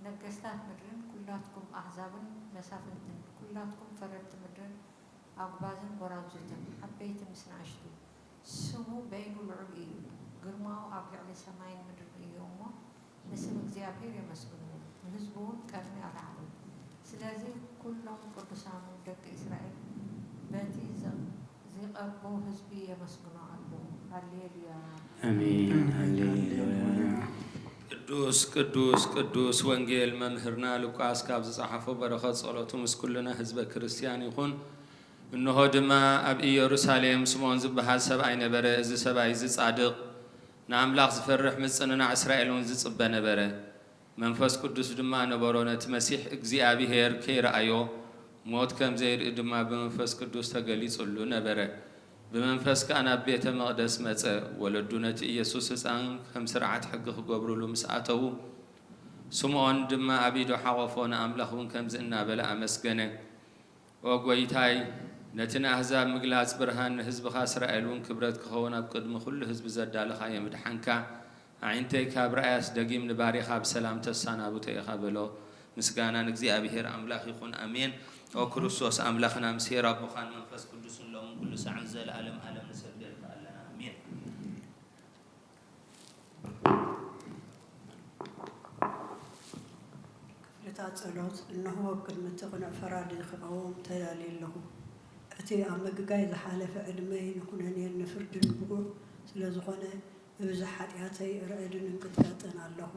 ነገስታት ምድርን ኩላትኩም ኣህዛብን መሳፍንትን፣ ኩላትኩም ፈረድቲ ምድርን ኣጉባዝን ጎራዙትን፣ ዓበይቲ ምስ ንኣሽቱ፣ ስሙ በይኑ ልዑል እዩ፣ ግርማኡ ኣብ ልዕሊ ሰማይን ምድርን እዩ እሞ፣ ንስም እግዚኣብሔር የመስግንዎ፣ ንህዝቡ እውን ቀርኒ ኣልዓሉ። ስለዚ ኩሎም ቅዱሳኑ ደቂ እስራኤል በቲ ዘ-፣ ዚቐርቦ ህዝቢ የመስግኖ ኣለዉ። ሃሌሉያ። ኣሜን። ሃሌሉያ። ቅዱስ፣ ቅዱስ፣ ቅዱስ ወንጌል መምህርና ሉቃስ ካብ ዝጸሓፎ በረኸት ጸሎቱ ምስ ኩልና ህዝበ ክርስቲያን ይኹን። እንሆ ድማ ኣብ ኢየሩሳሌም ስምዖን ዝበሃል ሰብኣይ ነበረ። እዚ ሰብኣይ እዚ ጻድቕ፣ ንኣምላኽ ዝፈርሕ፣ ምጽንናዕ እስራኤል እውን ዝጽበ ነበረ። መንፈስ ቅዱስ ድማ ነበሮ። ነቲ መሲሕ እግዚኣብሔር ከይረኣዮ፣ ሞት ከም ዘይርኢ ድማ ብመንፈስ ቅዱስ ተገሊጹሉ ነበረ። ብመንፈስ ከኣ ናብ ቤተ መቕደስ መጸ። ወለዱ ነቲ ኢየሱስ ህጻን ከም ስርዓት ሕጊ ክገብሩሉ ምስ ኣተዉ፣ ስምዖን ድማ ኣብ ኢዱ ሓቖፎ፣ ንኣምላኽ እውን ከምዚ እናበለ ኣመስገነ። ኦ ጐይታይ፣ ነቲ ንኣህዛብ ምግላጽ ብርሃን፣ ንህዝብኻ እስራኤል እውን ክብረት ክኸውን ኣብ ቅድሚ ኩሉ ህዝቢ ዘዳለኻዮ ምድሓንካ፣ ኣዒንተይ ካብ ረኣያስ ደጊም ንባሪኻ ብሰላም ተሰናብቶ ኢኻ በሎ። ምስጋና ንእግዚኣብሔር ኣምላኽ ይኹን፣ ኣሜን። ኦ ክርስቶስ ኣምላኽና፣ ምስ ኄር ኣቦኻን መንፈስ ቅዱስን ሎምን ኩሉ ሳዕን ዘለኣለም ኣለም ንሰግደልካ ኣለና፣ ኣሜን። ክፍልታት ጸሎት። እንሆ፣ ኣብ ቅድሚ እቲ ቅኑዕ ፈራዲ ክቐውም ተዳልየ ኣለኹ። እቲ ኣብ ምግጋይ ዝሓለፈ ዕድመይ ንኹነኔን ንፍርድን ብቑዕ ስለ ዝኾነ፣ ብብዙሕ ሓጢኣተይ ርዕድን እንቅጥቃጥን ኣለኹ።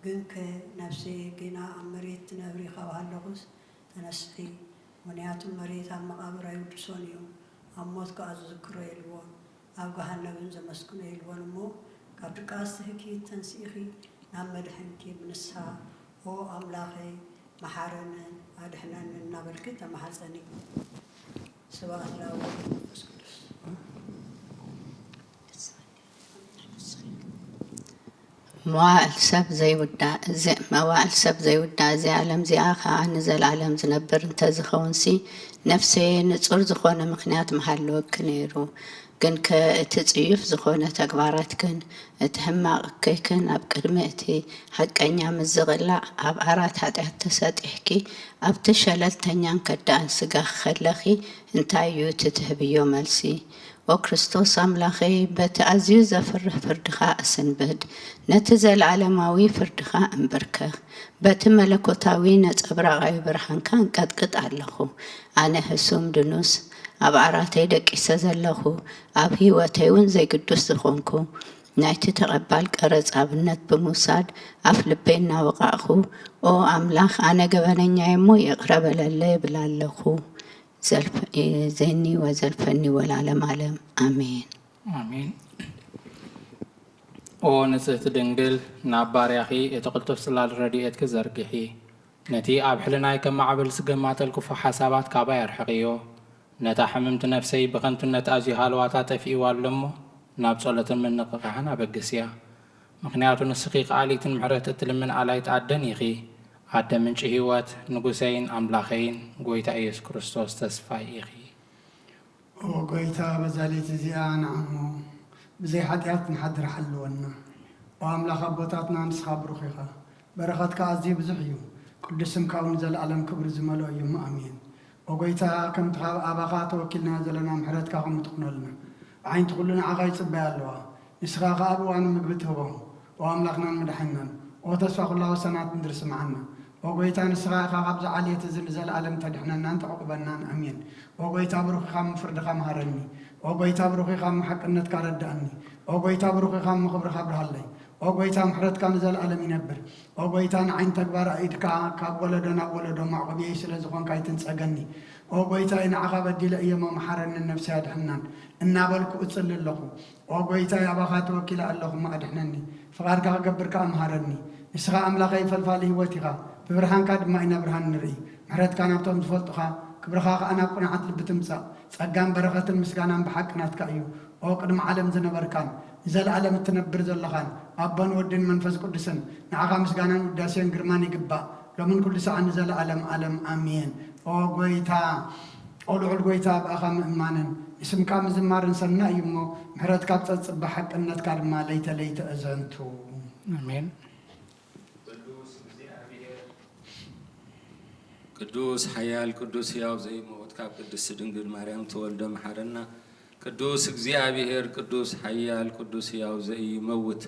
ግንከ፣ ነፍሰየ ጌና ኣብ መሬት ትነብሪ ካብ ሃለኹስ፣ ተነስሒ፣ ምኽንያቱ መሬት ኣብ መቓብር ኣይውድሶን እዩ፣ ኣብ ሞት ከኣ ዝዝክሮ የልቦን፣ ኣብ ገሃነብ እውን ዘመስግኖ የልቦን እሞ፣ ካብ ድቃስ ትህኪ ተንሲእኺ ናብ መድሕንኪ ብንስሓ፣ ኦ ኣምላኸይ፣ መሓረንን ኣድሕነንን እናበልኪ ተማሓጸኒ። ስብሐት ለአብ ወወልድ ወመንፈስ ቅዱስ። መዋእል ሰብ ዘይውዳእ እዚ፣ መዋእል ሰብ ዘይውዳእ እዚ ዓለም እዚኣ ኸኣ ንዘለዓለም ዝነብር እንተዝኸውንሲ፣ ነፍሰየ ንጹር ዝኾነ ምኽንያት ምሃለወኪ ነይሩ። ግንከ እቲ ጽዩፍ ዝኾነ ተግባራትክን እቲ ሕማቕ እከይክን ኣብ ቅድሚ እቲ ሓቀኛ ምስ ዝቕላዕ፣ ኣብ ዓራት ሓጢኣት ተሰጢሕኪ፣ ኣብቲ ሸለልተኛን ከዳእን ስጋኺ ከለኺ፣ እንታይ እዩ እቲ ትህብዮ መልሲ? ኦ ክርስቶስ ኣምላኸይ፣ በቲ ኣዝዩ ዘፍርህ ፍርድኻ እስንብድ፣ ነቲ ዘለዓለማዊ ፍርድኻ እንብርከኽ፣ በቲ መለኮታዊ ነጸብራቓዊ ብርሃንካ እንቀጥቅጥ ኣለኹ። ኣነ ህሱም ድኑስ፣ ኣብ ዓራተይ ደቂሰ ዘለኹ፣ ኣብ ህይወተይ እውን ዘይግዱስ ዝኾንኩ፣ ናይቲ ተቐባል ቀረጽ ኣብነት ብምውሳድ፣ ኣፍ ልበይ እናወቓቕኩ፣ ኦ ኣምላኽ፣ ኣነ ገበነኛ እየ እሞ ይቕረ በለለይ እብል ኣለኹ። ዘልፍ-፣ ዘኒ ወዘልፈኒ ወላለም ኣለም። ኣሜን። ኣሜን። ኦ ንጽህቲ ድንግል፣ ናብ ባርያኺ እቲ ቅልጡፍ ጽላል ረድኤትኪ ዘርግሒ። ነቲ ኣብ ሕልናይ ከም ማዕበል ዝገማጠል ክፉእ ሓሳባት ካባይ ኣርሕቕዮ። ነታ ሕምምቲ ነፍሰይ ብኸንቱነት ኣዝዩ ሃለዋታ ጠፊእዋ ኣሎ እሞ፣ ናብ ጸሎትን ምንቕቓሕን ኣበግስያ። ምኽንያቱ ንስኺ ከኣሊትን ምሕረት እትልምን ኣላይት ኣደን ኢኺ። ኣደ ምንጪ ህይወት፣ ንጉሰይን ኣምላኸይን፣ ጐይታ ኢየሱስ ክርስቶስ ተስፋይ ኢኺ። ኦ ጐይታ፣ በዛ ለይቲ እዚኣ ንዓሞ ብዘይ ሓጢኣት ንሓድር ሓልወና። ኦ ኣምላኽ ኣቦታትና፣ ንስኻ ብሩኽ ኢኻ፣ በረኸትካ ኣዝዩ ብዙሕ እዩ፣ ቅዱስ ስምካ እውን ንዘለኣለም ክብሪ ዝመልኦ እዩ እሞ፣ ኣሜን። ኦ ጐይታ፣ ከምቲ ካብ ኣባኻ ተወኪልናዮ ዘለና ምሕረትካ ከምኡ ትኹነልና። ኣዒንቲ ኩሉ ንዓኻ ይጽበያ ኣለዋ፣ ንስኻ ኸኣ ኣብ እዋኑ ምግቢ ትህቦም። ኦ ኣምላኽናን መድሓኒናን፣ ኦ ተስፋ ኩላ ወሰናት ምድሪ ስምዓና። ኦ ጐይታ፣ ንስኻ ኢኻ ካብዚ ዓሌት እዚ ንዘለኣለም ተድሕነናን ተዕቁበናን። ኣሜን። ኦ ጐይታ፣ ብሩኽ ኢኻ እሞ ፍርድኻ መሃረኒ። ኦ ጐይታ፣ ብሩኽ ኢኻ እሞ ሓቅነትካ ረድኣኒ። ኦ ጐይታ፣ ብሩኽ ኢኻ እሞ ክብርኻ ኣብርሃለይ። ኦ ጐይታ፣ ምሕረትካ ንዘለኣለም ይነብር። ኦ ጐይታ፣ ንዓይን ተግባር ኣኢድካ ካብ ወለዶ ናብ ወለዶ መዕቆብየይ ስለ ዝኾንካ ኣይትንጸገኒ። ኦ ጐይታይ፣ ንዓኻ በዲለ እየ እሞ መሓረንን ነፍሰይ ኣድሕናን እናበልኩ እጽሊ ኣለኹ። ኦ ጐይታይ፣ ኣባኻ ተወኪለ ኣለኹ እሞ ኣድሕነኒ። ፍቓድካ ክገብር ከኣ ምሃረኒ። ንስኻ ኣምላኸይ ፈልፋሊ ህይወት ኢኻ፣ ብብርሃንካ ድማ ኢና ብርሃን ንርኢ። ምሕረትካ ናብቶም ዝፈልጡኻ፣ ክብርኻ ከኣ ናብ ቅኑዓት ልቢ ትምጻእ። ጸጋን በረኸትን ምስጋናን ብሓቂ ናትካ እዩ። ኦ ቅድሚ ዓለም ዝነበርካን ንዘለኣለም እትነብር ዘለኻን ኣቦን ወድን መንፈስ ቅዱስን፣ ንዓኻ ምስጋናን ውዳሴን ግርማን ይግባእ፣ ሎምን ኩሉ ሰዓን ንዘለኣለም ዓለም ኣሜን። ኦ ጐይታ፣ ኦ ልዑል ጐይታ፣ ብኣኻ ምእማንን ንስምካ ምዝማርን ሰናይ እዩ እሞ፣ ምሕረትካ ኣብ ጸጽባ ሓቅነትካ ድማ ለይተ ለይተ እዘንቱ። ኣሜን። ቅዱስ እግዚኣብሔር ቅዱስ ሓያል ቅዱስ ሕያው ዘይመውት ካብ ቅድስቲ ድንግል ማርያም ተወልደ መሓረና። ቅዱስ እግዚኣብሔር ቅዱስ ሓያል ቅዱስ ሕያው ዘይመውት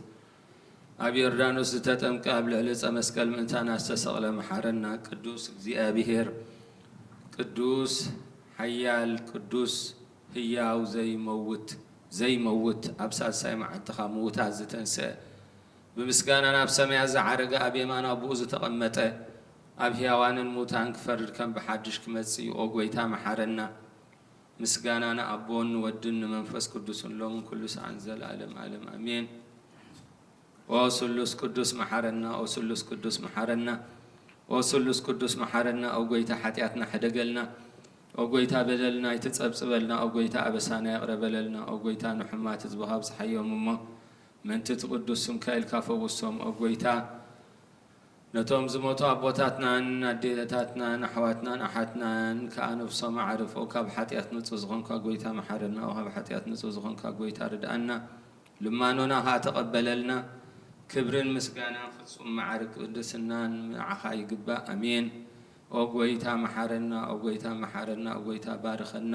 ኣብ ዮርዳኖስ ዝተጠምቀ ኣብ ልዕሊ ዕፀ መስቀል ምእንታና ዝተሰቕለ መሓረና። ቅዱስ እግዚኣብሔር ቅዱስ ሓያል ቅዱስ ሕያው ዘይመውት ዘይመውት ኣብ ሳልሳይ መዓልቲ ካብ ምዉታት ዝተንስአ ብምስጋና ናብ ሰማያት ዝዓረገ ኣብ የማን ኣቦኡ ዝተቐመጠ ኣብ ሕያዋንን ሙታን ክፈርድ ከም ብሓድሽ ክመጽእ እዩ። ኦ ጐይታ መሓረና። ምስጋና ንኣቦን ንወድን ንመንፈስ ቅዱስን ሎምን ኩሉ ሰዓን ዘለዓለም ዓለም ኣሜን። ኦ ስሉስ ቅዱስ መሓረና፣ ኦ ስሉስ ቅዱስ መሓረና፣ ኦ ስሉስ ቅዱስ መሓረና። ኦ ጐይታ ሓጢኣትና ሕደገልና፣ ኦ ጐይታ በደልና ኣይትጸብጽበልና፣ ኦ ጐይታ ኣበሳና ይቕረ በለልና፣ ኦ ጐይታ ንሕማት ህዝብኻ ኣብጽሓዮም እሞ ምእንቲ እቲ ቅዱስ ስምካ ኢልካ ፈውሶም። ኦ ጐይታ ነቶም ዝሞቱ ኣቦታትናን ኣዴታትናን ኣሕዋትናን ኣሓትናን ከኣ ነፍሶም ኣዕርፎ። ካብ ሓጢኣት ንጹህ ዝኾንካ ጐይታ መሓረና፣ ኦ ካብ ሓጢኣት ንጹህ ዝኾንካ ጐይታ ርድኣና፣ ልማኖና ከኣ ተቐበለልና። ክብርን ምስጋናን ፍጹም ማዕርግ ቅድስናን ንዓኻ ይግባእ። ኣሜን። ኦ ጐይታ መሓረና፣ ኦ ጐይታ መሓረና፣ ኦ ጐይታ ባርኸና።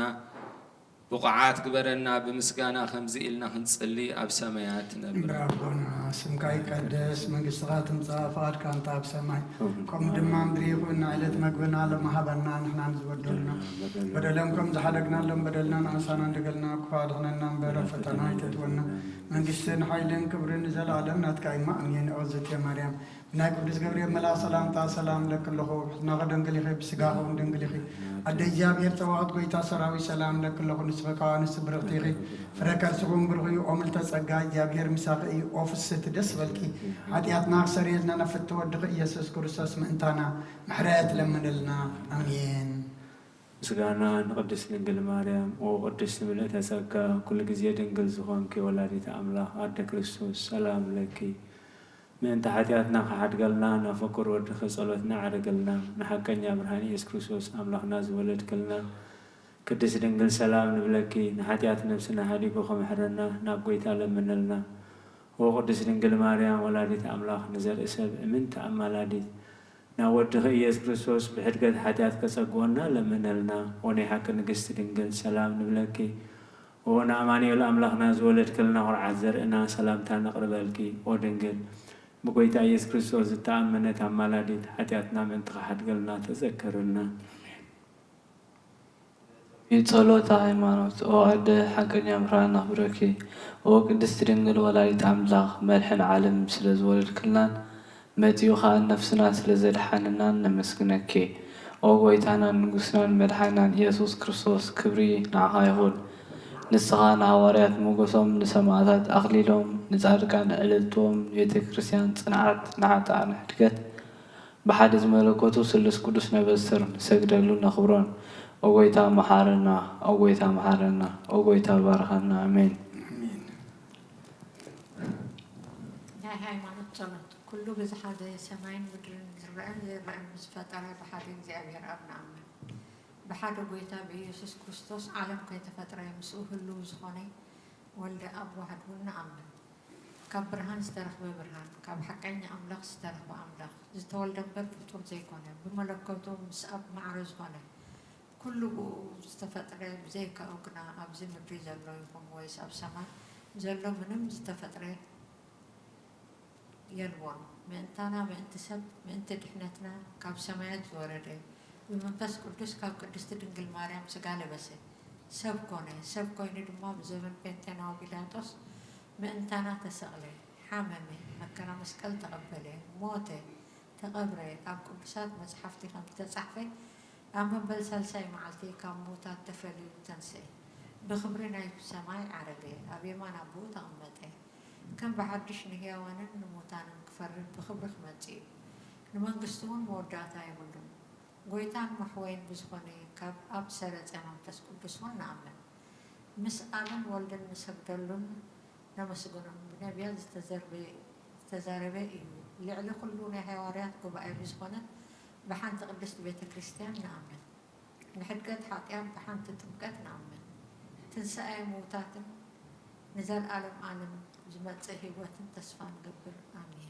ብቑዓት ግበረና፣ ብምስጋና ከምዚ ኢልና ክንጽሊ፣ ኣብ ሰማያት ትነብር። እምበር ኣቦና፣ ስምካ ይቀደስ፣ መንግስትኻ ትምጻእ፣ ፍቓድካ እንተ ኣብ ሰማይ፣ ከምኡ ድማ ምድሪ ይኹን። ዕለት መግብና ሎሚ ሃበና፣ ንሕና ንዝበደሉና በደሎም ከም ዝሓደግናሎም በደልና ንኣሳና እንደገልና፣ ክፉእ ኣድሕነና እምበር፣ ኣብ ፈተና ኣይተእትወና። መንግስትን ሓይልን ክብርን ንዘለኣለም ናትካ እዩ። ኣሜን። ኦ ዘቴ ማርያም፣ ናይ ቅዱስ ገብርኤል መልኣኽ ሰላምታ ሰላም እለኪ ኣለኹ። ብሕትናኺ ድንግል ኢኺ፣ ብስጋኺ እውን ድንግል ኢኺ። ኣደ እግዚኣብሔር ጸባኦት ጐይታ ሰራዊት ሰላም እለኪ ኣለኹ። ንስኺ ካብ ኣንስቲ ብርኽቲ ኢኺ፣ ፍረ ከርስኺ እውን ብሩኽ እዩ። ኦ ምልዕተ ጸጋ፣ እግዚኣብሔር ምሳኺ እዩ። ኦ ፍስህቲ ደስ በልኪ፣ ሓጢኣትና ክሰርየልና ነፍቲ ወድኺ ኢየሱስ ክርስቶስ ምእንታና ምሕረት ለምንልና። ኣሜን። ምስጋና ንቅድስት ድንግል ማርያም። ኦ ቅድስት ምልዕተ ጸጋ፣ ኩሉ ግዜ ድንግል ዝኾንኪ ወላዲተ ኣምላኽ ኣደ ክርስቶስ፣ ሰላም ለኪ። ምእንቲ ሓጢኣትና ክሓድገልና፣ ናብ ፍቁር ወድኺ ጸሎትና ኣዕርግልና። ንሓቀኛ ብርሃን ኢየሱስ ክርስቶስ ኣምላኽና ዝወለድክልና ቅድስት ድንግል፣ ሰላም ንብለኪ። ንሓጢኣት ነፍስና ሓዲጉ ክምሕረና፣ ናብ ጐይታ ለምንልና። ኦ ቅድስት ድንግል ማርያም፣ ወላዲት ኣምላኽ፣ ንዘርኢ ሰብ እምንቲ ኣማላዲት፣ ናብ ወድኺ ኢየሱስ ክርስቶስ ብሕድገት ሓጢኣት ከጸግወና ለምነልና። ኦ ናይ ሓቂ ንግስቲ ድንግል፣ ሰላም ንብለኪ። ኦ ንኣማኑኤል ኣምላኽና ዝወለድክልና፣ ኩርዓት ዘርእና፣ ሰላምታ ነቕርበልኪ። ኦ ድንግል፣ ብጐይታ ኢየሱስ ክርስቶስ ዝተኣመነት ኣማላዲት፣ ሓጢኣትና ምእንቲ ክሓድገልና ተዘከርልና። ጸሎተ ሃይማኖት። ኦ ኣደ ሓቀኛ ብርሃን ነኽብረኪ። ኦ ቅድስቲ ድንግል ወላዲት ኣምላኽ መድሕን ዓለም ስለ ዝወለድክልናን መጺኡ ኸኣ ነፍስና ስለ ዘድሓነናን ነመስግነኪ። ኦ ጐይታናን ንጉስናን መድሓኒናን ኢየሱስ ክርስቶስ ክብሪ ንዓኻ ይኹን። ንስኻ ንሃዋርያት ሞገሶም፣ ንሰማዕታት ኣኽሊሎም፣ ንጻድቃን ዕልልትኦም፣ ንቤተ ክርስቲያን ጽንዓት፣ ንኃጥኣን ሕድገት፣ ብሓደ ዝመለኮቱ ስሉስ ቅዱስ ነበስር ንሰግደሉ ነኽብሮን። ኦ ጐይታ መሓረና፣ ኦ ጐይታ መሓረና፣ ኦ ጐይታ ባርኸና። ኣሜን። ኣሜን። ናይ ሃይማኖት ጸሎት። ኩሉ ብዝሓዘ ሰማይን ምድርን ዝረአን ዘይረአን ብዝፈጠረ ብሓደ እግዚኣብሔር ኣብ ንኣምን። ብሓደ ጐይታ ብኢየሱስ ክርስቶስ ዓለም ከይተፈጥረ ምስኡ ህልው ዝኾነ ወልደ ኣብ ዋህድ እውን ንኣምን። ካብ ብርሃን ዝተረኽበ ብርሃን፣ ካብ ሓቀኛ ኣምላኽ ዝተረኽበ ኣምላኽ፣ ዝተወልደ እምበር ፍጡር ዘይኮነ፣ ብመለኮቱ ምስ ኣብ ማዕረ ዝኾነ፣ ኩሉ ብኡ ዝተፈጥረ፣ ብዘይካኡ ግና ኣብዚ ምድሪ ዘሎ ይኹን ወይስ ኣብ ሰማይ ዘሎ ምንም ዝተፈጥረ የልቦን። ምእንታና፣ ምእንቲ ሰብ፣ ምእንቲ ድሕነትና ካብ ሰማያት ዝወረደ፣ ብመንፈስ ቅዱስ ካብ ቅድስቲ ድንግል ማርያም ሥጋ ለበሰ፣ ሰብ ኮነ። ሰብ ኮይኑ ድማ ብዘበን ጴንጤናዊ ጲላጦስ ምእንታና ተሰቕለ፣ ሓመመ፣ መከራ መስቀል ተቐበለ፣ ሞተ፣ ተቐብረ፣ ኣብ ቅዱሳት መጻሕፍቲ ከም ዝተጻሕፈ ኣብ መበል ሳልሳይ መዓልቲ ካብ ምዉታት ተፈልዩ ተንስአ፣ ብኽብሪ ናይብ ሰማይ ዓረገ፣ ኣብ የማን ኣቦኡ ተቐመጠ። ከም ብሓድሽ ንሕያዋንን ንሙታንን ክፈርድ ብኽብሪ ክመጽእ እዩ። ንመንግስቱ እውን መወዳእታ የብሉን። ጐይታን መሕወይን ብዝኾነ ካብ ኣብ ዝሰረጸ መንፈስ ቅዱስ እውን ንኣምን። ምስ ኣብን ወልድን ንሰግደሉን ነመስግኖን። ብነቢያት ዝተዘርበ-፣ ዝተዛረበ እዩ። ልዕሊ ኩሉ ናይ ሃዋርያት ጉባኤ ብዝኾነት ብሓንቲ ቅድስት ቤተ ክርስቲያን ንኣምን። ንሕድገት ሓጢኣት ብሓንቲ ጥምቀት ንኣምን። ትንሳኤ ምዉታትን ንዘለኣለም ዓለም ዝመጽእ ህይወትን ተስፋ ንገብር። ኣሜን።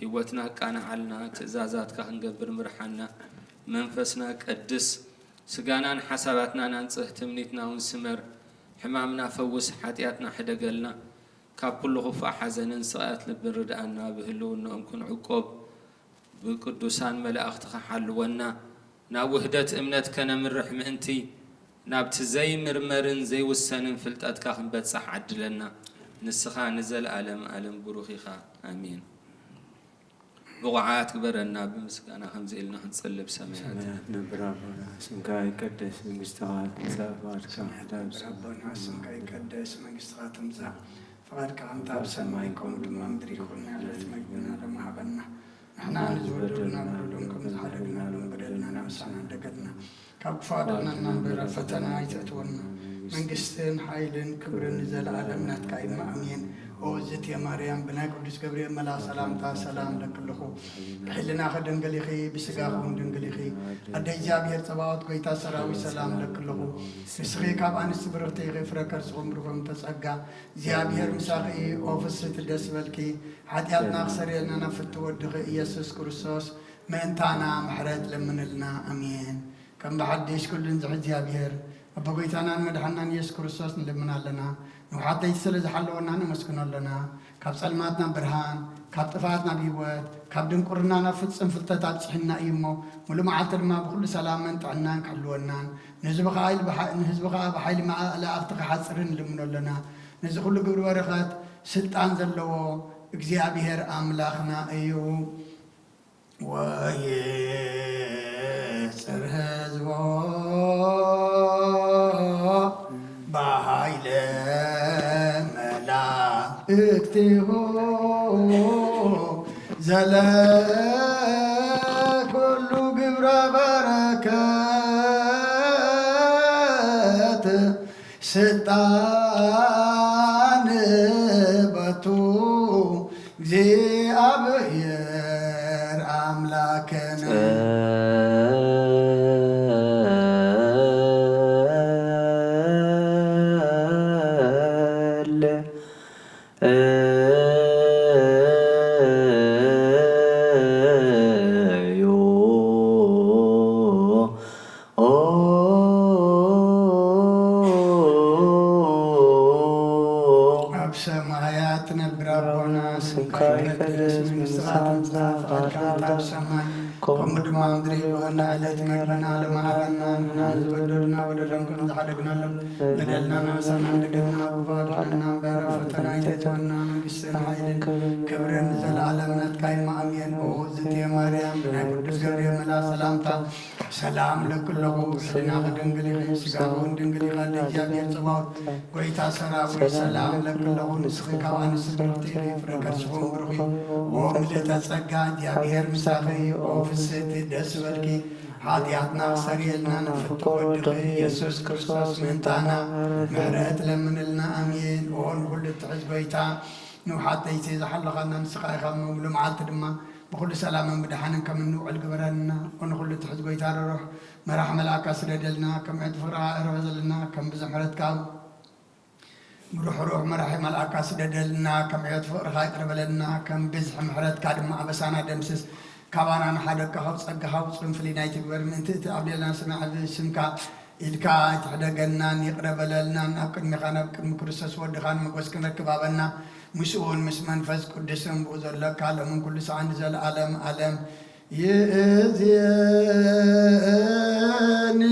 ህይወትና ኣቃንዓልና፣ ትእዛዛትካ ክንገብር ምርሓና። መንፈስና ቀድስ፣ ስጋናን ሓሳባትናን ኣንጽህ፣ ትምኒትና እውን ስመር። ሕማምና ፈውስ፣ ሓጢኣትና ሕደገልና። ካብ ኩሉ ክፉእ ሓዘንን ስቓያት ልብን ርድኣና፣ ብህልውናኦም ክንዕቆብ ብቅዱሳን መላእኽትኻ ሓልወና። ናብ ውህደት እምነት ከነምርሕ ምእንቲ፣ ናብቲ ዘይምርመርን ዘይውሰንን ፍልጠትካ ክንበጽሕ ዓድለና። ንስኻ ንዘለኣለም ኣለም ብሩኽ ኢኻ። ኣሜን። ብቑዓት ግበረና፣ ብምስጋና ከምዚ ኢልና ክንጽልብ ሰማያት። ሰማያት ነብር ኣቦና፣ ስምካ ይቀደስ፣ መንግስትኻ ትምጻእ፣ ፍቓድካ ሰማያት ትምጻእ። ነብር ኣቦና፣ ስምካ ይቀደስ፣ መንግስትኻ ትምጻእ፣ ፍቓድካ ከምቲ ኣብ ሰማይ ከምኡ ድማ ምድሪ ይኹን። ዕለት መግብና ሎሚ ሃበና። ንሕና ንዝበደሉና በደሎም ከም ዝሓደግናሎም በደልና ናብሳና እንደገና ካብ ክፉ ኣድሕነና እምበር ኣብ ፈተና ኣይተእትወና። መንግስትን ሓይልን ክብርን ንዘለኣለም ናትካ እዩ። ኣሜን። ኦ እዝእትየ ማርያም፣ ብናይ ቅዱስ ገብርኤል መልኣኽ ሰላምታ ሰላም እለኪ ኣለኹ። ብሕልናኺ ድንግል ኢኺ፣ ብስጋኺ እውን ድንግል ኢኺ። ኣደ እግዚኣብሔር ጸባኦት፣ ጎይታ ሰራዊት፣ ሰላም እለኪ ኣለኹ። ንስኺ ካብ ኣንስቲ ብርኽቲ ኢኺ፣ ፍረ ከርስኺ እውን ብሩኽ እዩ። ተጸጋ እግዚኣብሔር ምሳኺ እዩ። ኦ ፍስሕቲ ደስ በልኪ፣ ሓጢኣትና ክሰርየልና ናብ ፍትው ወድኺ ኢየሱስ ክርስቶስ ምእንታና ምሕረት ለምንልና። ኣሜን። ከም ብሓድሽ ኩሉን ዝሕዝ እግዚኣብሔር፣ ኣቦ ጎይታናን መድሓናን ኢየሱስ ክርስቶስ ንልምን ኣለና። ንውሓት ለይቲ ስለ ዝሓለወና ነመስግኖ ኣለና። ካብ ጸልማት ናብ ብርሃን፣ ካብ ጥፍኣት ናብ ህይወት፣ ካብ ድንቁርና ናብ ፍጹም ፍልጠት ኣብጽሕና እዩ እሞ፣ ሙሉ መዓልቲ ድማ ብኹሉ ሰላምን ጥዕናን ክሕልወናን፣ ንህዝቢ ከኣ ኢል ብሓ-፣ ንህዝቢ ከኣ ብሓይሊ መላእኽቲ ክሓጽርን ንልምኖ ኣለና። ነዚ ኩሉ ግብሪ በረኸት ስልጣን ዘለዎ እግዚኣብሔር ኣምላኽና እዩ። ወይጽር ህዝቦ ብኃይለ መላእክቲሁ ዘለኩሉ ግብረ በረከት ስልጣን በቱ እግዚኣብሔር ኣምላክነ። ኣብ ሰማያት ትነብር ኣቦና፣ ስምካ ይቀደስ፣ መንግስትኻ ትምጻእ፣ ፍቓድካ ትኹን ኣብ ሰማይ ከምኡ ድማ ኣብ ምድሪ። ይኹን ዕለት መግብና ሎሚ ሃበና፣ ንሕና ንዝበደሉና በደሎም ከም ዝሓደግናሎም በደልና ናብሳና እንደገና፣ ክፉ ኣድሕነና እምበር ኣብ ፈተና ኣይተእትወና፣ መንግስትን ሓይልን ክብርን ንዘለኣለም ናትካ እዩ። ኣሜን። ኦ እዝእትየ ማርያም፣ ብናይ ቅዱስ ገብርኤል መልኣኽ ሰላምታ ሰላም እለኪ ኣለኹ። ብሕልናኺ ድንግል ኢኺ፣ ስጋኺ እውን ድንግል ኢኻ። ኣደ እግዚኣብሔር ጸባኦት፣ ጎይታ ሰራዊት፣ ሰላም እለኪ ኣለኹ። ንስኺ ካብ ኣንስቲ ብርኽቲ ኢኺ፣ ፍረ ከርስኺ እውን ብሩኽ እዩ። ኦ ምልእተ ጸጋ፣ እግዚኣብሔር ምሳኺ እዩ። ኦ ፍስሕቲ ደስ ይበልኪ፣ ሓጢኣትና ክሰርየልና ንፍቶ ወድኺ ኢየሱስ ክርስቶስ ምእንታና ምሕረት ለምንልና። ኣሜን። ኦ ንኹሉ እትሕዝ ጎይታ፣ ንውሓት ለይቲ ዝሓለኻና ንስኻ ኢኻ እሞ፣ ሙሉ መዓልቲ ድማ ብኹሉ ሰላምን ብድሓንን ከም እንውዕል ግበረልና። ኦ ንኹሉ እትሕዝ ጎይታ ርሩሕ መራሕ መልኣካ ስደደልና፣ ከም ዕንወት ፍቕርኻ እርበ ዘለና፣ ከም ብዙሕ ምሕረትካ ምሩሕሩሕ መራሒ መልኣካ ስደደልና፣ ከም ዕንወት ፍቕርኻ ይቕረ በለልና፣ ከም ብዝሒ ምሕረትካ ድማ ኣበሳና ደምስስ። ካባና ንሓደግካ ካብ ጸጋኻ ውጹን ፍልይና ኣይትግበር፣ ምእንቲ እቲ ኣብ ሌልና ስምዕ ብስምካ ኢልካ ኣይትሕደገናን፣ ይቕረ በለልናን፣ ኣብ ቅድሚኻ ናብ ቅድሚ ክርስቶስ ወድኻ ንመጎስ ክንረክብ ሃበና። ምስኡን ምስ መንፈስ ቅዱስን ብኡ ዘለካ ሎምን ኩሉ ሰዓን ንዘለኣለም ኣለም ይእዜኒ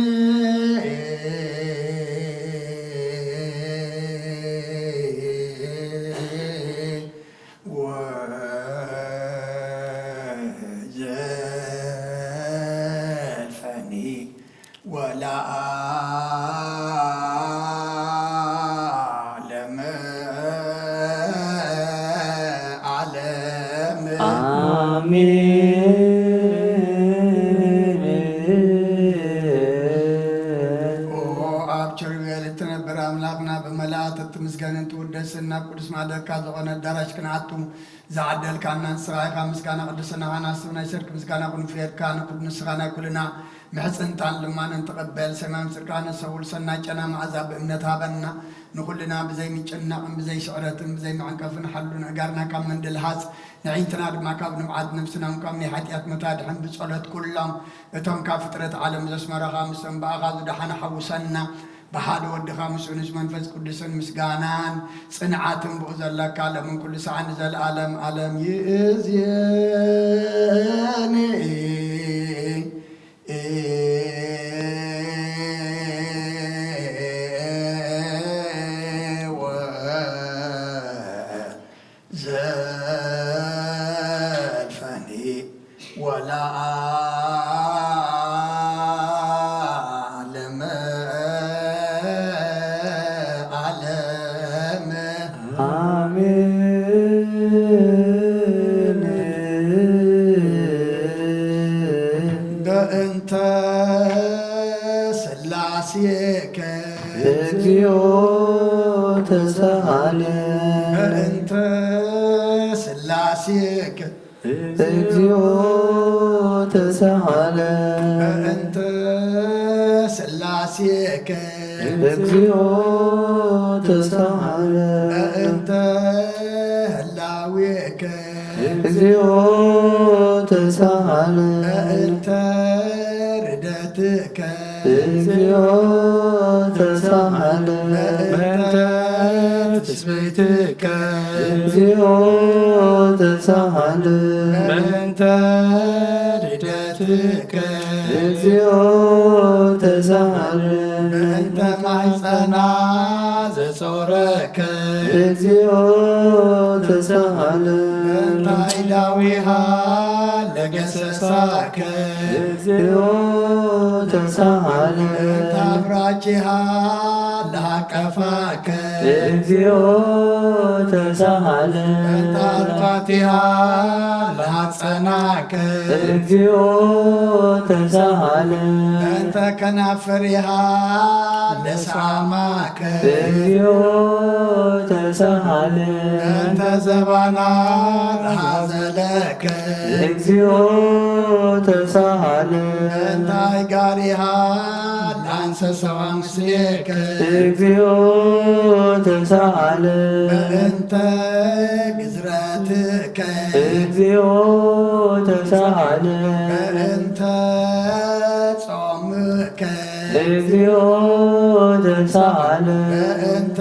ወዘልፈኒ ወለዓለመ ዓለም። ኣሜን። ኦ ኣብ ኪሩቤል እትነብር ኣምላኽና፣ ብመላእክት እትምስገንን ትውደስን፣ ናብ ቅዱስ ማደርካ ዝኾነ ኣዳራሽ ክንኣቱ ዝዓደልካና ንስኻ ኢኻ። ምስጋና ቅድስናኻ ናስብ ናይ ሰርክ ምስጋና ክንፍየካ፣ ንኩ-፣ ንስኻ ናይ ኩልና ምሕጽንታን ልማንን ተቐበል። ሰማም ጽድቃነ ሰውል ሰናይ ጨና መዓዛ ብእምነት ሃበና። ንኹልና ብዘይ ምጭናቕን ብዘይ ስዕረትን ብዘይ መዕንቀፍን ሓሉን ኣእጋርና ካብ መንድልሃጽ፣ ንዒንትና ድማ ካብ ንብዓት ነፍስና እውን ካብ ናይ ሓጢኣት መታድሕን ብጸሎት ኩሎም እቶም ካብ ፍጥረት ዓለም ዘስመረኻ ምስቶም ብኣኻ ዝደሓኑ ሓውሰና። ብሓደ ወድኻ ምስኡ ንስ መንፈስ ቅዱስን ምስጋናን ጽንዓትን ብኡ ዘለካ ሎምን ኩሉ ሰዓት ንዘለኣለም ኣለም ይእዜኒ። ዘልፈኒ ወለዓለመ ዓለም። ኣሜን። በእንተ ስላሴከ እግዚኦ ተሳሃለ። በእንተ ስላሴከ እግዚኦ ተሳሃለ። በእንተ ስላሴከ እግዚኦ ተሳሃለ። በእንተ ህላዌከ እግዚኦ ተሳሃለ። በእንተ ርደትከ እግዚኦ ተሳሃለ። በእንተ ትስብእትከ እግዚኦ ተሳሃለ። በእንተ ልደትከ እግዚኦ ተሳሃለ። በእንተ ማሕፀና ዘጾረከ እግዚኦ ተሳሃለ። በእንተ አይላዊሃ ለገሰሳከ እግዚኦ ተሳሃለ። በእንተ አብራኪሃ ለሃቀፋከ እግዚኦ ተሳሃለ። በእንተ አልፋቲሃ ለሃጸናከ እግዚኦ ተሳሃለ። በእንተ ከናፍሪሃ ለሳማከ እግዚኦ ተሳሃለ። በእንተ ዘባና ለሃዘለከ እግዚኦ ተሳሃለ። በእንተ አይጋሪሃ ለአንሰሰዋ ምስሌከ እግዚኦ ተሳሃለ። በእንተ ግዝረትከ እግዚኦ ተሳሃለ። በእንተ ጾምከ እግዚኦ ተሳሃለ። በእንተ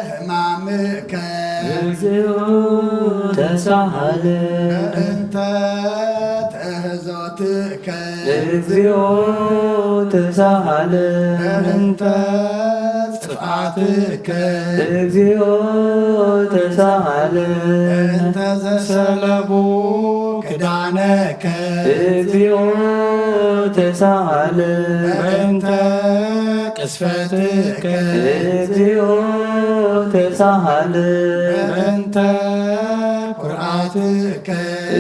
ሕማምከ እግዚኦ ተሳሃለ። በእንተ ትእህዞትከ እግዚኦ ተሳሃለ። በእንተ ጥፍኣትከ እግዚኦ ተሳሃለ። በእንተ ዘሰለቡ ክዳነከ እግዚኦ ተሳሃለ። በእንተ ቅስፈትከ እግዚኦ ተሳሃለ። በእንተ ኩርዓትከ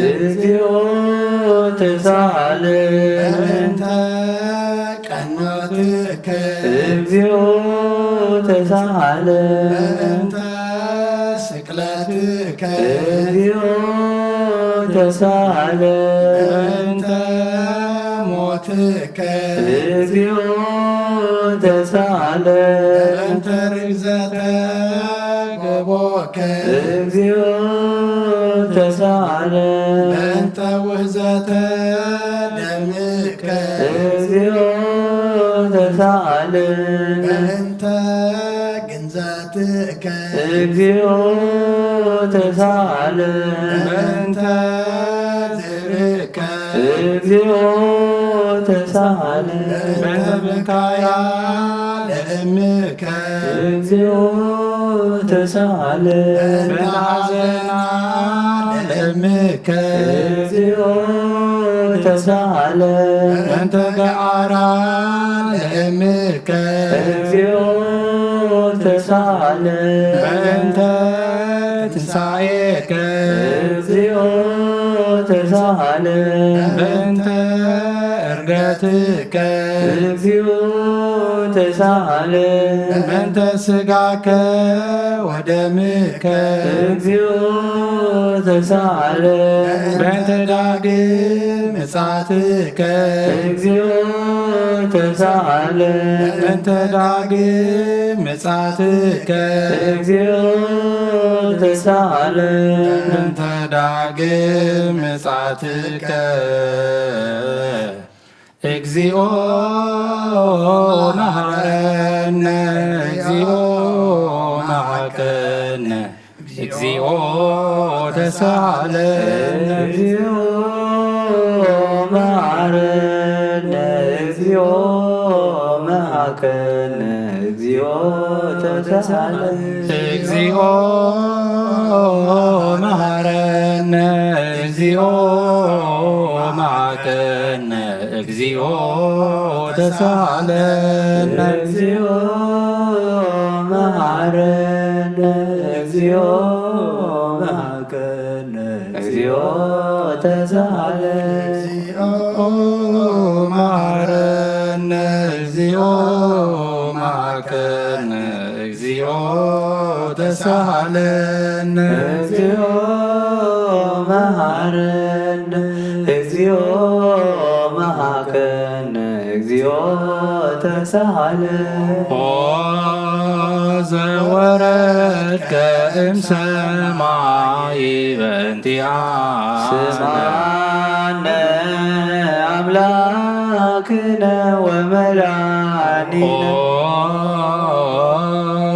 እግዚኦ ተሳሃለ። በእንተ ቀኖትከ እግዚኦ ተሳሃለ። በእንተ ስቅለትከ እግዚኦ ተሳሃለ። በእንተ ሞትከ እግዚኦ ተሳሃለ። በእንተ ርግዘተ ገቦከ እግዚኦ ተሳሃለ። በእንተ ውህዘተ ደምከ እግዚኦ ተሳሃለ። በእንተ ግንዘትከ እግዚኦ ተሳሃለ። በእንተ ዝርእ እግዚኦ ተሳሃለ። በእንተ ብካያ ለእምከ እግዚኦ ተሳሃለ። በእንተ ሐዘና ለእምከ እግዚኦ ተሳሃለ። በእንተ ገዓራ ለእምከ እግዚኦ ተሳሃለ። በእንተ ትንሳኤከ እግዚኦ ተሳሃለ። በእንተ ገትከ እግዚኦ ተሳሃለ በእንተ ስጋከ ወደምከ እግዚኦ ተሳሃለ በእንተ ዳግም ምጻትከ እግዚኦ ተሳሃለ በእንተ ዳግም ምጻትከ እግዚኦ ተሳሃለ በእንተ ዳግም ምጻትከ እግዚኦ መሐረነ እግዚኦ መሐከነ እግዚኦ ተሳለነ እግዚኦ መሐረነ እግዚኦ መሐከነ እግዚኦ ተሳለነ እግዚኦ መሐረነ እግዚኦ መሐከነ እግዚኦ ተሳለነ እግዚኦ መሐረነ እግዚኦ መሐከነ እግዚኦ ተሳለነ እግዚኦ መሐረነ እግዚኦ መሐከነ እግዚኦ ተሳለነ እግዚኦ መሐረነ እግዚኦ መሐከነ እግዚኦ ተሳለ ኦ ዘወረድከ እምሰማይ በእንቲኣነ ስማነ ኣምላክነ ወመድኃኒነ ኦ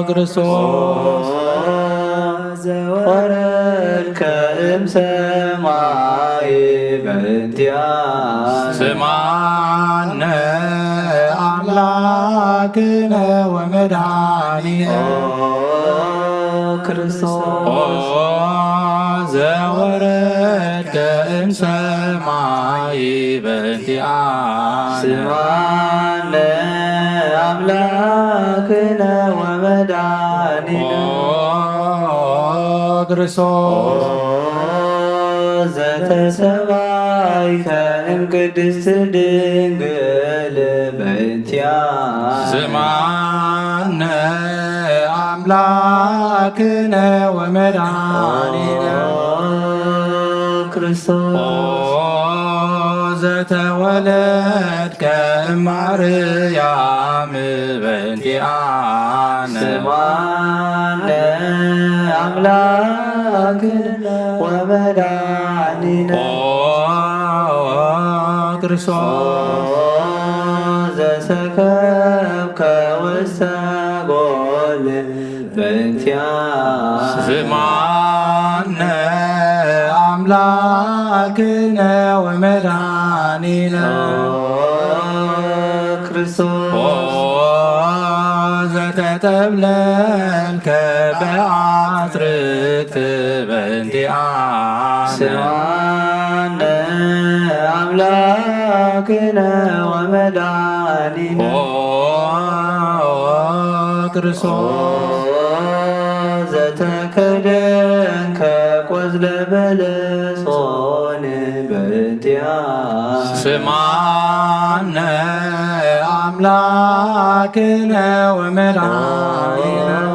ክርስቶስ ዘወረድከ እምሰማይ በእንቲኣነ ስማነ ኣምላክነ ወመድኃኒነ ኦ ክርስቶስ ኦ ዘወረድከ እምሰማይ በእንቲኣነ ስማነ ኣምላክነ ወመድኃኒነ ኦ ክርስቶስ ኦ ዘተሰማይከ እምቅድስት ድንግል በእንቲኣነ ስማነ ኣምላክነ ወመድኃኒነ ኦ ክርስቶስ ኦ ዘተወለድከ እማርያም በእንቲኣነ ስማነ ኣምላክነ ወመድኃኒነ ኦ ክርስቶስ ኦ ዘሰከብከ ውስተ ጎል በእንቲኣነ ስማነ ኣምላክነ ወመድኃኒነ ኦ ክርስቶስ ኦ ዘተጠብለልከ በአትርክት በእንቲኣነ ስማነ ኣምላክነ ወመድኃኒነ ኦ ክርስቶስ ኦ ዘተከደንከ ቆጽለ በለሶን በእንቲኣነ ስማነ ኣምላክነ ወመድኃኒነ ኦ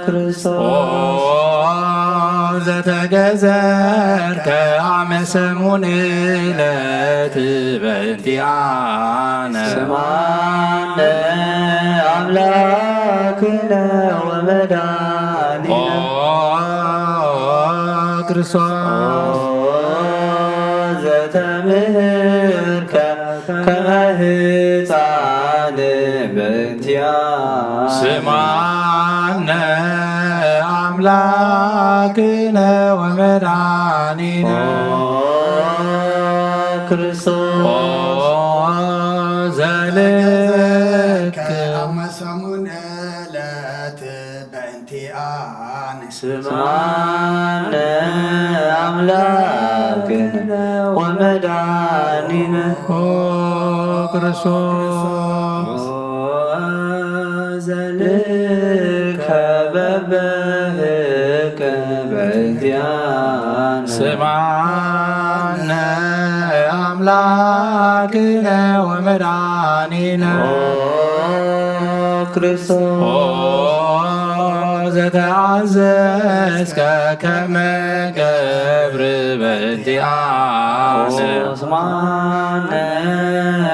ክርስቶስ ኦ ዘተገዘርከ አመ ሰሙን ዕለት በእንቲኣነ ስማነ ኣምላክነ ወመድኃኒነ ኦ ክርስቶስ ኦ ዘተምህርከ ከመ ህፃን በእንቲኣነ ስማነ ኣምላክነ ወመድኃኒነ ኦ ክርስቶስ ኦ ዘልከ አመ ሰሙን ዕለት በእንቲኣነ ስማነ ኣምላክነ ወመድኃኒነ ኦ ክርስቶስ ኦ ዘልከ በበህቅ በእንቲኣነ ስማነ ኣምላክነ ወመድኃኒነ ኦ ክርስቶስ ኦ ዘተአዘዝከ ከመ ገብር በእንቲአነ። ስማነ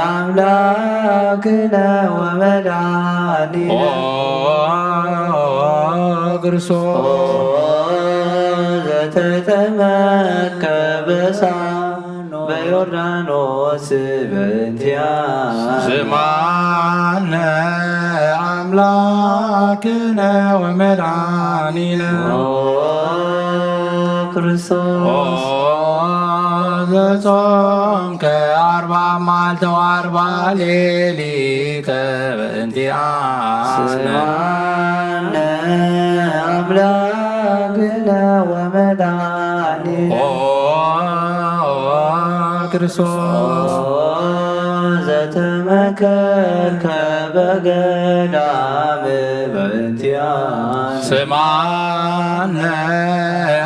ኣምላክነ ወመድኃኒነ ኦ ክርስቶስ ኦ ዘተጠመቀ በሳ በዮርዳኖስ በእንቲአነ። ስማነ አምላክነ ወመድኃኒነ ኦ ክርስቶስ ኦ ዘጾምከ አርባ መዓልተ ወአርባ ሌሊተ በእንቲአነ። ስማነ አምላክነ ወመድኃኒነ ኦ ክርስቶስ ኦ ዘተመከርከ በገዳም በእንቲአነ። ስማነ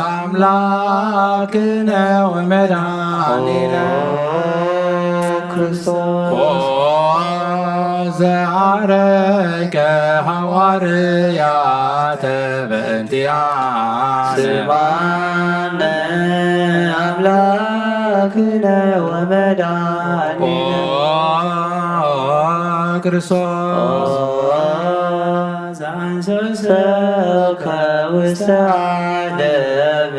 አምላክነ ወመድኃኒነ ኦ ክርስቶስ ኦ ዘአረገ ሐዋርያተ በእንቲአነ። ስማነ አምላክነ ወመድኃኒነ ኦ ክርስቶስ ኦ ዘአንሰሰከ ውስተ ዓለም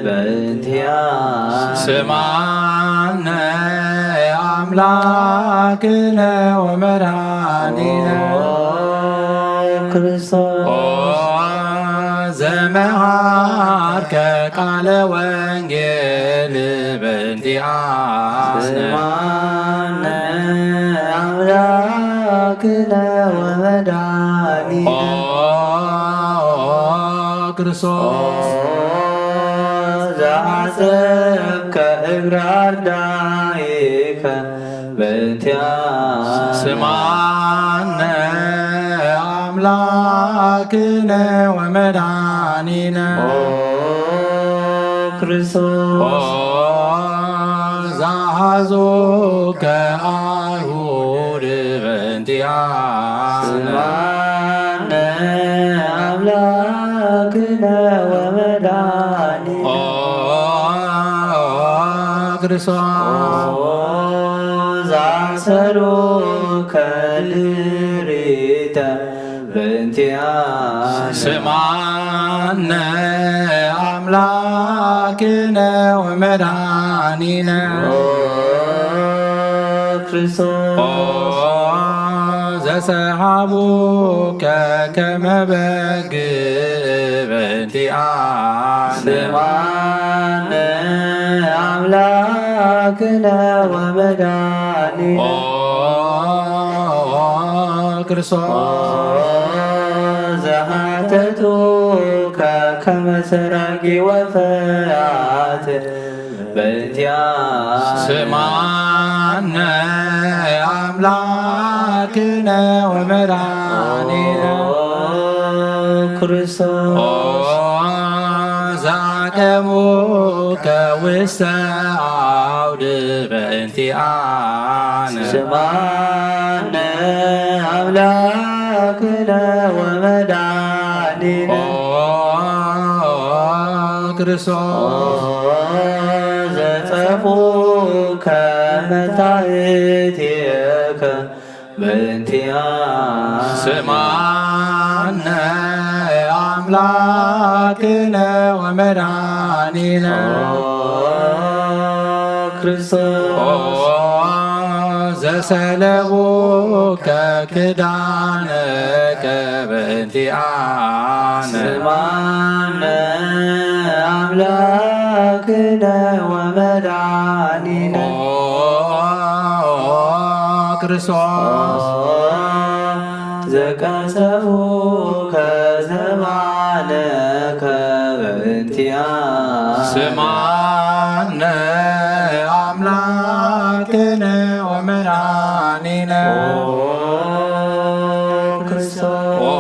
በእንቲአነ። ስማነ አምላክነ ወመድኃኒነ ኦ ክርስቶስ ኦ ዘመሃርከ ቃለ ወንጌል በእንቲአነ። ስማነ አምላክነ ወመድኃኒነ ኦ ክርስቶስ ኦ ዘአሰብከ እግረ አርዳኢከ በእንቲአነ። ስማነ አምላክነ ወመድኃኒነ ኦ ክርስቶስ ኦ ዘአሐዙከ አይሁድ በእንቲአነ። ስማነ አምላክነ ወመድኃኒነ ኦ ክርስቶስ ኦ ዘአሰሩከ ድሪተ በእንቲአነ። ስማነ አምላክነ ወመድኃኒነ ኦ ክርስቶስ ኦ ዘሰሃቡከ ከመ በግ በእንቲአነ። ስማነ አምላክነ ወመድኃኒነ ኦ ክርስቶስ ኦ ዘሐተቱከ ከመ ሰራቂ ወፈያት በእንቲአነ። ስማነ አምላክነ ወመድኃኒነ ኦ ክርስቶስ ኦ ዘአቀሙከ ውስተ አውድ በእንቲአነ። ስማነ አምላክነ ወመድኃኒነ ኦ ክርስቶስ ኦ ዘጸፉከ መታእቲከ በእንቲአነ። ስማነ አምላክነ ወመድኃኒነ ኦ ክርስቶስ ኦ ዘሰለቡከ ክዳነከ በእንቲአነ። ስማነ አምላክነ ወመድኃኒነ ኦ ክርስቶስ ኦ ዘቀሰፉከ ዘባነከ በእንቲአነ። ስማነ አምላክነ ወመድኃኒነ ኦ ክርስቶስ ኦ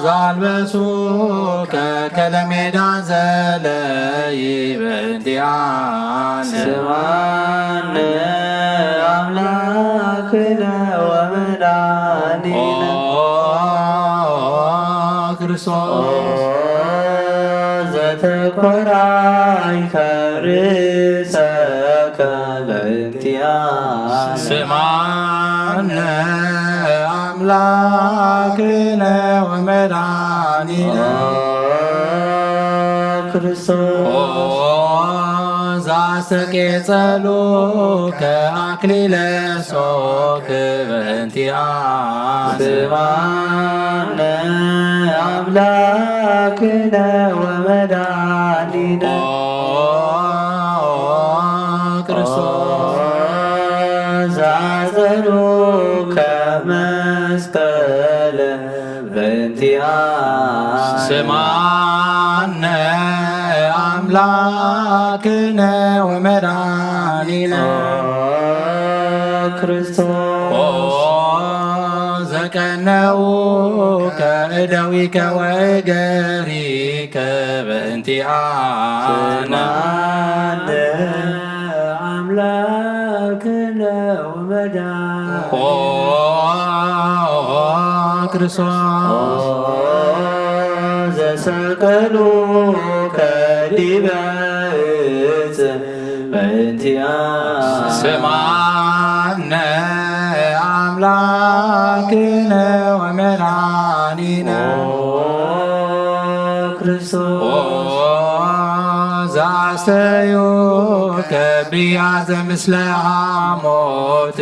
ዘአልበሱከ ከለሜዳ ዘለይ በእንቲአነ። ስማ ክነ ወመድኃኒነ። ኦ ክርስቶስ። ኦ ዘተኮራይከ ርእሰከ በእንቲኣነ። ስምዓነ ኣምላክነ ወመድኃኒነ። ኦ ክርስቶስ። ኦ ዘአስተቄጸሉከ አክሊለ ሶክ በእንቲአነ። ስምዓነ አምላክነ ወመድኃኒነ። ኦ ክርስቶስ። ኦ ዘአጸሉከ መስቀለ በእንቲአነ። ስምዓነ አምላክነ ወመድኃኒነ። ኦ ክርስቶስ። ኦ ዘቀነውከ እደዊከ ወእገሪከ በእንቲአነ። ስምዓነ አምላክነ ወመድኃኒነ። ኦ ክርስቶስ። ኦ ዘሰቀሉከ ዲበ ዕፅ በእንቲአነ። ስምዓነ አምላክነ ወመድኃኒነ። ኦ ክርስቶስ። ኦ ዘአስተዩከ ብያዘ ምስለ ሐሞት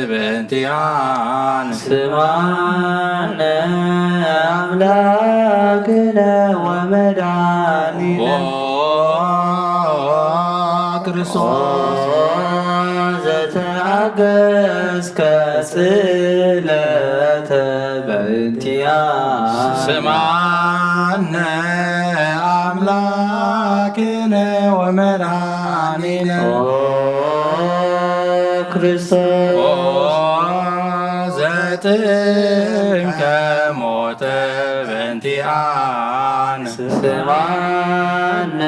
በእንቲአነ። ስምዓነ አምላክነ ወመድኃኒነ። ኦ ክርስቶስ። ኦ ዘተአገስከ ጽለተ በእንቲአነ። ስምዓነ አምላክነ ወመድኃኒነ። ኦ ክርስቶስ። ኦ ዘጥንከ ሞተ በእንቲአነ። ስምዓነ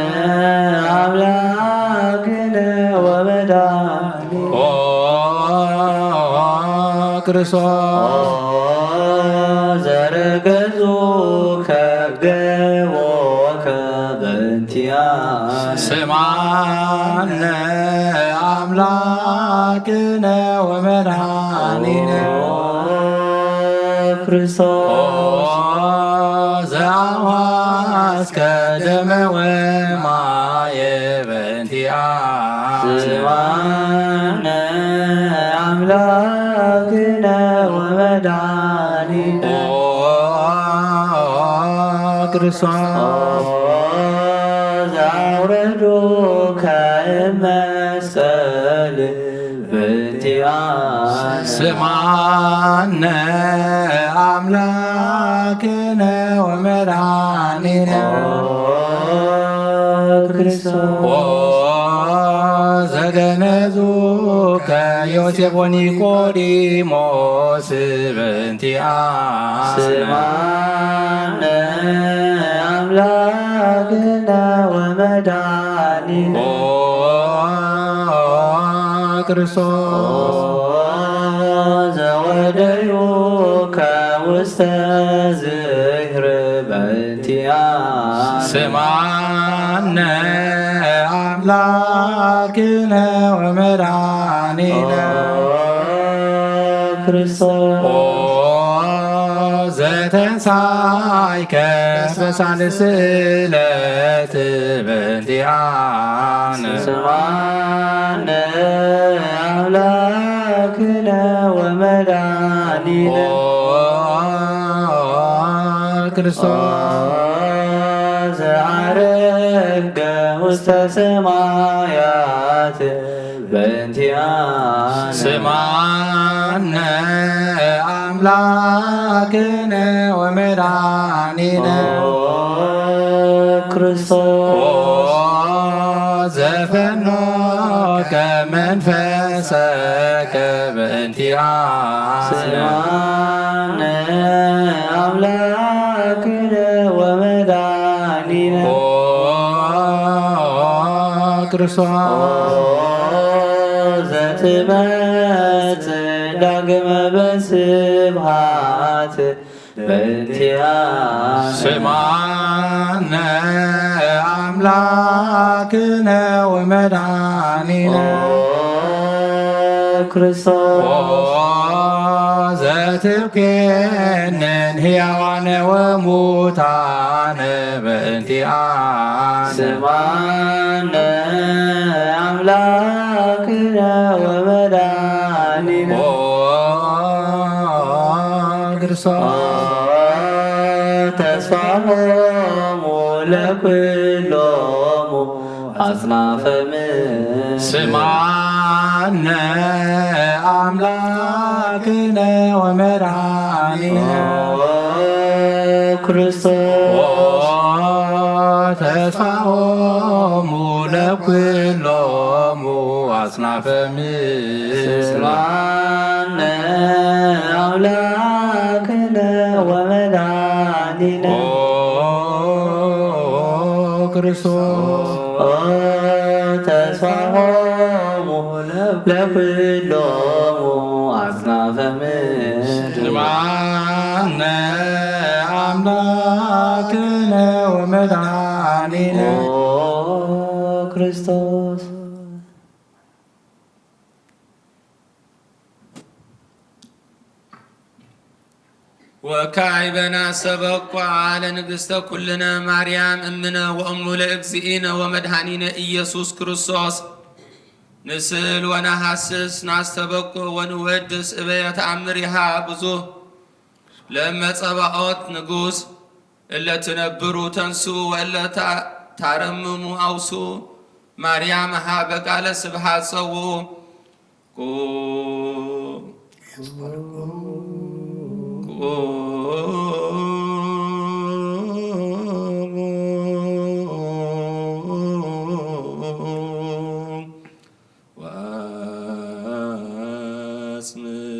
አምላክነ ወመድኃኒነ። ኦ ክርስቶስ። ኦ ዘረገጹከ ገቦከ በእንቲአነ። ስምዓነ አምላክነ ወመድኃኒነ። ኦ ክርስቶስ። ኦ ዘአውሐዝከ ደመ ወማየ በእንቲአነ። ስምዓነ አምላክነ ወመድኃኒነ። ኦ ክርስቶስ። ኦ ዘአውረዱከ እመ መስቀል በእንቲአነ። ስምዓነ አምላክነ ወመድኃኒነ። ኦ ክርስቶስ። ኦ ዘገነዙከ ዮሴፍ ወኒቆዲሞስ በእንቲአነ። ስምዓነ አምላክነ ወመድኃኒነ። ኦ ክርስቶስ። ኦ ዘወደዩከ ውስተ ዝክር በእንቲአነ። ስምዓነ አምላክነ ወመድኃኒነ። ኦ ክርስቶስ። ኦ ዘተንሳይከ በሳልስ ዕለት በእንቲአነ። ስምዓነ አምላክነ ወመድኃኒነ። ኦ ክርስቶስ። ኦ ዘዐረገ ውስተ ሰማያት በእንቲአነ። ስምዓነ አምላክነ ወመድኃኒነ። ኦ ክርስቶስ። ኦ ዘፈኖከ መንፈሰከ በእንቲአነ። ስምዓነ አምላክነ ወመድኃኒነ። ኦ ክርስቶስ። ኦ ዘትመጽእ ዳግመ ግመ በስብሐት በእንቲኣነ። ስምዓነ ኣምላክነ ወመድኃኒነ። ኦ ክርስቶስ። ኦ ዘትብኬንን ሕያዋነ ወሙታነ በእንቲኣነ። ስምዓነ ኣምላክነ ወመድኃኒነ። ኦ ክርስቶስ። ተስፋሆሙ ለኩሎሙ አጽናፈ ምድር። ስምዓነ አምላክነ ወመድኃኒነ። ኦ ክርስቶስ። ኦ ተስፋሆሙ ለኩሎሙ አጽናፈ ምድር። ስምዓነ አምላክነ ወመድኃኒነ። ኦ ክርስቶስ። ኦ ተስፋሆሙ ለኩሎሙ አጽናፈ ምድር። ስምዓነ አምላክነ ወመድኃኒነ። ኦ ክርስቶስ። ወካዕበ ናስተበቁ ለንግሥተ ኩልነ ማርያም እምነ ወእሙ ለእግዚእነ ወመድኃኒነ ኢየሱስ ክርስቶስ። ንስእል ወነሐስስ ናስተበቁ ወንወድስ እበየ ተአምሪሃ ብዙህ ለመጸባኦት ንጉሥ እለ ትነብሩ ተንስኡ ወእለ ታ-፣ ታረምሙ አውስኡ። ማርያም ሀበ ቃለ ስብሐት ጸውኡ። ቁ-፣ ቁ-፣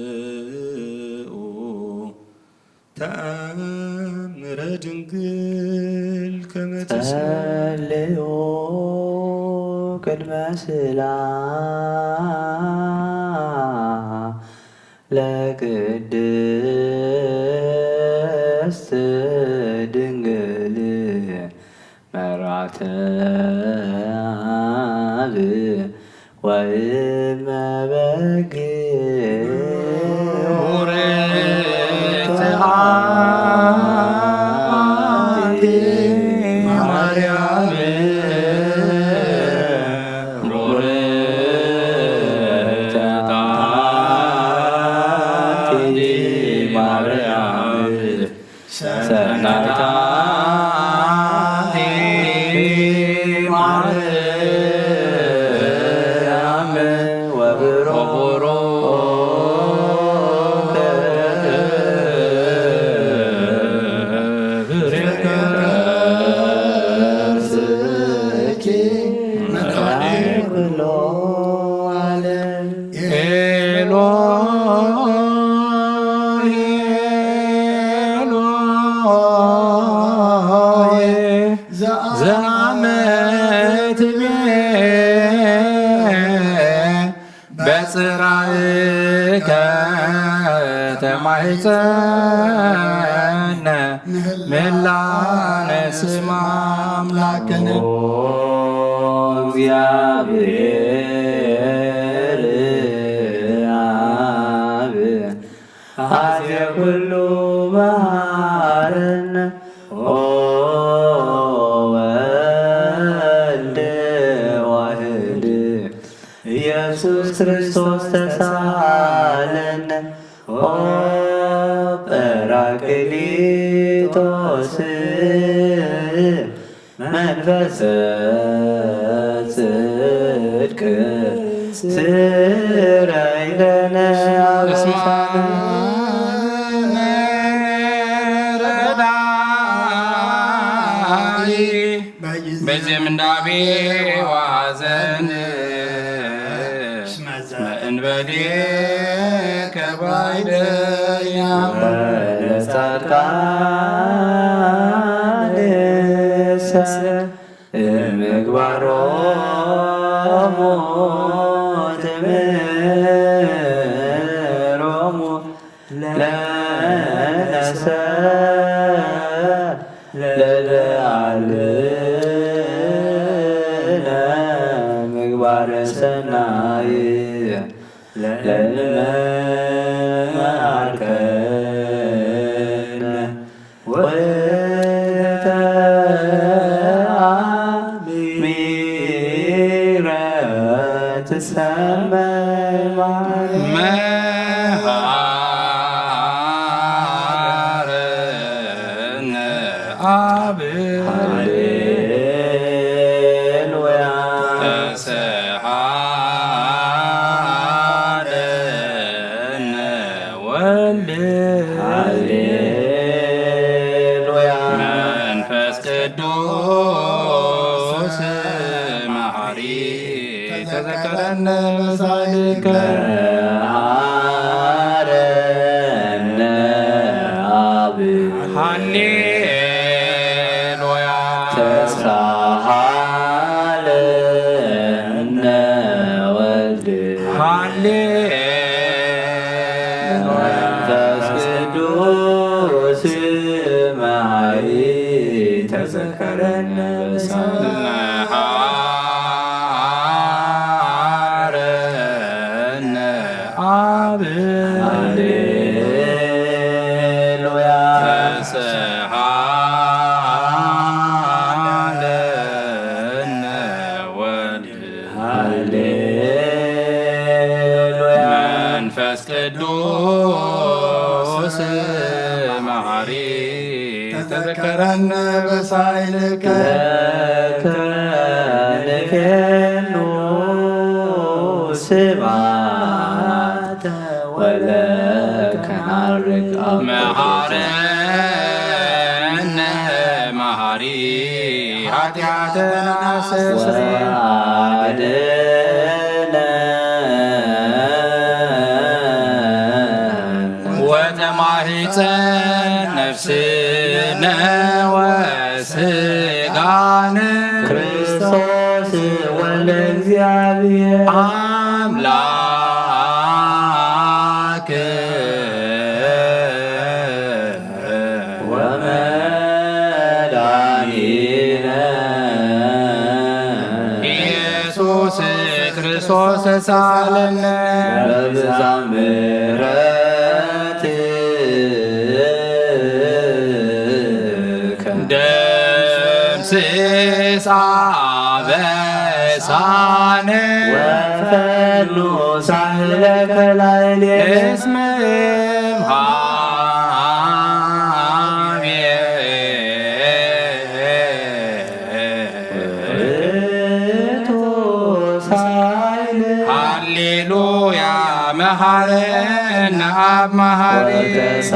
ወአጽምኡ ተአምረ ድንግል ከመ ትስምዕ። ጸልዩ ቅድመ ስላ ለቅድስት ድንግል መርዓተ አብ ወእመ በግ። ቡርክት አንቲ ማርያም፣ ቡርክት አንቲ ማርያም፣ ሰናይት አንቲ ማርያም፣ ወብሩክ ፍሬ ከርሥኪ መድኃኒት ኩሉ ዓለም። ኤሎሄ፣ ኤሎሄ፣ ዘአመ ትቤ በጽራእከ ተማሕጸነ ምህላ ነስማ አምላክነ። ኦ እግዚአብሔር አብ ሀዜ ኩሉ መሃረነ። ኦ ወልድ ዋህድ ኢየሱስ ክርስቶስ ተሳሃለነ። ኦ ጳራቅሊጦስ መንፈሰ ጽድቅ ስረይ ለነ አበሳነ። ረዳኢ በጊዜ ምንዳቤ ወሐዘን እስመ እንበሌከ ባይደያ ለጻድቃንሰ እምግባሮሙ ትምህሮሙ። ለነሰ ለለዓልነ ምግባረ ሰናይ ለለመሃርከነ ወተአሚረ ትሰመ ማርያም። መሃረነ አብ ሃሌሉያ። ተሰሃለነ ወልድ ሃሌሉያ። መንፈስ ቅዱስ መሐሪ ተዘከረነ በሳይልከ። መሃረነ አብ ሃሌሉያ። ተሳሃለነ ወልድ ሃሌ መንፈስ ቅዱስ መሐሪ ተዘከረነ በሳይልከ። መሃረነ አብ ሃሌሉያ። ተሰሃለነ ወልድ ሃሌሉያ። መንፈስ ቅዱስ መሐሪ ተዘከረነ በሳይልከ። ለከ ንፌኑ ስብሐተ ወለከ ናርግ አብ መሃረነ መሃሪ ኃጢአተና አስተስርይ ወአድነን ወተማሂፀን ነፍስነ ወስጋነ ክርስቶስ ወልደ እግዚአብሔር አምላክ ወመድኃኒነ ኢየሱስ ክርስቶስ ተሳሃለነ በብዝኃ ምሕረትከ ደምስስ አበሳነ ወፈኑ ሳህለከ ላዕሌነ እስመ እምሃቤ ውእቱ ሳይል ሃሌሉያ መሃረነ አብ መሃሪ ወተሳሃለ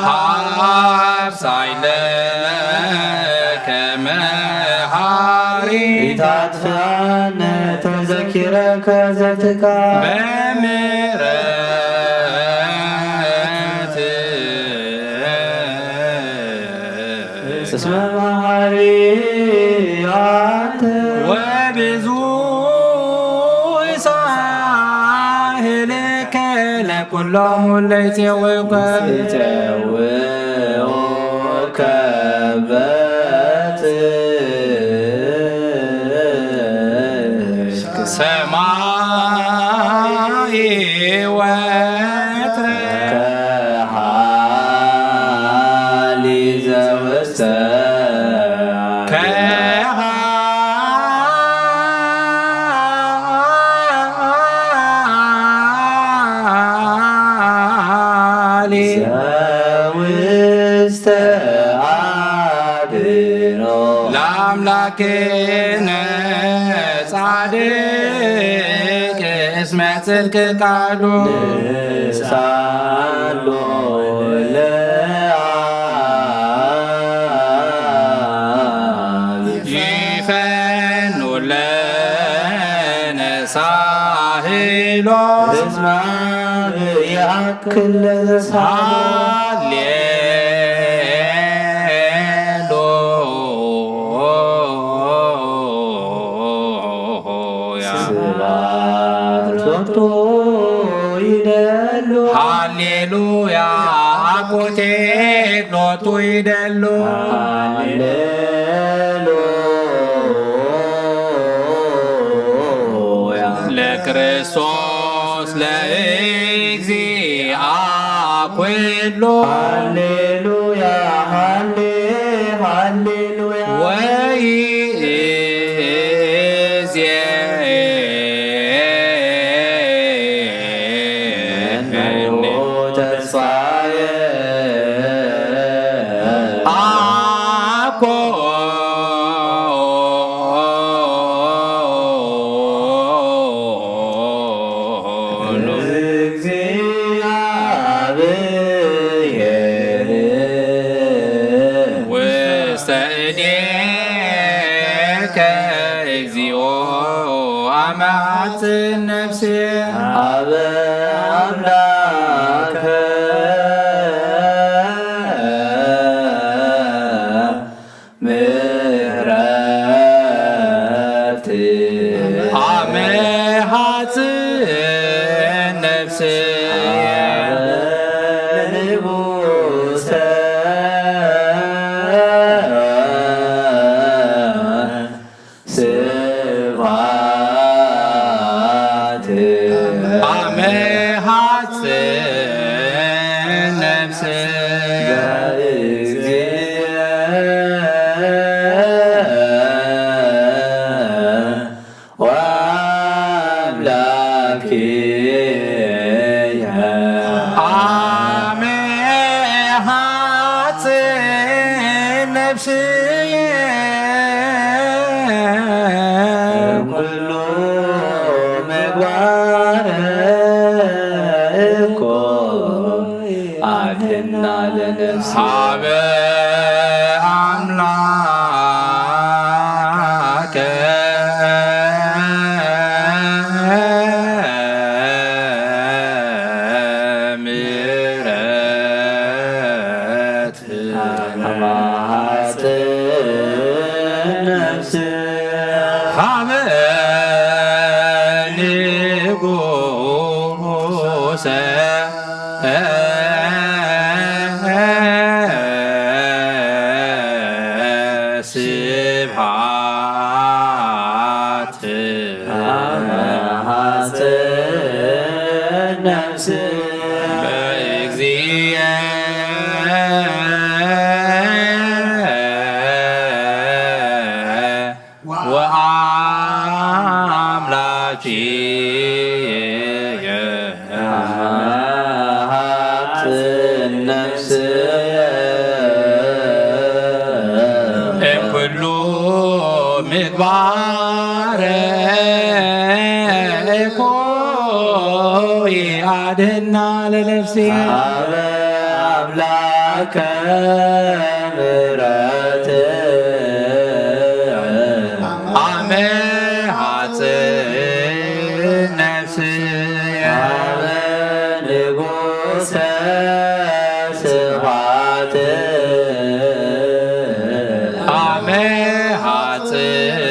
ሀብ ሳይለ ከመሃሪ ኢታጥፍአነ ተዘኪረከ ዘትካ በምሕረት እስመ መሃሪ አንተ ወብዙ ሳህልከ ለኩሎም ለይጼውከ ይጼውከ በጽድቅ ሰማይ ወትረ ከሃሊ ዘውስተ ከሃሊ ዘውስተ አድሮ ለአምላክነ ጻድቅ እስመ ጽድቅ ቃሉ ንሳሎ ለአብ ይፈኑ ለነ ሳህሎ እስመ አብ ይአክል ለዘሳህሎ ሃሌ ስብሐት ሎቱ ይደሉ። ሃሌሉያ። ኣኮቴት ሎቱ ይደሉ። ሃሌሉያ። ለክርስቶስ ለእግዚአ ኩሉ። ሃሌሉያ፣ ሃሌ፣ ሃሌሉያ። ወይእዜኑ ተስፋየ አኮ ለእግዚአብሔር ውስተ እዴከ እግዚኦ አመ አጽን ነፍሴ። አበ አምላከ ምህረት አመ ሐጽን ነፍስየ ንጉሰ ስብሐት አመ ሐጽን ነፍስየ ወአምላክየ አመ ሐጽን ነፍስየ ኩሉ ምግባር እኮ አድህና ለነፍስ ሀበ አምላከ ምሕረት አማሐጽን ነፍስ ሀበ ንጉሰ ስብሐት አመ ሐጽን ነፍስ በእግዚእ ወአምላኪየ አመ ሐጽን ነፍስየ እምኩሉ ምግባር እኮ አድህና ለነፍስየ ሀበ አምላከ ምሕረት አመ ሐጽን ነፍስየ ሀበ ንጉሰ ስብሐት አመ ሐጽን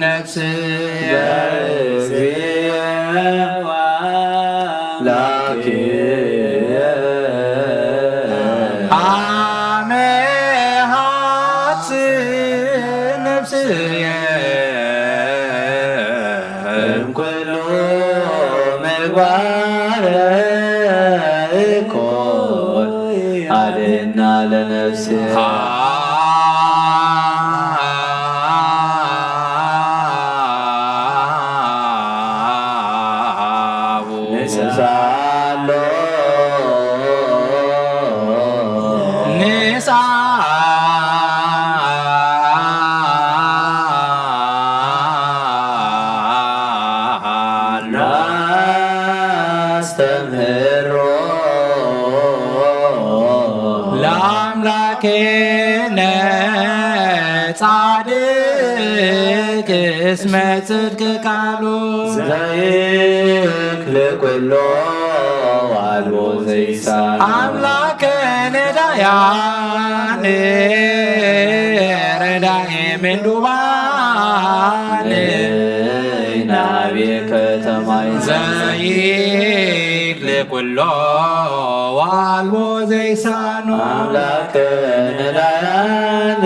ነፍስየ እግዚእ ላኪየ አመ ሐጽን ነፍስየ እምኩሉ ምግባር እኮ አድህና ለነፍስየ ንሳሎ ንሳ ናስተምህሮ ለአምላክነ ጻድቅ እስመ ጽድቅ ቃሉ ዘይክል ኩሎ አልቦ ዘይሳን አምላከ ነዳያን ረዳኤ ምንዱባን ከተማይ ዘይክል ኩሎ ዋልቦ ዘይሳኖ ኣምላክ ነዳያን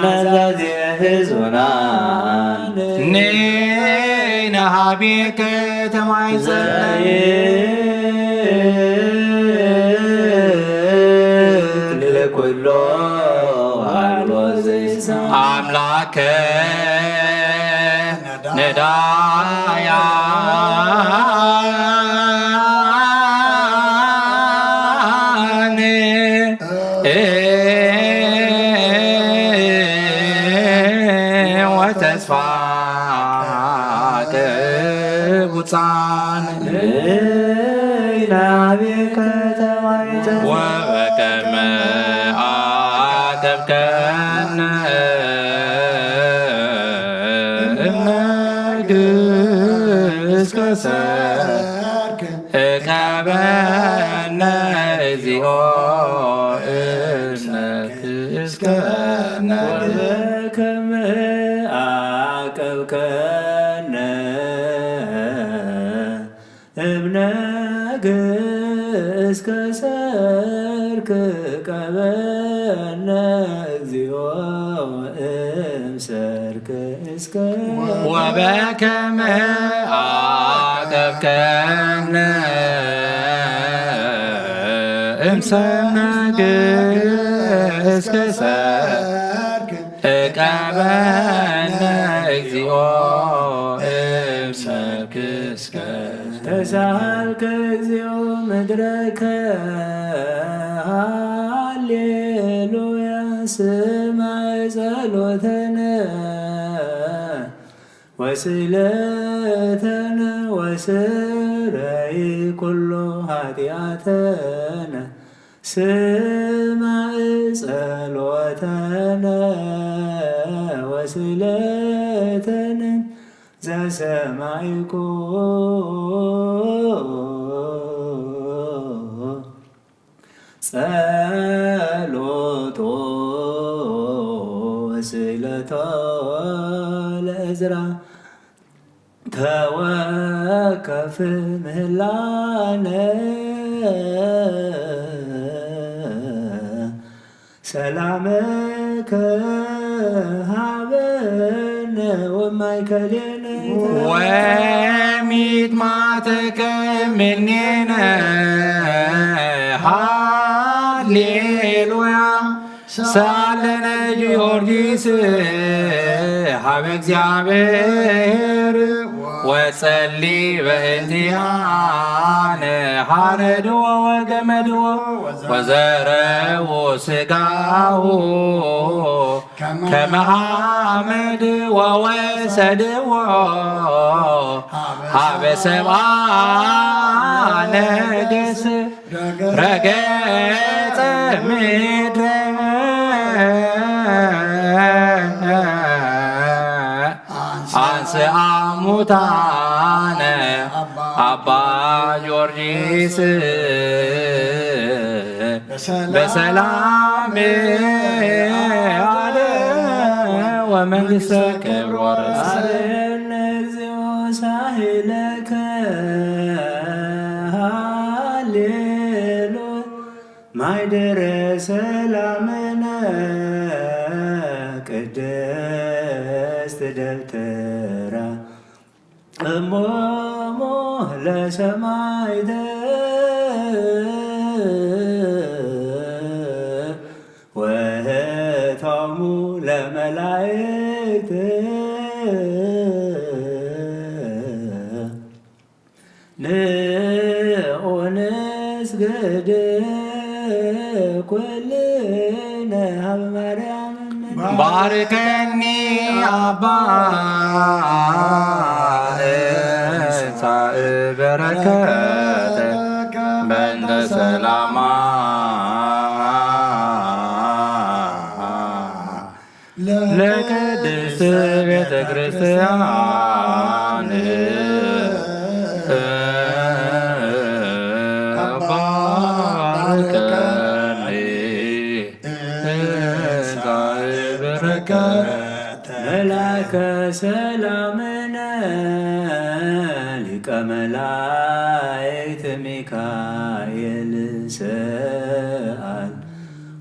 ናዛዜ ህዝቡናን ነይና ሃቤ ከተማይ ዘይክል ኩሎ ዋልቦ ዘይሳኖ ኣምላክ ነዳያን ወተስፋ ቅቡጻን ናቤ ከተማይተ ወበከመ አቀብከነ እምነግስ ከሰርክ እቀበነ እግዚኦ እምነግስ ከነ ወበከመ አቀብከነ እምነግስ ከሰርክ ቀበነ እግዚኦ እምሰርክ እስከ ወበከመ አቀብከነ እምሰርክ እስከ ሰርክ እቀበነ እግዚኦ እምሰርክ እስከ ተሳሃልከ እግዚኦ ምድረከ ሃሌሉያ ስማዕ ጸሎተነ ወስእለተነ ወስረይ ኩሎ ኃጢአተነ ስማዕ ጸሎተነ ወስእለተነ ዘሰማዕኩ ጸሎቶ ወስእለቶ ለእዝራ ተወከፍ ምህላነ ሰላምከ ሃበነ ወማእከሌነ ወሚጥማተከ ምኔነ ሃሌሉያ ሳለነ ጊዮርጊስ ሀበ እግዚአብሔር ወጸሊ በእንቲአነ ሐረድዎ ወገመድዎ ወዘረው ስጋሁ ከመ ሐመድ ወወሰድዎ ሀበ ሰብአ ነገስ ረገጸ ምድረ አንስአ ሙታነ አባ ጊዮርጊስ በሰላም አደ ወመንግስተ ክብር ወረስ እግዚኦ ሳህለከ ሃሌሉያ ማይደረ ሰላምነ ቅድስት ደብተራ እሞሙ ለሰማይተ ወህቶሙ ለመላእክት ንዑ ንስግድ ኩልነ ሀበ ማርያም እምነ። ባርከኒ አባ እንሳእ በረከተ በእንተ ሰላማ ለቅድስት ቤተ ክርስቲያን ባርከኒ እንሳእ በረከተ መላከ ሰላም ሊቀ መላእክት ሚካኤል ሰኣል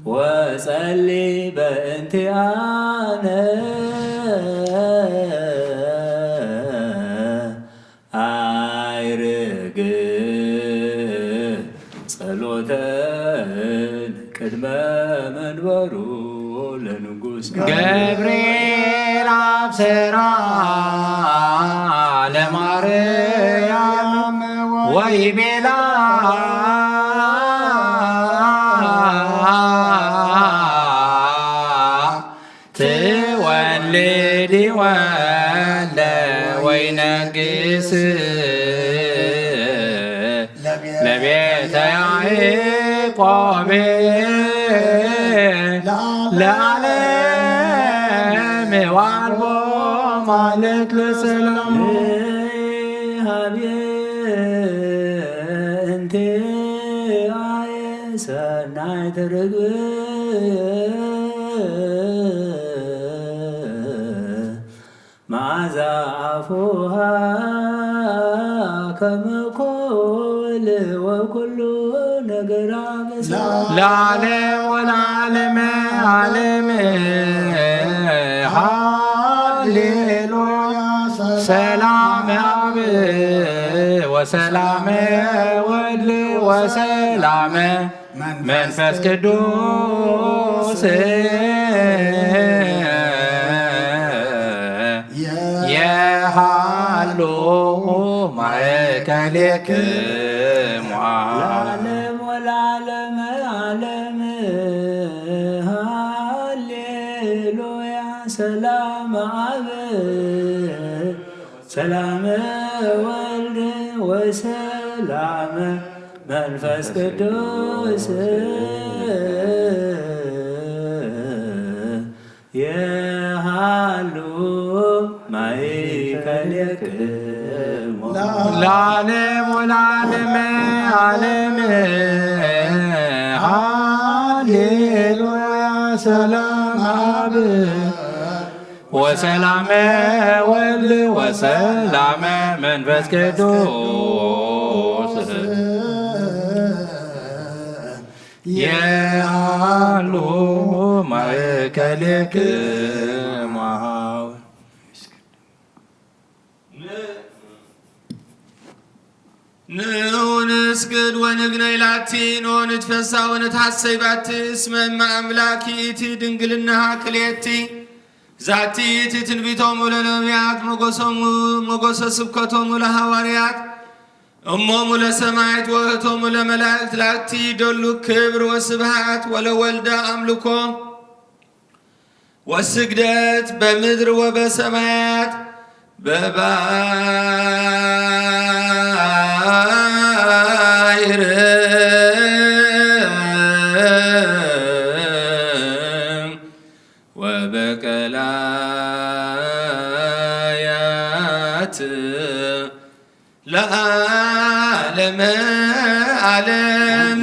ወጸሊ በእንቲኣነ። ኣይርግ ጸሎተን ቅድመ መንበሩ ለንጉስ ገብርኤል ኣብሰራ ለማርያም ወይቤላ ትወልዲ ወልደ ወይነግስ ለቤተ ያዕቆብ ለዓለም ዋልቦ ማለት ለሰላም ሃብየ እንቲኣየ ሰናይት ርግብ መዓዛ ኣፉሃ ከመ ኮል ወኩሉ ነገራ በሰላም ለዓለም ወለዓለመ ዓለም ሃሌሉያ። ሰላም አብ ወሰላም ወልድ ወሰላም መንፈስ ቅዱስ የሃሉ ማእከሌክሙ ለዓለም ወለዓለመ ዓለም ሃሌሉያ። ሰላም አብ ሰላም ወልድ ወሰላም መንፈስ ቅዱስ የሃሉ ማእከሌክሙ ለዓለም ወለዓለመ ዓለም ሃሌሉያ። ሰላም አብ ወሰላመ ወልድ ወሰላመ መንፈስ ቅዱስ የሃሉ ማእከሌክሙ። ንዑ ንስግድ ወንግነይ ላቲ፣ ንዑ ንትፈሳ ወንትሐሰይ ባቲ፣ እስመ እመ አምላክ ይእቲ ድንግልናሃ ክልኤቲ። ዛቲ ይእቲ ትንቢቶሙ ለነቢያት፣ ሞገሶሙ፣ ሞገሰ ስብከቶሙ ለሐዋርያት፣ እሞሙ ለሰማዕት ወእህቶሙ ለመላእክት፣ ላቲ ደሉ ክብር ወስብሐት ወለወልደ አምልኮ። ወስግደት በምድር ወበሰማያት በባሕር ወበቀላያት ለዓለመ ዓለም።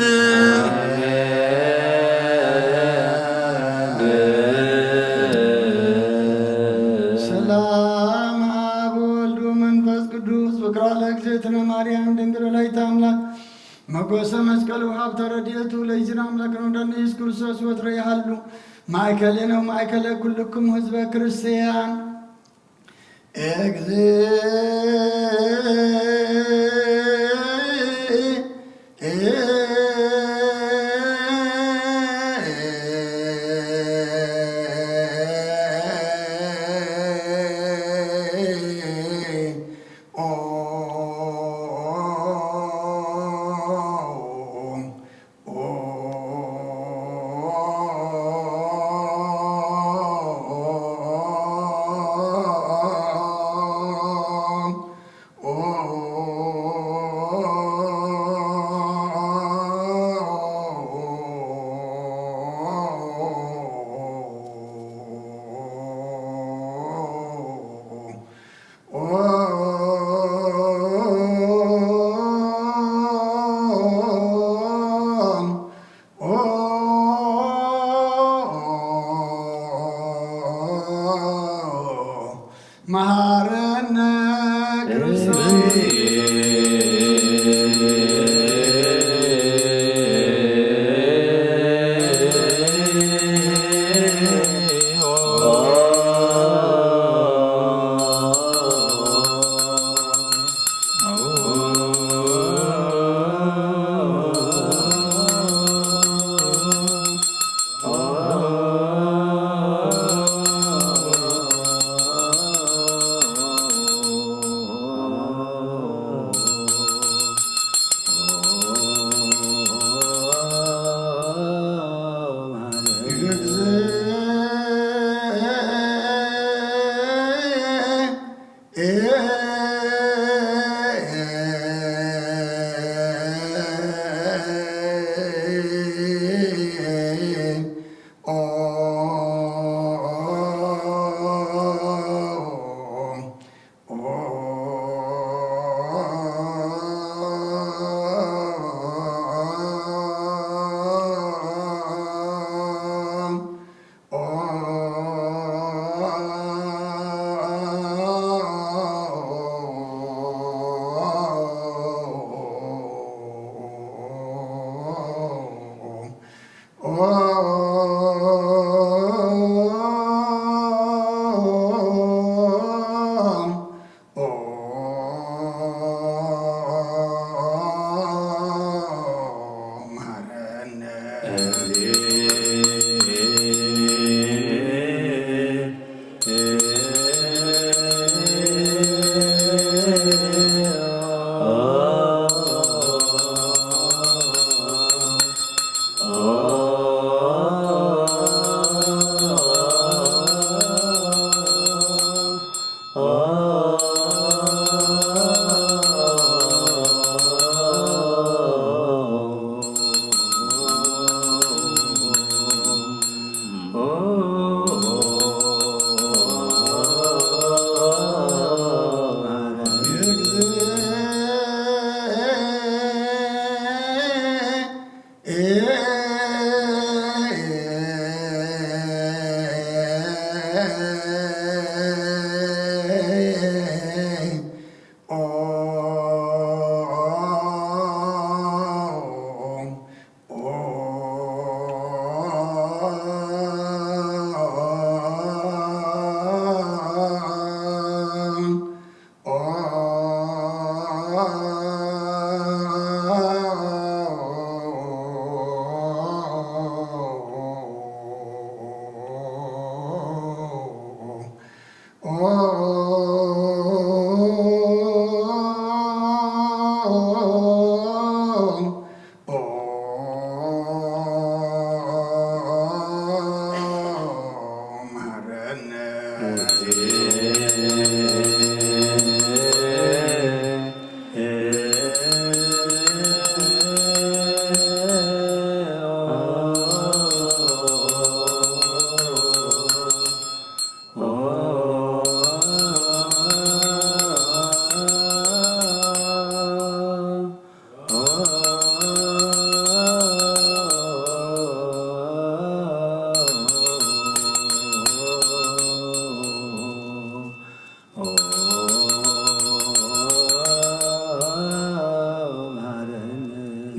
ሰላም አብ ወልድ ወመንፈስ ቅዱስ። ፍቅራ ለእግዝእትነ ማርያም ድንግል ወላዲተ አምላክ። መጎሰ መስቀሉ ሀብተ ረድኤቱ ለይዝን አምላክ ነው። ኢየሱስ ክርስቶስ ወትረ ይሃሉ ማእከሌነ ወማእከለ ኩልክሙ ህዝበ ክርስቲያን። መሐረነ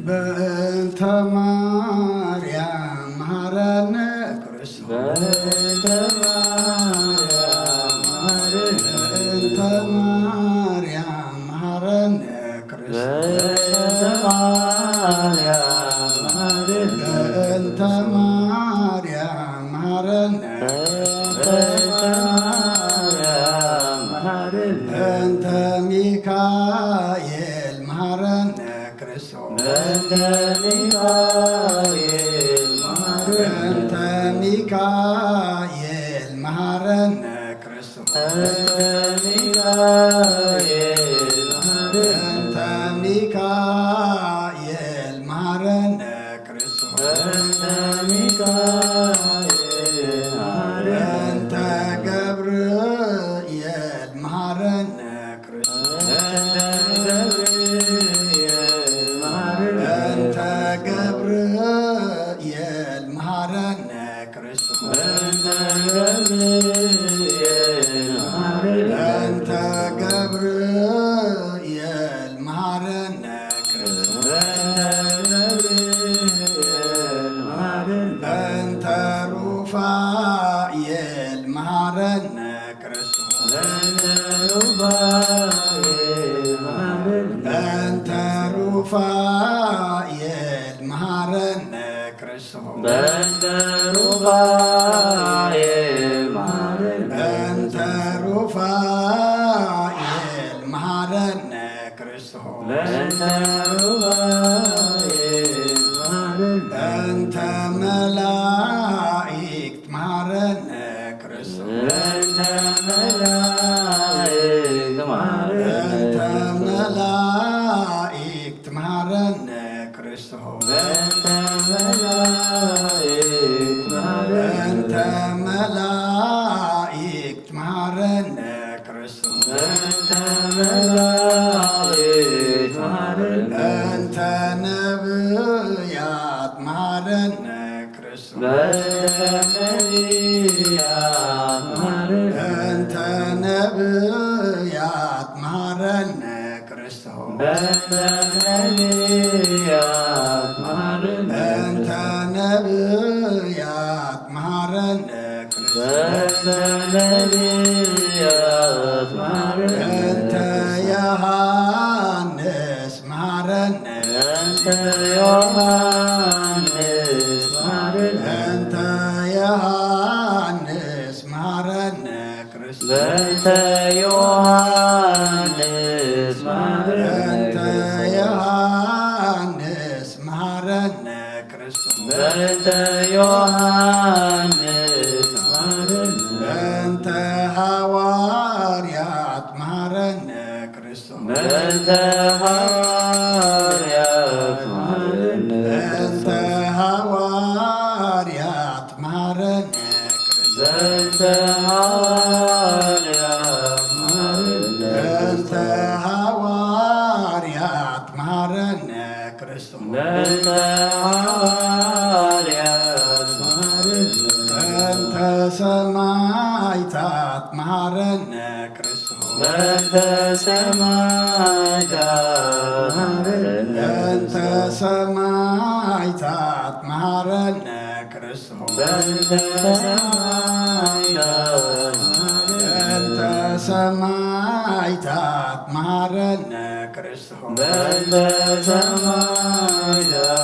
በእንተ ማርያም መሐረነ ክርስቶስ። በእንተ ማርያም መሐረነ። በእንተ ማርያም መሐረነ ክርስቶስ። በእንተ ማርያም መሐረነ። በእንተ ማርያም መሐረነ። በእንተ ማርያም መሐረነ። በእንተ ሚካኤል መሐረነ ክርስቶስ። በእንተ ሚካኤል መሐረነ። በእንተ ሚካኤል መሐረነ ክርስቶስ። በእንተ ሚካኤል መሐረነ። በእንተ ሚካኤል መሐረነ ክርስቶስ። በእንተ ሚካኤል መሐረነ። በእንተ ገብርኤል መሐረነ ክርስቶስ። በእንተ ገብርኤል መሐረነ። በእንተ ገብርኤል መሐረነ ክርስቶስ። በእንተ ገብርኤል መሐረነ። በእንተ ገብርኤል መሐረነ ክርስቶስ። በእንተ ገብርኤል መሐረነ። በእንተ ሩፋኤል መሐረነ ክርስቶስ። በእንተ ሩፋኤል መሐረነ። በእንተ ሩፋኤል መሐረነ ክርስቶስ። በእንተ ሩፋኤል መሐረነ። በእንተ ሩፋኤል መሐረነ ክርስቶስ። በእንተ ሩፋኤል መሐረነ። በእንተ መላእክት መሐረነ ክርስቶስ። በእንተ መላእክት መላእክት መሃረነ። እንተ ነብያት መሃረነ ክርስቶስ። በእንተ ነብያት መሃረነ። እንተ ነብያት መሃረነ ክርስቶስ። በእንተ ነብያት መሃረነ። እንተ ነብያት መሃረነ ክርስቶስ። በእንተ ነብያት መሃረነ። እንተ ዮሃንስ መሃረነ። እንተ ዮሃንስ መሃረነ። እንተ ዮሃንስ መሃረነ ክርስቶስ። በእንተ ዮሃንስ መሃረነ። እንተ ዮሃንስ መሃረነ ክርስቶስ። በእንተ ዮሃንስ መሃረነ። በእንተ ሃዋርያት መሃረነ ክርስቶስ። በእንተ ሃዋርያት መሃረነ። በእንተ ሃዋርያት መሃረነ ክርስቶስ። በእንተ ሃዋርያት መሃረነ። በእንተ ሃዋርያት መሃረነ ክርስቶስ። በእንተ ሃዋርያት መሃረነ። በእንተ ሰማዕታት መሃረነ ክርስቶስ። በእንተ ሰማዕታት መሃረነ። በእንተ ሰማዕታት መሃረነ ክርስቶስ። በእንተ ሰማዕታት መሃረነ። በእንተ ሰማዕታት መሃረነ ክርስቶስ። በእንተ ሰማዕታት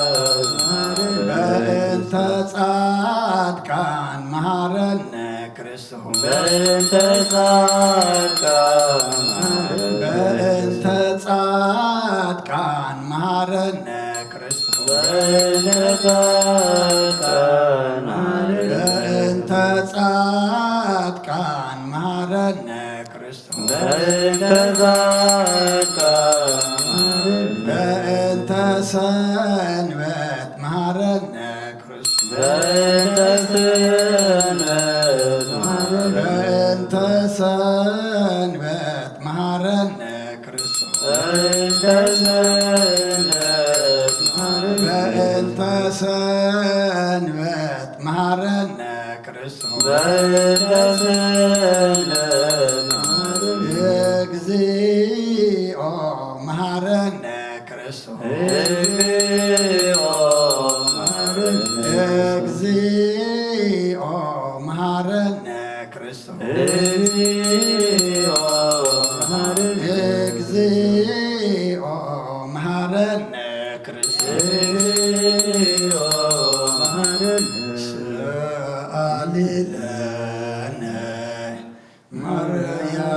መሃረነ። በእንተ ጻድቃን መሃረነ ክርስቶስ። በእንተ ጻድቃን መሃረነ። በእንተ ጻድቃን መሃረነ ክርስቶስ። በእንተ ጻድቃን መሃረነ። በእንተ ጻድቃን መሃረነ ክርስቶስ። በእንተ ጻድቃን መሃረነ። በእንተ ሰንበት መሃረነ ክርስቶስ። በእንተ ሰንበት መሃረነ። በእንተ ሰንበት መሃረነ ክርስቶስ። በእንተ ሰንበት መሃረነ። በእንተ ሰንበት መሃረነ ክርስቶስ። በእንተ ሰንበት መሃረነ። እግዚኦ መሃረነ ክርስቶስ። እግዚኦ መሃረነ። እግዚኦ መሃረነ ክርስቶስ። እግዚኦ መሃረነ። እግዚኦ መሃረነ ክርስቶስ። እግዚኦ መሃረነ። ሰአሊ ለነ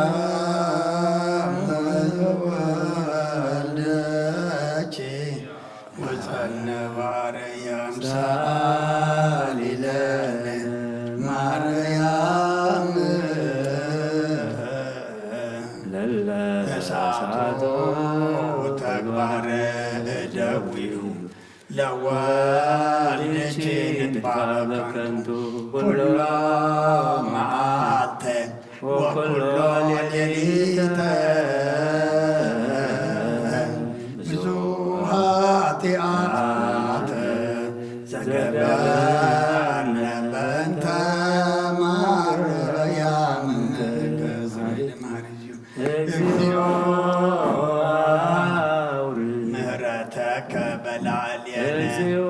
ማርያም ወልደኪ ወጸነ ማርያም ሰአሊ ለነ ማርያም። ለለ እሳቱ ተግባረ እደዊሁ ለወልድኪ ንጥፋ በከንቱ ኩሎ መዓልተ ወኩሎ ሌሊተ ብዙ ኃጢአት ዘገበርነ በእንተ ማርያም። እግዚኦ አውርድ ምሕረተከ በላዕሌነ እግዚኦ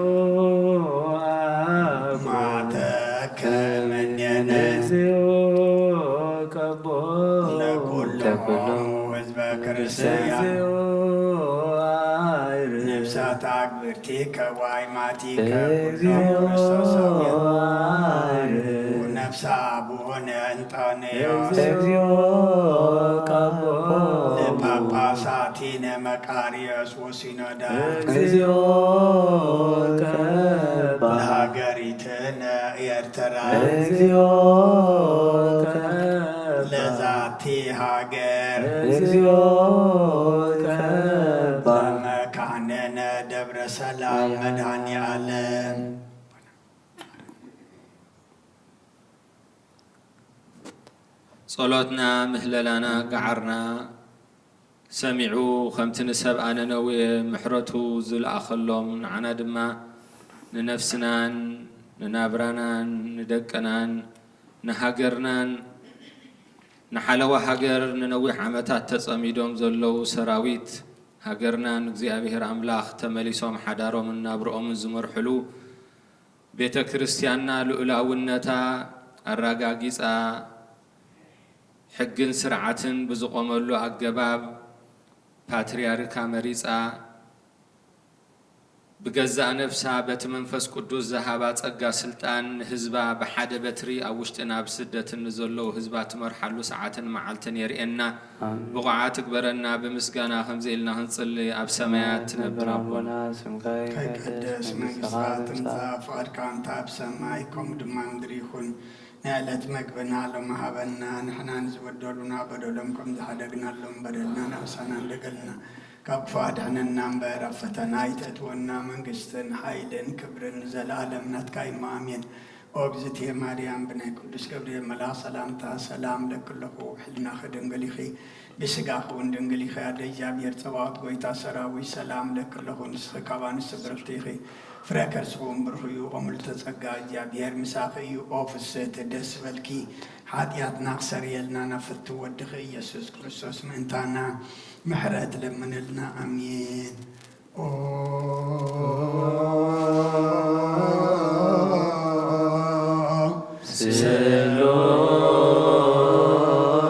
አውርድ መዓተከ እምኔነ እግዚኦ ቀቦ ለኩሎሙ ህዝበ ክርስቲያን። እግዚኦ አይርድ ነፍሳት አግብርቲከ ወአይማቲከ ኩሎም እግዚኦ ክርስቶሳውያን። አይርድ ነፍሳ ብሆነ እንጣኔዎስ እግዚኦ ቀቦ ለጳጳሳቲነ መቃርዮስ ወሲኖዳ እግዚኦ ቀባ ለሀገሪትነ ኤርትራ እግዚኦ ቀባ ለዛቲ ሀገር እግዚኦ ቀባ ለመካነነ ደብረ ሰላም መድኃኔ ዓለም። ጸሎትና ምህለላና ገዓርና ሰሚዑ፣ ከምቲ ንሰብኣ ነነዌ ምሕረቱ ዝለኣኸሎም፣ ንዓና ድማ ንነፍስናን ንናብራናን ንደቅናን ንሃገርናን ንሓለዋ ሃገር ንነዊሕ ዓመታት ተጸሚዶም ዘለዉ ሰራዊት ሃገርናን እግዚኣብሔር ኣምላኽ ተመሊሶም ሓዳሮምን ናብርኦምን ዝመርሕሉ፣ ቤተ ክርስቲያንና ልኡላውነታ ኣራጋጊጻ፣ ሕግን ስርዓትን ብዝቖመሉ ኣገባብ ፓትርያርካ መሪጻ፣ ብገዛእ ነፍሳ በቲ መንፈስ ቅዱስ ዝሃባ ጸጋ ስልጣን ንህዝባ ብሓደ በትሪ ኣብ ውሽጥን ኣብ ስደትን ንዘለዉ ህዝባ ትመርሓሉ ሰዓትን መዓልትን የርእየና። ኣሜን። ብቑዓት ትግበረና። ብምስጋና ከምዚ ኢልና ክንጽሊ፣ ኣብ ሰማያት ትነብር ኣቦና፣ ስምካ ይቀደስ፣ መንግስትኻ ትምጻእ፣ ፍቓድካ እንተ ኣብ ሰማይ ከምኡ ድማ ምድሪ ይኹን። ናይ ዕለት መግብና ሎሚ ሃበና፣ ንሕና ንዝበደሉና በደሎም ከም ዝሓደግናሎም በደልና ናብሳና እንደገልና፣ ካብ ክፉእ ኣድሕነና እምበር፣ ኣብ ፈተና ኣይተእትወና፣ መንግስትን ሓይልን ክብርን ንዘለኣለም ናትካ እዩ፣ ኣሜን። ኦ እግዝእትየ ማርያም፣ ብናይ ቅዱስ ገብርኤል መልኣኽ ሰላምታ ሰላም እለኪ ኣለኹ፣ ብሕልናኺ ድንግል ኢኺ፣ ብስጋኺ እውን ድንግል ኢኺ፣ ኣደ እግዚኣብሔር ጸባኦት፣ ጎይታ ሰራዊት፣ ሰላም እለኪ ኣለኹ፣ ንስኺ ካብ ኣንስቲ ብርኽቲ ኢኺ፣ ፍረ ከርስኺ እውን ብሩኽ እዩ። ኦ ምልዕተ ጸጋ፣ እግዚኣብሔር ምሳኺ እዩ። ኦ ፍስህቲ፣ ደስ ይበልኪ፣ ሓጢኣትና ክሰርየልና ናብ ፍትው ወድኺ ኢየሱስ ክርስቶስ ምእንታና ምሕረት ለምንልና። ኣሜን። ኦ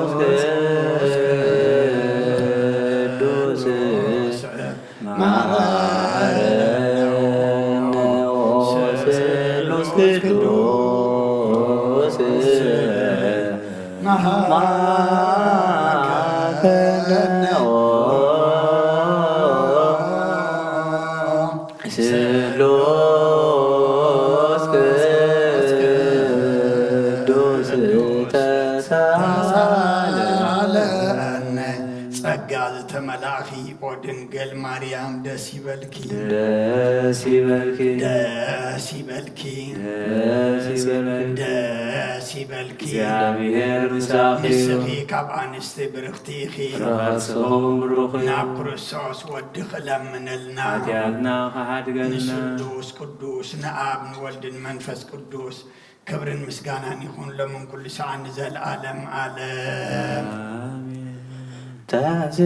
ስሉስ ቅዱስ መሐረነ ኦ ስሉስ ቅዱስ መሐረነ ኦ ስሉስ ቅዱስ ተሳለነ። ጸጋ ዝተመላእኺ ኦ ድንግል ማርያም ደስ ይበልኪ። ደስ ይበልኪ። ደስ ይበልኪ። ደስ ይበልኪ። ደስ ይበልኪ። እግዚኣብሔር ምሳኺ እዩ። ንስኺ ካብ ኣንስቲ ብርኽቲ ኢኺ። ፍረ ከርስኺ እውን ብሩኽ እዩ። ናብ ክርስቶስ ወድኺ ለምንልና። ሓጢኣትና ክሓድገልና። ንስሉስ ቅዱስ ንኣብ ንወልድን መንፈስ ቅዱስ ክብርን ምስጋናን ይኹን ሎምን ኩሉ ሰዓት ንዘለኣለም ዓለም። ኣሜን። ተንሥእ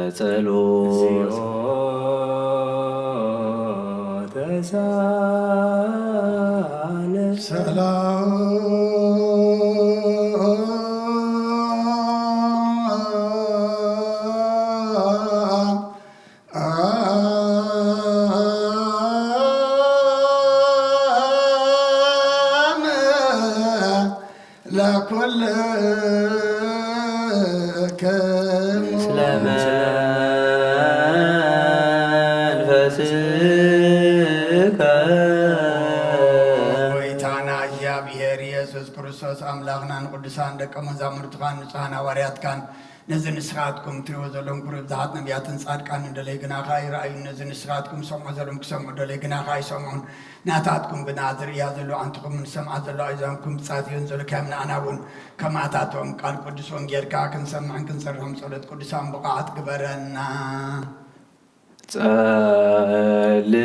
ለጸሎት። ሰላም ለኩልክሙ ምስለ መንፈስከ። ጎይታና እግዚኣብሔር ኢየሱስ ክርስቶስ ኣምላኽና ንቅዱሳን ደቀ መዛሙርትኻን ንጹሓን ሃዋርያትካን ነዚ ንስኻትኩም ትሪእዎ ዘለኹም ክርኢ ብዙሓት ነቢያትን ጻድቃንን ደለይ ግናኻ ይረኣዩ። ነዚ ንስኻትኩም ሰምዖ ዘለኹም ክሰምዑ ደለይ ግናኻ ኣይሰምዑን። ናታትኩም ግና ዝርእያ ዘለዋ ኣንትኹም ንሰምዓ ዘለዋ ኣእዛንኩም ብጻትየን ዘለካዮም ንኣና እውን ከማታቶም ቃል ቅዱስ ወንጌልካ ክንሰምዕን ክንሰርሖም ጸሎት ቅዱሳን ብቕዓት ግበረና። ጸልእ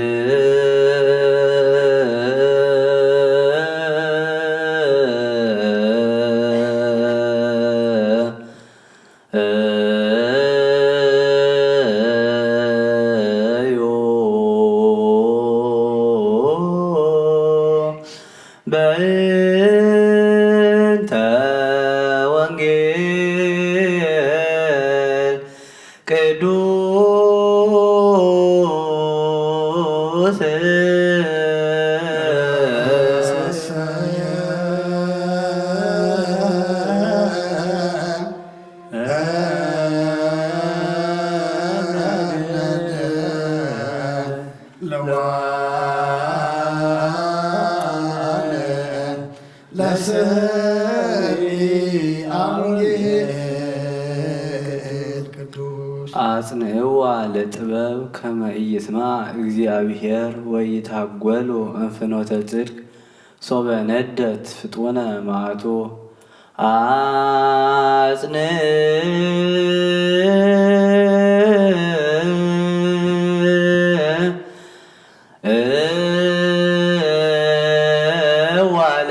በእንተ ወንጌል ቅዱስ ለዋለ ለሰሚዐ ወንጌል ቅዱስ አጽንዕዋ ለጥበብ ከመ ኢይስምዓ እግዚአብሔር ወኢይትሃጎሉ እምፍኖተ ጽድቅ ሶበ ነደት ፍጡነ መዓቱ። አጽንዕ እዋለ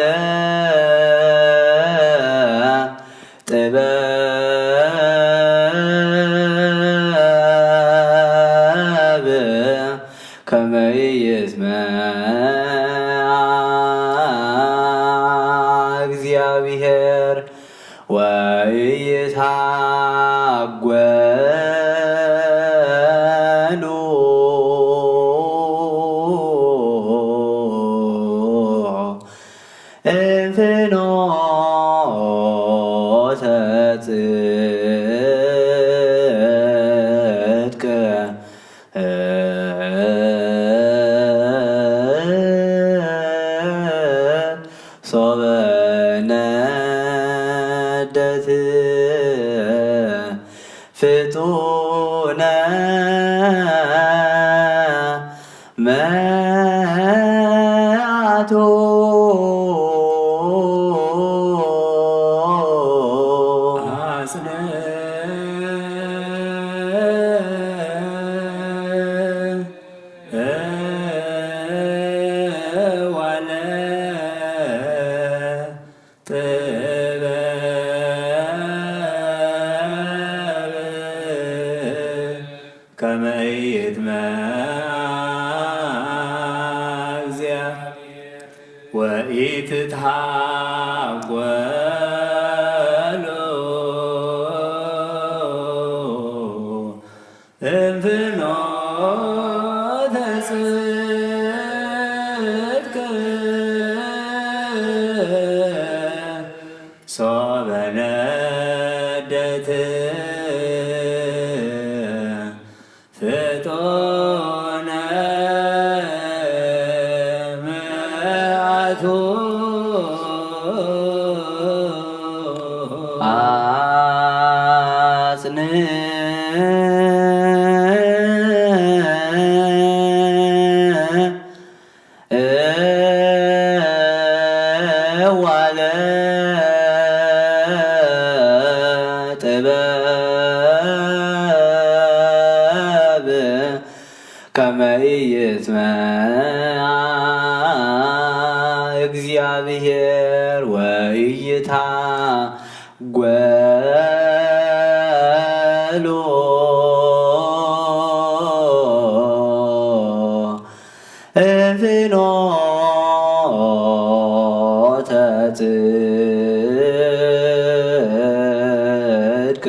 ጥበብ ከመ ኢይስምዓ እግዚአብሔር ወኢይትሃጎሉ እምፍኖተ ጽድቅ ሶበ ነደት ፍጡነ መዓቱ። አጽንዕ እዋለ ጥበብ ከመ ኢይስምዓ እግዚአብሔር ወኢይትሃጎሉ እምፍኖተ ጽድቅ ሶበ ነደት ፍጡነ መዓቱ። አጽንዕ እዋለ ጥበብ ከመ ኢይስምዓ እግዚአብሔር ወኢይትሃጎሉ እምፍኖተ ጽድቅ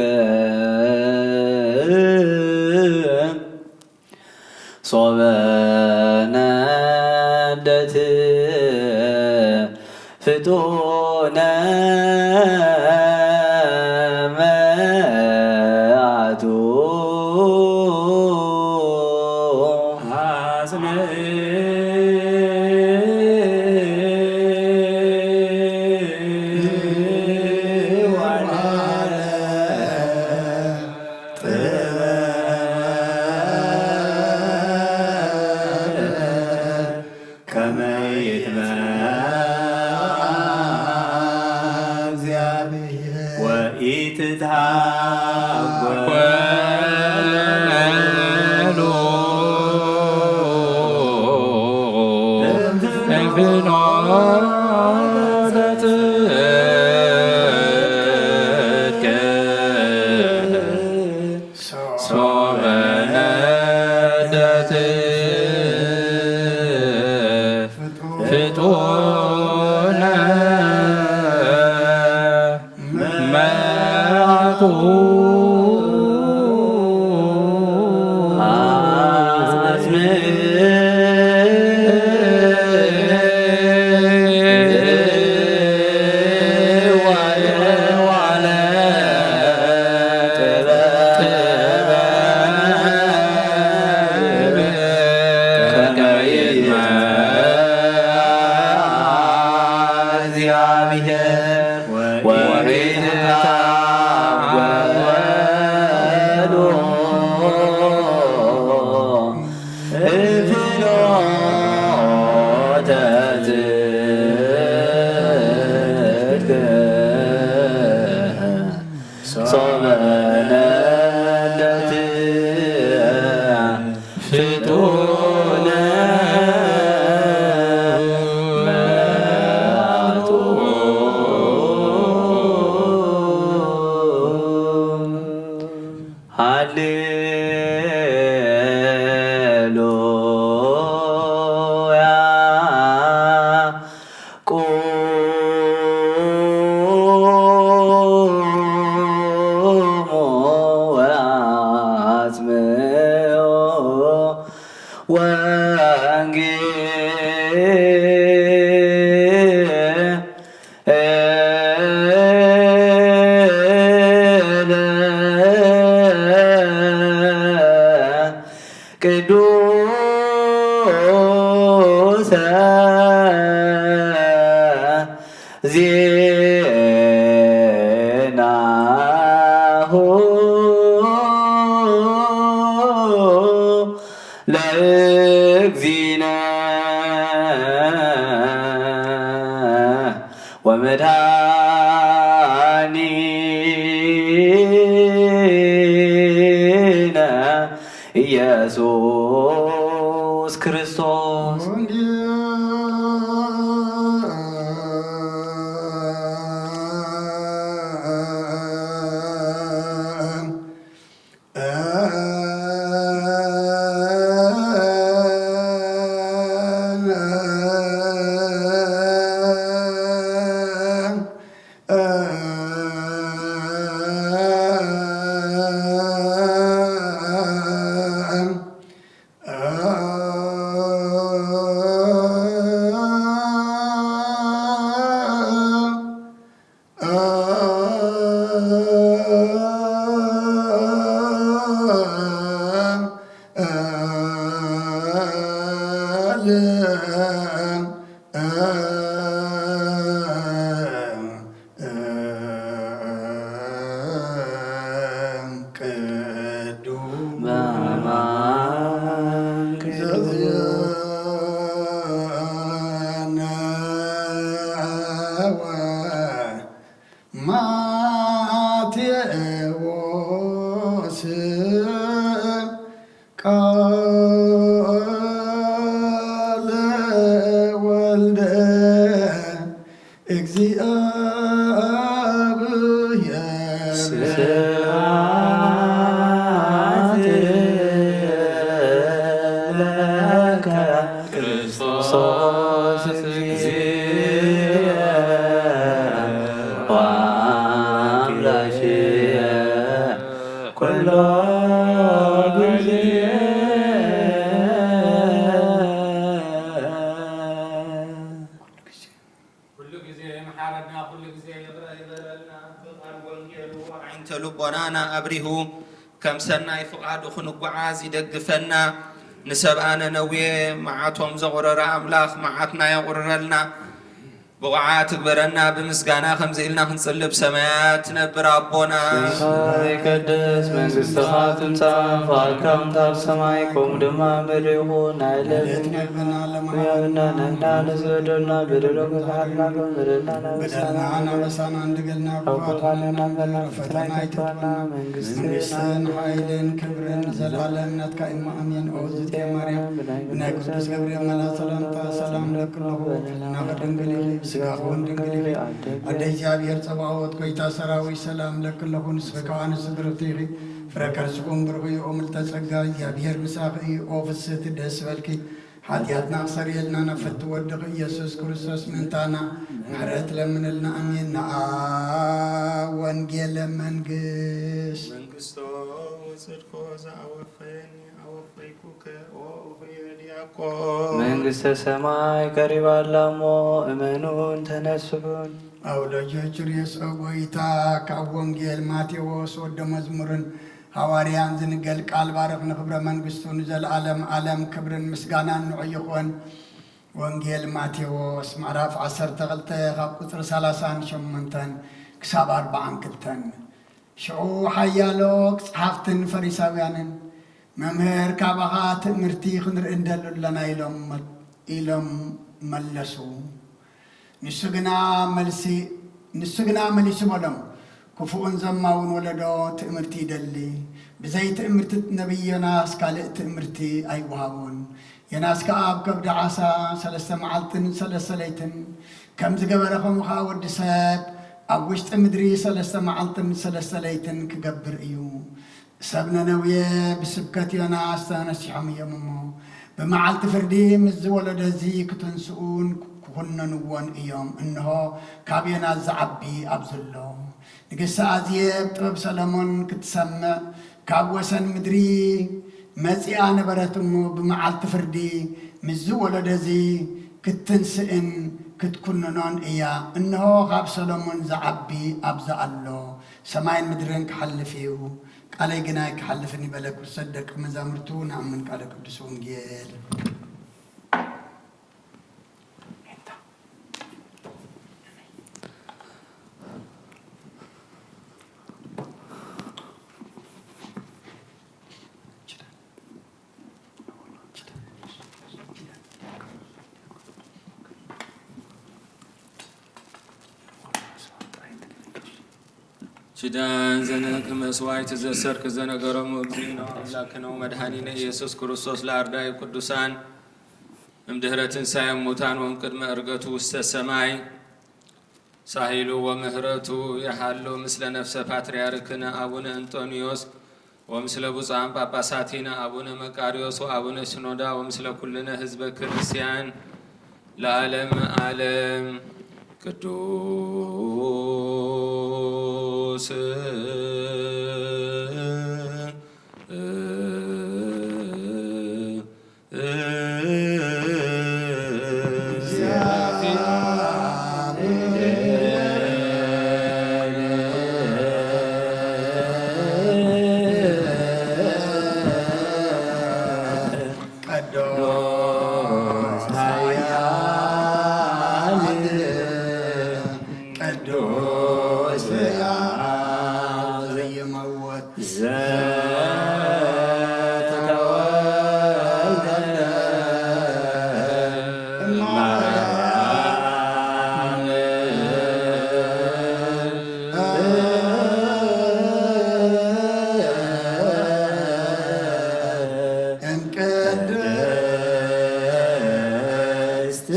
ሶበ ነደት ፍጡነ መዓቱ። አጽንዕ እዋለ ጥበብ ከመ ይትመ እግዚአብሔር ወኢትትሃጎል ፍኖተ ጽድቅ ሶበ ነደት ፍጡነ መዓቱ። እግዚአብሔር ወኢትትሃጎል ሃሌሉያ። ቁሙ ወአጽምዑ ወንጌል ቅዱሰ ዜናሁ ለእግዚእነ ወመድኃኒነ ኢየሱስ ክርስቶስ። ማቴዎስ ቃለ ወልደ እግዚአብሔር። ስብሐት ለከ ክርስቶስ እግዚእ ወአምላክየ ኩሎ ጊዜ። ኩሉ ግዜ ይምሓረና፣ ኩሉ ግዜ ይቕረ ይበለልና። ብቓል ወንጌሉ ኣዒንተ ልቦናና ኣብሪሁ፣ ከም ሰናይ ፍቓዱ ክንጓዓዝ ይደግፈና። ንሰብኣ ነነዌ መዓቶም ዘቑረረ ኣምላኽ መዓትና የቑርረልና። ብቑዓት ትግበረና፣ ብምስጋና ከምዚ ኢልና ክንጽልብ። ሰማያት ትነብር ኣቦና። ስምካ ይቀደስ፣ መንግስትኻ ትምጻእ፣ ፍቓድካ ከምቲ ኣብ ሰማይ ከምኡ ድማ ኣብ ምድሪ ይኹን። ናይ ዕለት ዕለት እንጀራና ሃበና ሎሚ፣ ንሕና ንዝበደሉና በደሎም ከም ንሕና ንበድል፣ በደልና ኣበሳና እንድገልና፣ ካብ ክፉእ ኣድሕነና እምበር፣ ናብ ፈተና ኣይተእትወና፣ መንግስትን መንግስትን ሓይልን ክብርን ዘለኣለም ናትካ እዩ። ኣሜን። ኦ እግዝእትየ ማርያም፣ ብናይ ቅዱስ ገብርኤል መልኣክ ሰላምታ ሰላም እለኪ ኣለኹ፣ ልዕልና ድንግል ኢኺ፣ ብስጋኺ እውን ድንግል ኢኺ። ኣደ እግዚኣብሔር ጸባኦት፣ ጎይታ ሰራዊት፣ ሰላም እለኪ ኣለኹ፣ ንስኺ ከኣ ንስቲ ብርኽቲ ኢኺ፣ ፍረ ከርስኹም ብሩኽ እዩ። ኦ ምልዕተ ጸጋ፣ እግዚኣብሔር ምሳኺ እዩ። ኦ ፍስህቲ፣ ደስ ይበልኪ፣ ሓጢኣትና ክሰርየልና ናብ ፍትወድኺ ኢየሱስ ክርስቶስ ምእንታና ምሕረት ለምንልና። ኣሜን። ንኣ ወንጌለ መንግስት መንግስቶ ወጽድቆ ዘኣወፈየኒ ኣወፈይኩከ ኦ እኹየ ዲያቆን። መንግስተ ሰማይ ቀሪባ ኣላ እሞ እመኑን ተነስሑን። አውሎጆች ርእሶ ጎይታ ካብ ወንጌል ማቴዎስ ወደ መዝሙርን ሃዋርያን ዝንገል ቃል ባርኽ። ንኽብረ መንግስቱ ንዘለዓለም ዓለም ክብርን ምስጋናን ንዑ ይኹን። ወንጌል ማቴዎስ ምዕራፍ ዓሰርተ ክልተ ካብ ቁጽሪ ሰላሳን ሸሞንተን ክሳብ ኣርባዓን ክልተን። ሽዑ ሓያሎ ጸሓፍትን ፈሪሳውያንን፣ "መምህር፣ ካባኻ ትእምርቲ ክንርኢ እንደሉ ኣለና" ኢሎም መ-፣ ኢሎም መለሱ። ንሱ ግና መልሲ፣ ንሱ ግና መሊሱ በሎም፣ "ክፉእን ዘማውን ወለዶ ትእምርቲ ይደሊ። ብዘይ ትእምርቲ ነቢይ ዮናስ ካልእ ትእምርቲ ኣይወሃቦን። ዮናስ ከኣ ኣብ ከብዲ ዓሳ ሰለስተ መዓልትን ሰለስተ ለይትን ከም ዝገበረ፣ ከምኡ ከኣ ወዲ ሰብ ኣብ ውሽጢ ምድሪ ሰለስተ መዓልትን ሰለስተ ለይትን ክገብር እዩ። ሰብ ነነዌ ብስብከት ዮናስ ተነሲሖም እዮም እሞ፣ ብመዓልቲ ፍርዲ ምስ ዝወለደ እዚ ክትንስኡን ክኹነንዎን እዮም። እንሆ፣ ካብ ዮናስ ዝዓቢ ኣብዚ ኣሎ። ንግስቲ ኣዝየ ብጥበብ ሰሎሞን ክትሰምዕ ካብ ወሰን ምድሪ መጺኣ ነበረት እሞ፣ ብመዓልቲ ፍርዲ ምስ ዝወለደ እዚ ክትንስእን ክትኩንኖን እያ። እንሆ፣ ካብ ሰሎሞን ዝዓቢ ኣብዚ ኣሎ። ሰማይን ምድርን ክሓልፍ እዩ፣ ቃለይ ግና ኣይክሓልፍን እዩ በለ። ክርስቶስ ደቀ መዛሙርቱ ንኣምን ቃለ ቅዱስ ወንጌል። ኪዳን ዘነክ መስዋዕት ዘሰርክ ዘነገሮሙ እግዚእነ አምላክነ ወመድኃኒነ ኢየሱስ ክርስቶስ ለአርዳኢ ቅዱሳን እምድህረ ትንሣኤ ሙታን ወእምቅድመ ዕርገቱ ውስተ ሰማይ ሳሂሉ ወምህረቱ የሃሉ ምስለ ነፍሰ ፓትርያርክነ አቡነ እንጦንዮስ ወምስለ ብፁዓን ጳጳሳቲነ አቡነ መቃርዮስ ወአቡነ ሲኖዳ ወምስለ ኩልነ ህዝበ ክርስቲያን ለዓለመ ዓለም። ቅዱስ ቅዱስ ኃያል ቅዱስ አብ ዘይመውት ዘተወልደ እማርያም እምቅድስት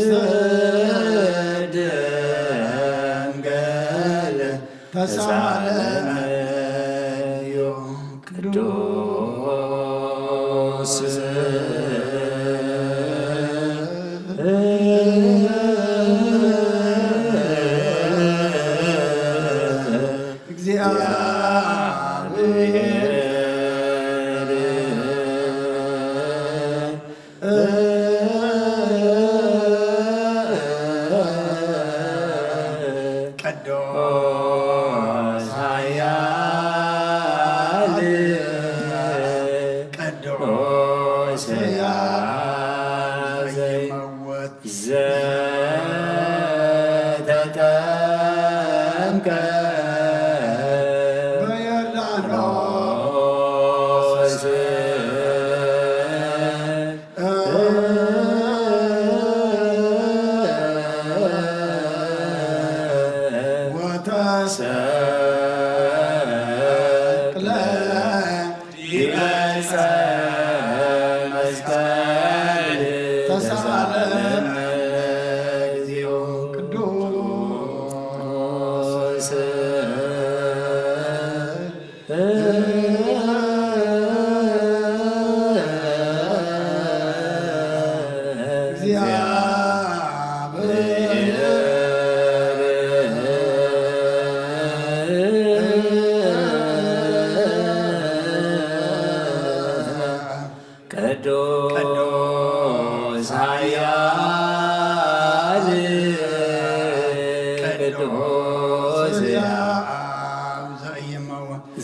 ድንግል ተሳለመዮ ቅዱስ እግዚአብሔር። ቅዱስ ኃያል ቅዱስ ሕያው ዘይመውት ዘተጠምቀ በዮርዳኖስ ወተሰቅለ ዲበ ዕፀ መስቀል ተሳለመ እግዚኦ ቅዱስ ቅዱስ ኃያል ቅዱስ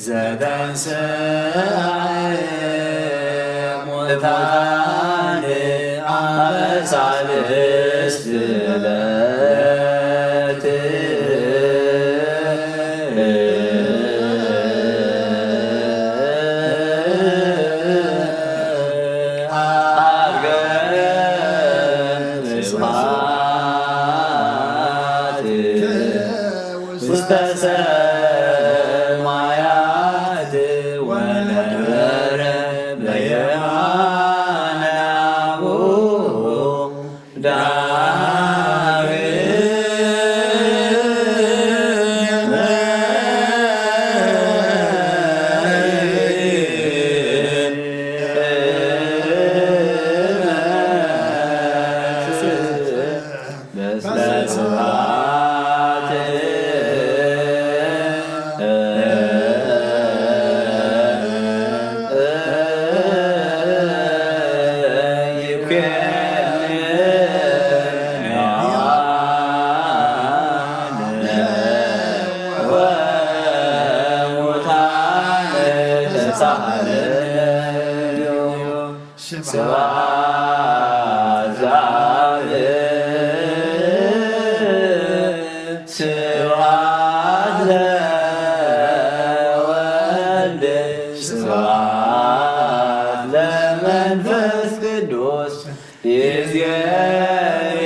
ዘተንሥአ ሙታን አመ ሳልስት ዕለት አርገ ስብሐት ውስተ ሰማያት ወነበረ በየማነ አቡሁ። ስብሐት ለአብ፣ ስብሐት ለወልድ፣ ስብሐት ለመንፈስ ቅዱስ። ይእዜኒ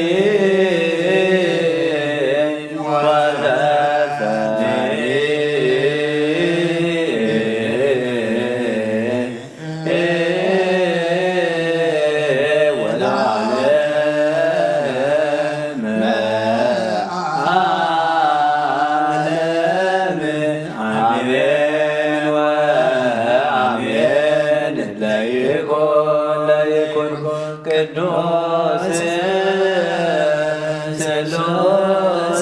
ወዘልፈኒ ወለዓለመ ዓለም። አሜን ወአሜን። ለይኩን ለይኩን ቅዱስ ስሉስ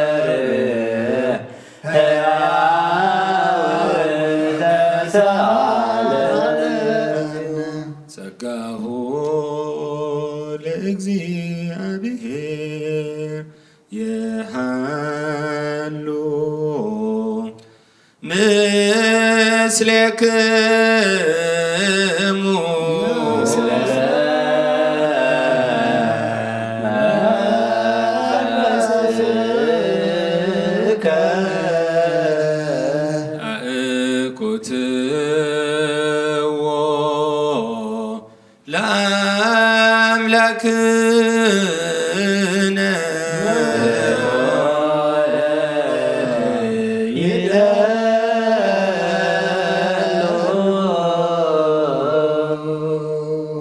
እግዚአብሔር ሕያው ተሳለ። ጸጋሁ ለእግዚአብሔር የሃሉ ምስሌክሙ። ለአምላክነ።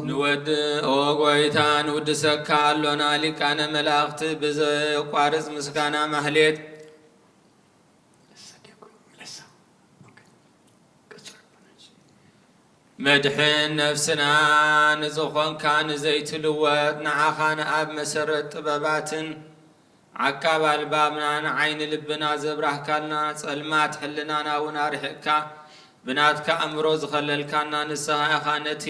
ንወድ ኦ ጎይታ ንውድሰካ ኣሎና ሊቃነ መላእኽት ብዘየቋርጽ ምስጋና ማህሌት። መድሕን ነፍስና ንዝኾንካ ንዘይትልወጥ ንዓኻ ንኣብ መሰረት ጥበባትን ዓቃብ ኣልባብናን ዓይኒ ልብና ዘብራህካልና፣ ጸልማት ሕልናና እውን ኣርሒቕካ ብናትካ ኣእምሮ ዝኸለልካና ንስኻ ኢኻ። ነቲ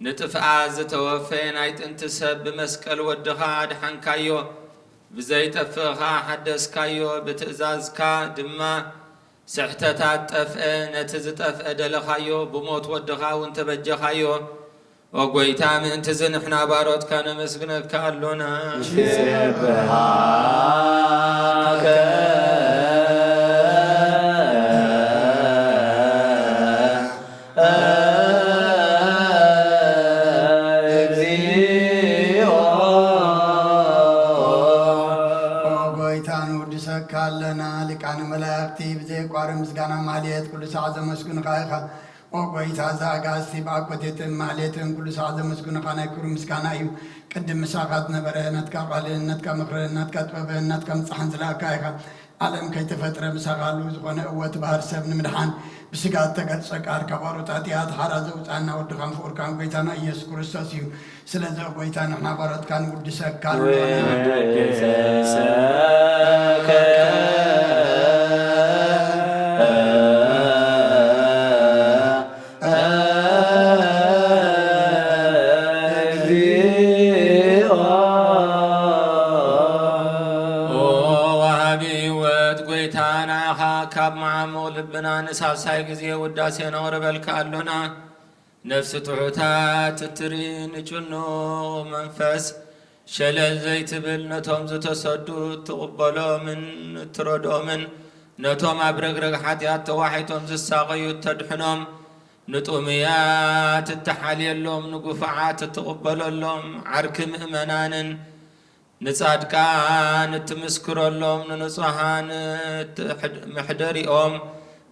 ንጥፍኣት ዝተወፈየ ናይ ጥንቲ ሰብ ብመስቀል ወድኻ ኣድሓንካዮ፣ ብዘይጠፍእ ኸኣ ሓደስካዮ። ብትእዛዝካ ድማ ስሕተታት ጠፍአ፣ ነቲ ዝጠፍአ ደለኻዮ፣ ብሞት ወድኻ እውን ተበጀኻዮ። ኦ ጐይታ፣ ምእንትዚ ንሕና ባሮትካ ነመስግነካ ኣሎና። ንሴብሐከ እግዚኦ። ኦ ጐይታ፣ ንውድሰካ ኣለና። ሊቃነ መላእኽቲ ብዘየቋርጽ ምስጋና ማህሌት ኩሉ ሳዕ ዘመስግኑኻ ኢኻ። ኦ ጐይታ፣ እዛ ኣጋእዝቲ ብኣኮቴትን ማህሌትን ኩሉ ሳዕ ዘመስግኑኻ ናይ ክብሪ ምስጋና እዩ። ቅድም ምሳኻ ዝነበረ ናትካ ቃልን ናትካ ምኽርን ናትካ ጥበብን ናትካ ምጽሓን ዝለኣካ ኢኻ። ዓለም ከይተፈጥረ ምሳኻ ህሉው ዝኾነ እወ እቲ ባህር ሰብ ንምድሓን ብስጋ እተገልጸ ቃል ካብ ኣሮት ኃጢኣት ሓራ ዘውጽኣና ወድኻን ፍቑርካን ጐይታና ኢየሱስ ክርስቶስ እዩ። ስለዚ ኦ ጐይታ ንሕና ባሮትካ ንውድሰካ ኣለና። ወንድሰከ እግዚኦ። ኦ ወሃቢ ህይወት ጐይታ፣ ንዓኻ ካብ መዓሙቕ ልብና ንሳልሳይ ግዜ ውዳሴ ነቕርበልካ ኣሎና። ነፍሲ ትሑታት እትርኢ ንጭኑቕ መንፈስ ሸለል ዘይትብል፣ ነቶም ዝተሰዱ እትቕበሎምን እትረድኦምን፣ ነቶም ኣብ ረግረግ ሓጢኣት ተዋሒጦም ዝሳቐዩ እተድሕኖም፣ ንጥሙያት እትሓልየሎም፣ ንጉፉዓት እትቕበለሎም፣ ዓርኪ ምእመናንን ንጻድቃን እትምስክረሎም፣ ንንጹሃን እትሕድ-፣ መሕደሪኦም፣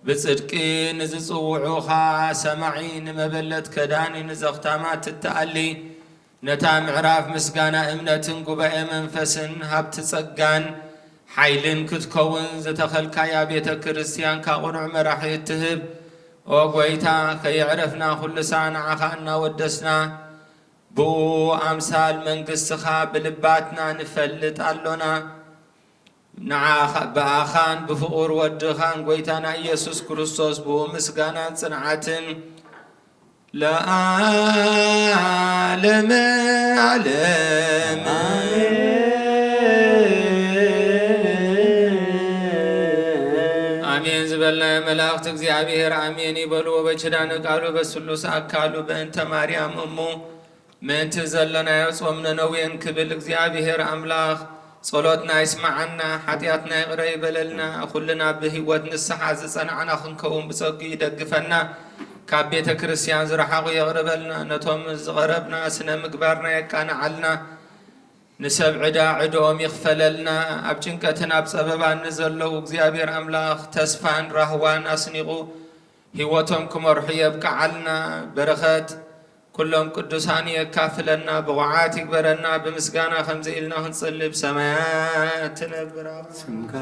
ብጽድቂ ንዝጽውዑኻ ሰማዒ፣ ንመበለት ከዳኒ፣ ንዘኽታማት እትኣሊ፣ ነታ ምዕራፍ ምስጋና እምነትን ጉባኤ መንፈስን ሃብቲ ጸጋን ሓይልን ክትከውን ዝተኸልካያ ቤተ ክርስቲያንካ ቅኑዕ መራሒ እትህብ፣ ኦ ጐይታ፣ ከየዕረፍና ኩሉ ሳዕ ንዓኻ እናወደስና፣ ብኡ ኣምሳል መንግስትኻ ብልባትና ንፈልጥ ኣሎና። ንዓኻ፣ ብኣኻን ብፍቑር ወድኻን ጐይታና ኢየሱስ ክርስቶስ ብኡ ምስጋናን ጽንዓትን ለዓለመ ዓለም። ኣሜን። ኣሜን ዝበልናዮ መላእኽቲ እግዚኣብሔር ኣሜን ይበሉ። ወበኪዳነ ቃሉ በስሉስ ኣካሉ በእንተ ማርያም እሙ ምእንቲ ዘለናዮ ጾም ነነውየን ክብል እግዚኣብሔር ኣምላኽ ጸሎትና ይስምዓና፣ ሓጢኣትና ይቕረ ይበለልና። ኩልና ብህይወት ንስሓ ዝጸናዕና ክንከውን ብጸጉ ይደግፈና። ካብ ቤተ ክርስቲያን ዝረሓቑ የቕርበልና። ነቶም ዝቐረብና ስነ ምግባርና የቃንዓልና። ንሰብ ዕዳ ዕድኦም ይኽፈለልና። ኣብ ጭንቀትን ኣብ ጸበባን ንዘለዉ እግዚኣብሔር ኣምላኽ ተስፋን ራህዋን ኣስኒቑ ህይወቶም ክመርሑ የብቅዓልና። በረኸት ኩሎም ቅዱሳን የካፍለና፣ ብቑዓት ይግበረና። ብምስጋና ከምዚ ኢልና ክንጽሊ፣ ብሰማያት ትነብር ኣቦና ስምካ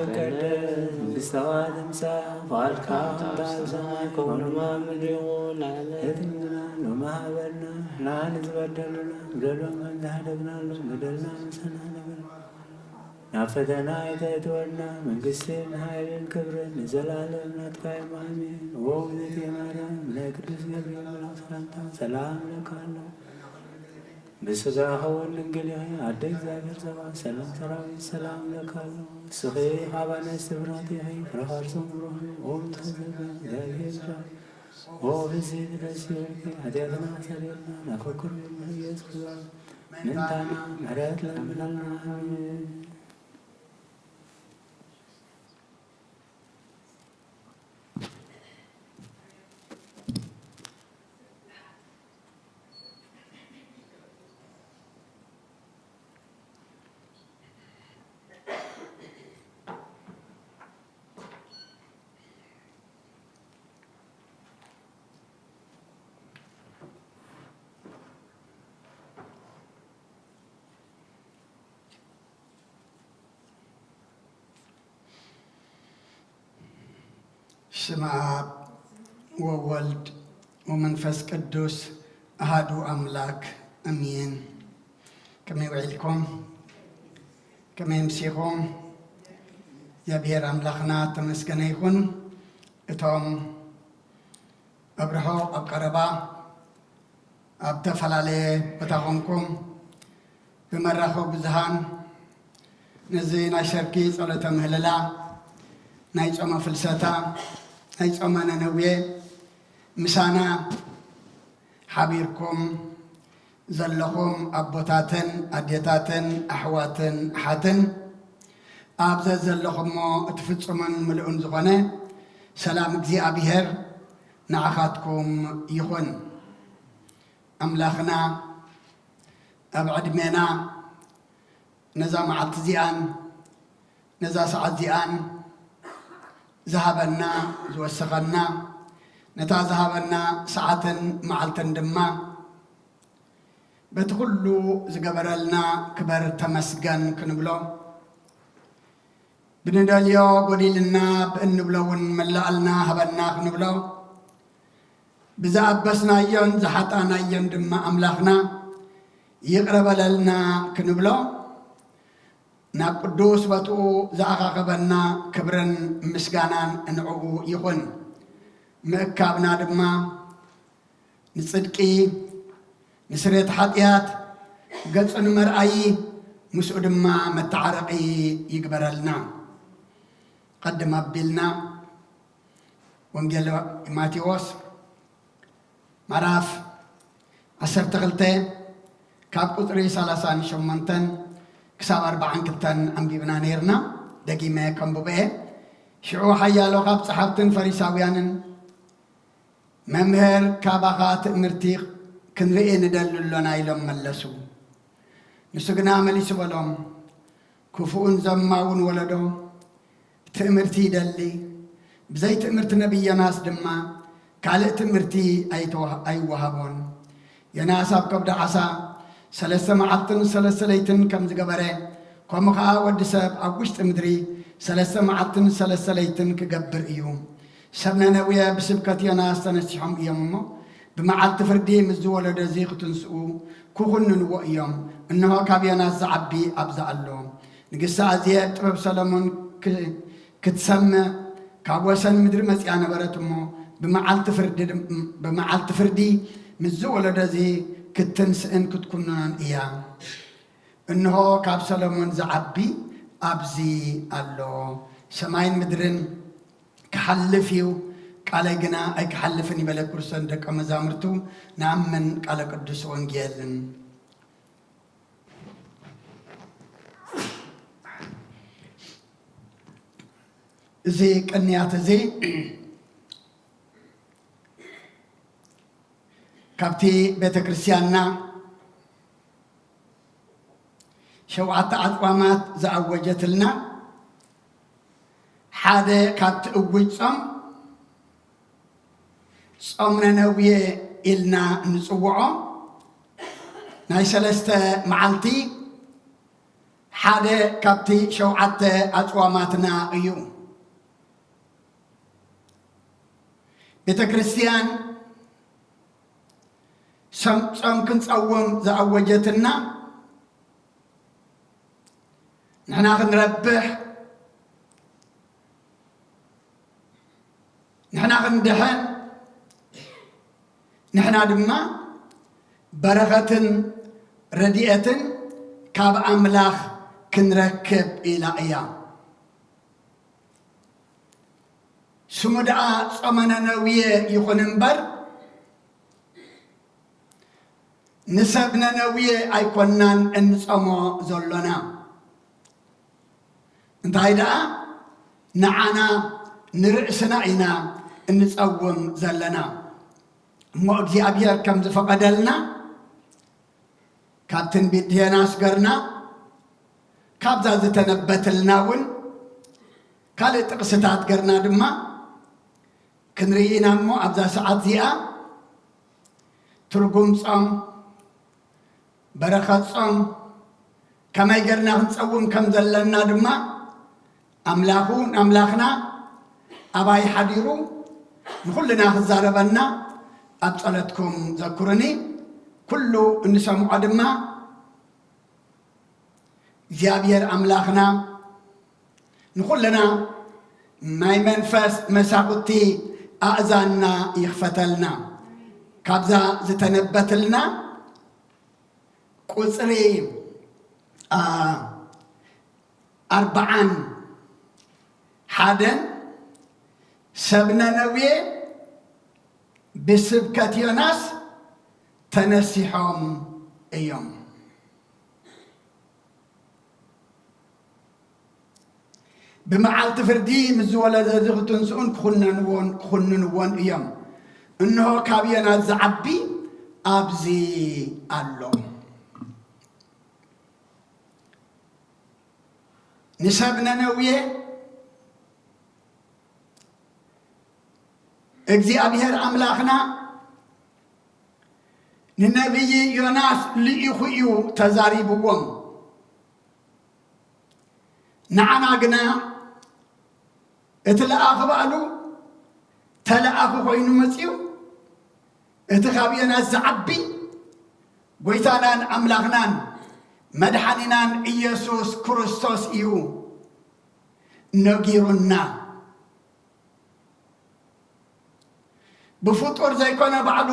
ይቀደስ፣ መንግሥትኻ ትምጻእ፣ ፍቓድካ ከምታ ኣብ ሰማይ ከምኡ ድማ ኣብ ምድሪ ይኹን። ለዓለትና ሎሚ ሃበና፣ ንዓና ዝበደሉና፣ ንበደሎም ከም ዝሃደግናሎም፣ በደልና ምሳና ንበል። ናብ ፈተና ኣይተእትወና፣ መንግስትን ሓይልን ክብርን ንዘለኣለም ናትካ እዮም። ኣሜን። ኦ እግዝእትየ ማርያም፣ ናይ ቅዱስ ገብርኤል መልኣክ ሰላምታ ሰላም እለካ ኣለኹ። ብስጋኺ እውን ድንግል ኢኺ፣ ኣደ እግዚኣብሔር ጸባኦት፣ ሰላም ሰራዊት ሰላም እለካ ኣለኹ። ንስኺ ካብ ኣንስቲ ብሩኽቲ ኢኺ፣ ፍረ ከርሲ ብሩኽ እዩ። ኦ ተዘበ እግዚኣብሔር ኦ ብዝሒ ተደሲርኪ፣ ሓጢኣትና ኣስተሰርየልና፣ ናብ ፍቅር ኢየሱስ ክርስቶስ ምእንታና ምሕረት ለምነልና። ኣሜን። ስመ ኣብ ወወልድ ወመንፈስ ቅዱስ ኣሃዱ ኣምላክ ኣሜን። ከመይ ውዒልኩም? ከመይ ምሲኹም? እግዚኣብሔር ኣምላኽና ተመስገነ ይኹን። እቶም ኣብ ርሑቕ ኣብ ቀረባ ኣብ ዝተፈላለየ ቦታ ኾንኩም ብመራኸቢ ብዙሃን ነዚ ናይ ሰርኪ ጸሎተ ምህለላ ናይ ጾመ ፍልሰታ ናይ ጾመ ነነዌ ምሳና ሓቢርኩም ዘለኹም ኣቦታትን ኣዴታትን ኣሕዋትን ኣሓትን ኣብ ዘዘለኹሞ እቲ ፍጹምን ምሉእን ዝኾነ ሰላም እግዚኣብሔር ንዓኻትኩም ይኹን። ኣምላኽና ኣብ ዕድሜና ነዛ መዓልቲ እዚኣን ነዛ ሰዓት እዚኣን ዝሃበና ዝወሰኸና ነታ ዝሃበና ሰዓትን መዓልትን ድማ በቲ ኩሉ ዝገበረልና ክበር ተመስገን ክንብሎ ብንደልዮ ጎዲልና ብእንብሎ እውን መላእልና ሃበና ክንብሎ ብዝኣበስናዮን ዝሓጣናዮን ድማ ኣምላኽና ይቕረ በለልና ክንብሎ ናብ ቅዱስ ቦትኡ ዝኣኻኸበና ክብርን ምስጋናን እንዕኡ ይኹን። ምእካብና ድማ ንጽድቂ ንስሬት ሓጢኣት ገጹ ንመርኣዪ ምስኡ ድማ መተዓረቒ ይግበረልና። ቐድም ኣቢልና ወንጌል ማቴዎስ ምዕራፍ ዓሰርተ ክልተ ካብ ቁጽሪ ሰላሳን ሸሞንተን ክሳብ ኣርባዓን ክልተን ኣንቢብና ነይርና። ደጊመ ከንብቦ እየ። ሽዑ ሓያሎ ካብ ጸሓፍትን ፈሪሳውያንን መምህር ካባኻ ትእምርቲ ክንርኢ ንደሊ ኣሎና ኢሎም መለሱ። ንሱ ግና መሊሱ በሎም፣ ክፉእን ዘማውን ወለዶ ትእምርቲ ይደሊ፣ ብዘይ ትእምርቲ ነቢይ ዮናስ ድማ ካልእ ትእምርቲ ኣይተዋ- ኣይወሃቦን። ዮናስ ኣብ ከብዲ ዓሳ ሰለስተ መዓልትን ሰለስተ ለይትን ከም ዝገበረ፣ ከምኡ ኸዓ ወዲ ሰብ ኣብ ውሽጢ ምድሪ ሰለስተ መዓልትን ሰለስተ ለይትን ክገብር እዩ። ሰብ ነነዌ ብስብከት ዮናስ ተነሲሖም እዮም እሞ፣ ብመዓልቲ ፍርዲ ምስ ዝወለዶ እዚ ክትንስኡ ክኹንንዎ እዮም። እንሆ ካብ ዮናስ ዝዓቢ ኣብዚ ኣሎ። ንግስቲ ኣዝየ ጥበብ ሰሎሞን ክ- ክትሰምዕ ካብ ወሰን ምድሪ መጺኣ ነበረት እሞ፣ ብመዓልቲ ፍርዲ ድም- ብመዓልቲ ፍርዲ ምስ ዝወለዶ እዚ ክትንስእን ክትኩንኖን እያ። እንሆ ካብ ሰሎሞን ዝዓቢ ኣብዚ ኣሎ። ሰማይን ምድርን ክሓልፍ እዩ፣ ቃለይ ግና ኣይክሓልፍን እዩ በለ ክርስቶስ ንደቀ መዛሙርቱ። ንኣምን ቃለ ቅዱስ ወንጌልን። እዚ ቅንያት እዚ ካብቲ ቤተ ክርስቲያንና ሸውዓተ ኣጽዋማት ዝኣወጀትልና ሓደ ካብቲ እውጅ ጾም፣ ጾም ነነውየ ኢልና እንጽውዖ ናይ ሰለስተ መዓልቲ ሓደ ካብቲ ሸውዓተ ኣጽዋማትና እዩ። ቤተ ክርስቲያን ሰም-፣ ጾም ክንጸውም ዝኣወጀትና ንሕና ክንረብሕ፣ ንሕና ክንድሕን፣ ንሕና ድማ በረኸትን ረድኤትን ካብ ኣምላኽ ክንረክብ ኢላ እያ። ስሙ ደኣ ጾመ ነነውየ ይኹን እምበር፣ ንሰብ ነነውየ ኣይኮናን እንጸሞ ዘሎና። እንታይ ደኣ፣ ንዓና ንርእስና ኢና እንጸውም ዘለና። እሞ እግዚኣብሔር ከም ዝፈቐደልና፣ ካብ ትንቢት ዮናስ ገርና፣ ካብዛ ዝተነበተልና እውን ካልእ ጥቕስታት ገርና ድማ ክንርኢ ኢና። እሞ ኣብዛ ሰዓት እዚኣ ትርጉም ጾም፣ በረኸት ጾም፣ ከመይ ገርና ክንጸውም ከም ዘለና ድማ ኣምላኹ ንኣምላኽና ኣባይ ሓዲሩ ንኹልና ክዛረበና ኣብ ጸሎትኩም ዘኩርኒ። ኩሉ እንሰምዖ ድማ እግዚኣብሔር ኣምላኽና ንኹልና ናይ መንፈስ መሳኹቲ ኣእዛንና ይኽፈተልና። ካብዛ ዝተነበተልና ቁጽሪ፣ ኣ፣ ኣርብዓን ሓደን፣ ሰብ ነነዌ ብስብከት ዮናስ ተነሲሖም እዮም። ብመዓልቲ ፍርዲ ምስ ዝወለደ እዚ ክትንስኡን ክኹነንዎን፣ ክኹንንዎን እዮም። እንሆ ካብ ዮናስ ዝዓቢ ኣብዚ ኣሎ። ንሰብ ነነዌ እግዚኣብሔር ኣምላኽና ንነቢይ ዮናስ ልኢኹ እዩ ተዛሪብዎም። ንዓና ግና እቲ ለኣኺ ባዕሉ ተለኣኺ ኮይኑ መጺኡ፣ እቲ ካብ ዮናስ ዝዓቢ ጐይታናን ኣምላኽናን መድሓኒናን ኢየሱስ ክርስቶስ እዩ ነጊሩና። ብፍጡር ዘይኮነ ባዕሉ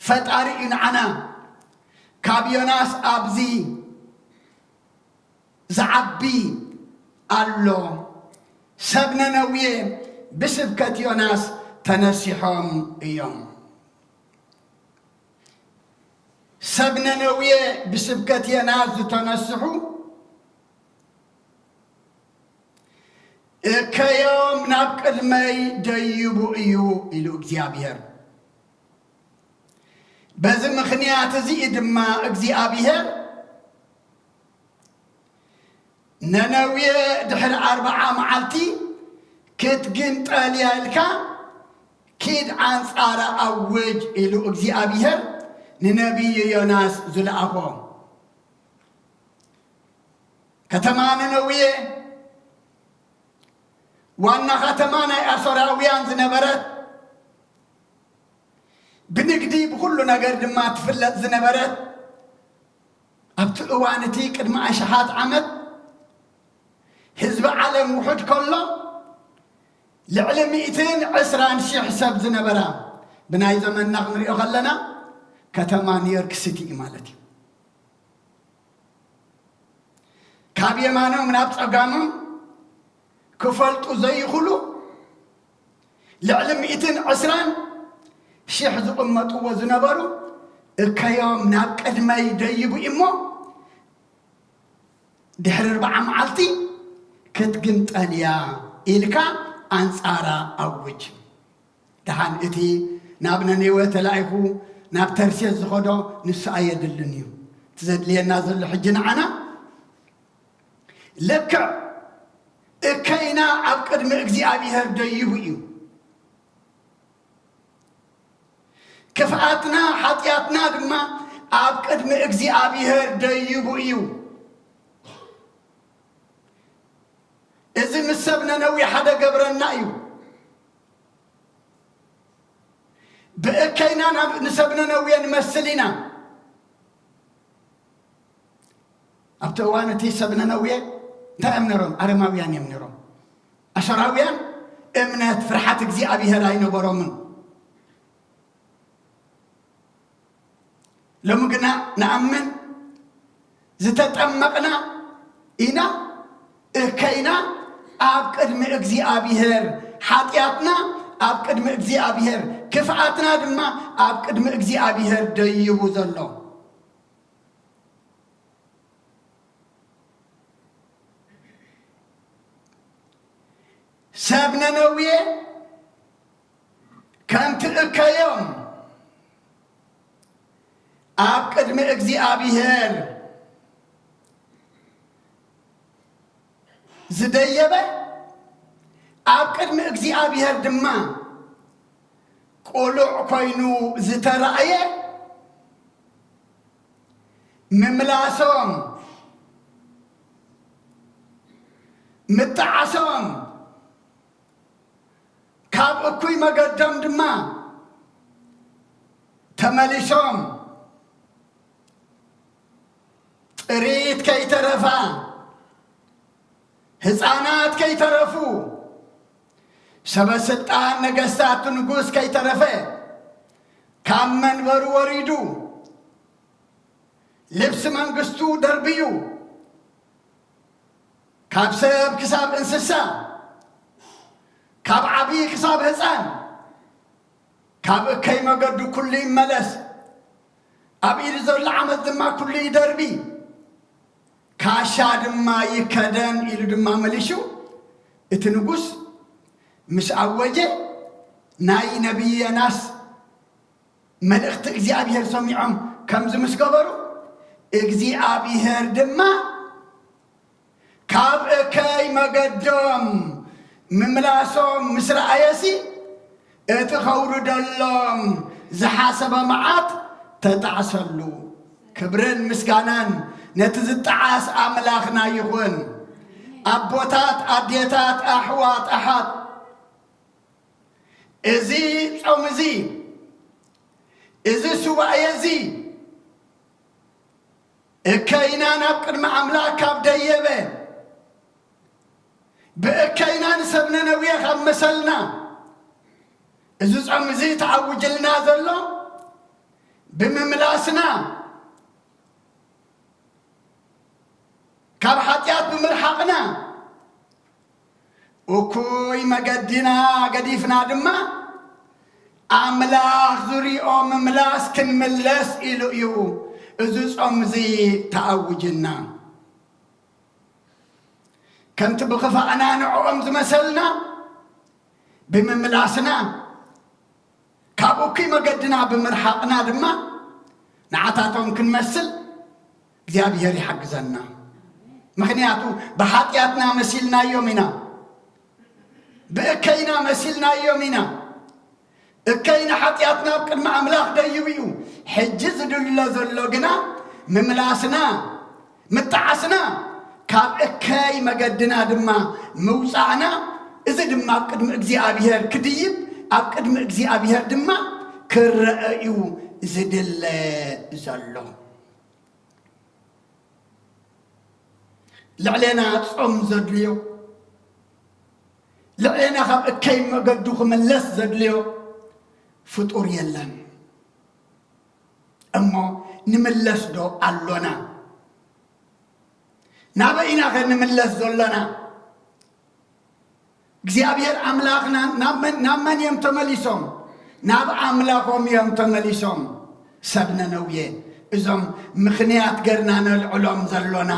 ፈጣሪ እዩ ንዓና። ካብ ዮናስ ኣብዚ ዝዓቢ ኣሎ። ሰብ ነነዌ ብስብከት ዮናስ ተነሲሖም እዮም። ሰብ ነነዌ ብስብከት ዮናስ ዝተነስሑ፣ እከዮም ናብ ቅድመይ ደይቡ እዩ ኢሉ እግዚኣብሔር። በዚ ምኽንያት እዚ ድማ እግዚኣብሔር ነነዌ ድሕሪ ኣርብዓ መዓልቲ ክትግንጠል እያ ኢልካ ኪድ ኣንጻራ ኣውጅ ኢሉ እግዚኣብሔር ንነቢይ ዮናስ ዝለኣኾ። ከተማ ነነዌ ዋና ከተማ ናይ ኣሶራውያን ዝነበረት፣ ብንግዲ ብኹሉ ነገር ድማ ትፍለጥ ዝነበረት፣ ኣብቲ እዋን እቲ ቅድሚ ኣሽሓት ዓመት ህዝቢ ዓለም ውሑድ ከሎ፣ ልዕሊ ሚእትን ዕስራን ሺሕ ሰብ ዝነበራ፣ ብናይ ዘመንና ክንሪኦ ከለና ከተማ ኒውዮርክ ሲቲ እዩ ማለት እዩ። ካብ የማኖም ናብ ጸጋሞም ክፈልጡ ዘይኽእሉ ልዕሊ ሚእትን ዕስራን ሽሕ ዝቕመጥዎ ዝነበሩ እከዮም ናብ ቅድመይ ደይቡ እሞ፣ ድሕሪ ኣርብዓ መዓልቲ ክትግንጠል እያ ኢልካ ኣንጻራ ኣውጅ። ደሓን እቲ ናብ ነነዌ ተላኢኹ ናብ ተርሴስ ዝኸዶ ንሱ ኣየድልን እዩ። እቲ ዘድልየና ዘሎ ሕጂ ንዓና ልክዕ እከይና ኣብ ቅድሚ እግዚኣብሔር ደይቡ እዩ። ክፍኣትና ሓጢኣትና ድማ ኣብ ቅድሚ እግዚኣብሔር ደይቡ እዩ። እዚ ምስ ሰብ ነነዌ ሓደ ገብረና እዩ። ብእከይና ናብ ንሰብ ነነዌ ንመስል ኢና። ኣብቲ እዋን እቲ ሰብ ነነዌ እንታይ እዮም ነሮም? ኣረማውያን እዮም ነሮም። ኣሸራውያን እምነት ፍርሓት እግዚኣብሔር ኣይነበሮምን። ሎሚ ግና ንኣምን ዝተጠመቕና ኢና እከይና ኣብ ቅድሚ እግዚኣብሔር ሓጢኣትና ኣብ ቅድሚ እግዚኣብሔር ክፍኣትና ድማ ኣብ ቅድሚ እግዚኣብሔር ደይቡ ዘሎ። ሰብ ነነዌ ከምቲ እከዮም ኣብ ቅድሚ እግዚኣብሔር ዝደየበ ኣብ ቅድሚ እግዚኣብሔር ድማ ቅሉዕ ኮይኑ ዝተራእየ ምምላሶም ምጥዓሶም ካብ እኩይ መገዶም ድማ ተመሊሶም ጥሪት ከይተረፋ ህፃናት ከይተረፉ ሰበ ስልጣን ነገስታት ንጉስ ከይተረፈ ካብ መንበሩ ወሪዱ ልብሲ መንግስቱ ደርብዩ ካብ ሰብ ክሳብ እንስሳ ካብ ዓብዪ ክሳብ ህፃን ካብ እከይ መገዱ ኩሉ ይመለስ፣ ኣብ ኢዱ ዘሎ ዓመት ድማ ኩሉ ይደርቢ፣ ካሻ ድማ ይከደን ኢሉ ድማ መሊሹ እቲ ንጉስ ምስ ኣወጀ ናይ ነቢይ ዮናስ መልእኽቲ እግዚኣብሔር ሰሚዖም ከምዚ ምስ ገበሩ እግዚኣብሔር ድማ ካብ እከይ መገዶም ምምላሶም ምስ ረኣየሲ እቲ ከውርደሎም ዝሓሰበ መዓት ተጣዕሰሉ። ክብርን ምስጋናን ነቲ ዝጠዓስ ኣምላኽና ይኹን። ኣቦታት ኣዴታት ኣሕዋት ኣሓት እዚ ጾም እዚ እዚ ሱባኤ እዚ እከይና ናብ ቅድሚ ኣምላኽ ካብ ደየበ ብእከይና ንሰብ ነነዌ ካብ መሰልና እዚ ጾም እዚ ተኣውጅልና ዘሎ ብምምላስና ካብ ሓጢኣት ብምርሓቕና እኩይ መገዲና ገዲፍና ድማ ኣምላኽ ዝሪኦ ምምላስ ክንምለስ ኢሉ እዩ እዚ ጾም እዚ ተኣውጅና። ከምቲ ብኽፋእና ንዕኦም ዝመሰልና ብምምላስና ካብ እኩይ መገድና ብምርሓቕና ድማ ንዓታቶም ክንመስል እግዚኣብሔር ይሓግዘና። ምኽንያቱ ብሓጢኣትና መሲልናዮም ኢና፣ ብእከይና መሲልናዮም ኢና። እከይ ንሓጢኣትና ኣብ ቅድሚ ኣምላኽ ደይቡ እዩ። ሕጂ ዝድሎ ዘሎ ግና ምምላስና፣ ምጣዓስና፣ ካብ እከይ መገድና ድማ ምውፃእና፣ እዚ ድማ ኣብ ቅድሚ እግዚኣብሔር ክድይብ፣ ኣብ ቅድሚ እግዚኣብሔር ድማ ክረአ እዩ ዝድለ ዘሎ። ልዕሌና ጾም ዘድልዮ፣ ልዕሌና ካብ እከይ መገዱ ክምለስ ዘድልዮ ፍጡር የለን። እሞ ንምለስ ዶ ኣሎና? ናበይ ኢና ከ ንምለስ ዘሎና? እግዚኣብሔር ኣምላኽና ናብ መን፣ ናብ መን እዮም ተመሊሶም? ናብ ኣምላኾም እዮም ተመሊሶም። ሰብ ነነውየ፣ እዞም ምኽንያት ገርና ነልዕሎም ዘሎና።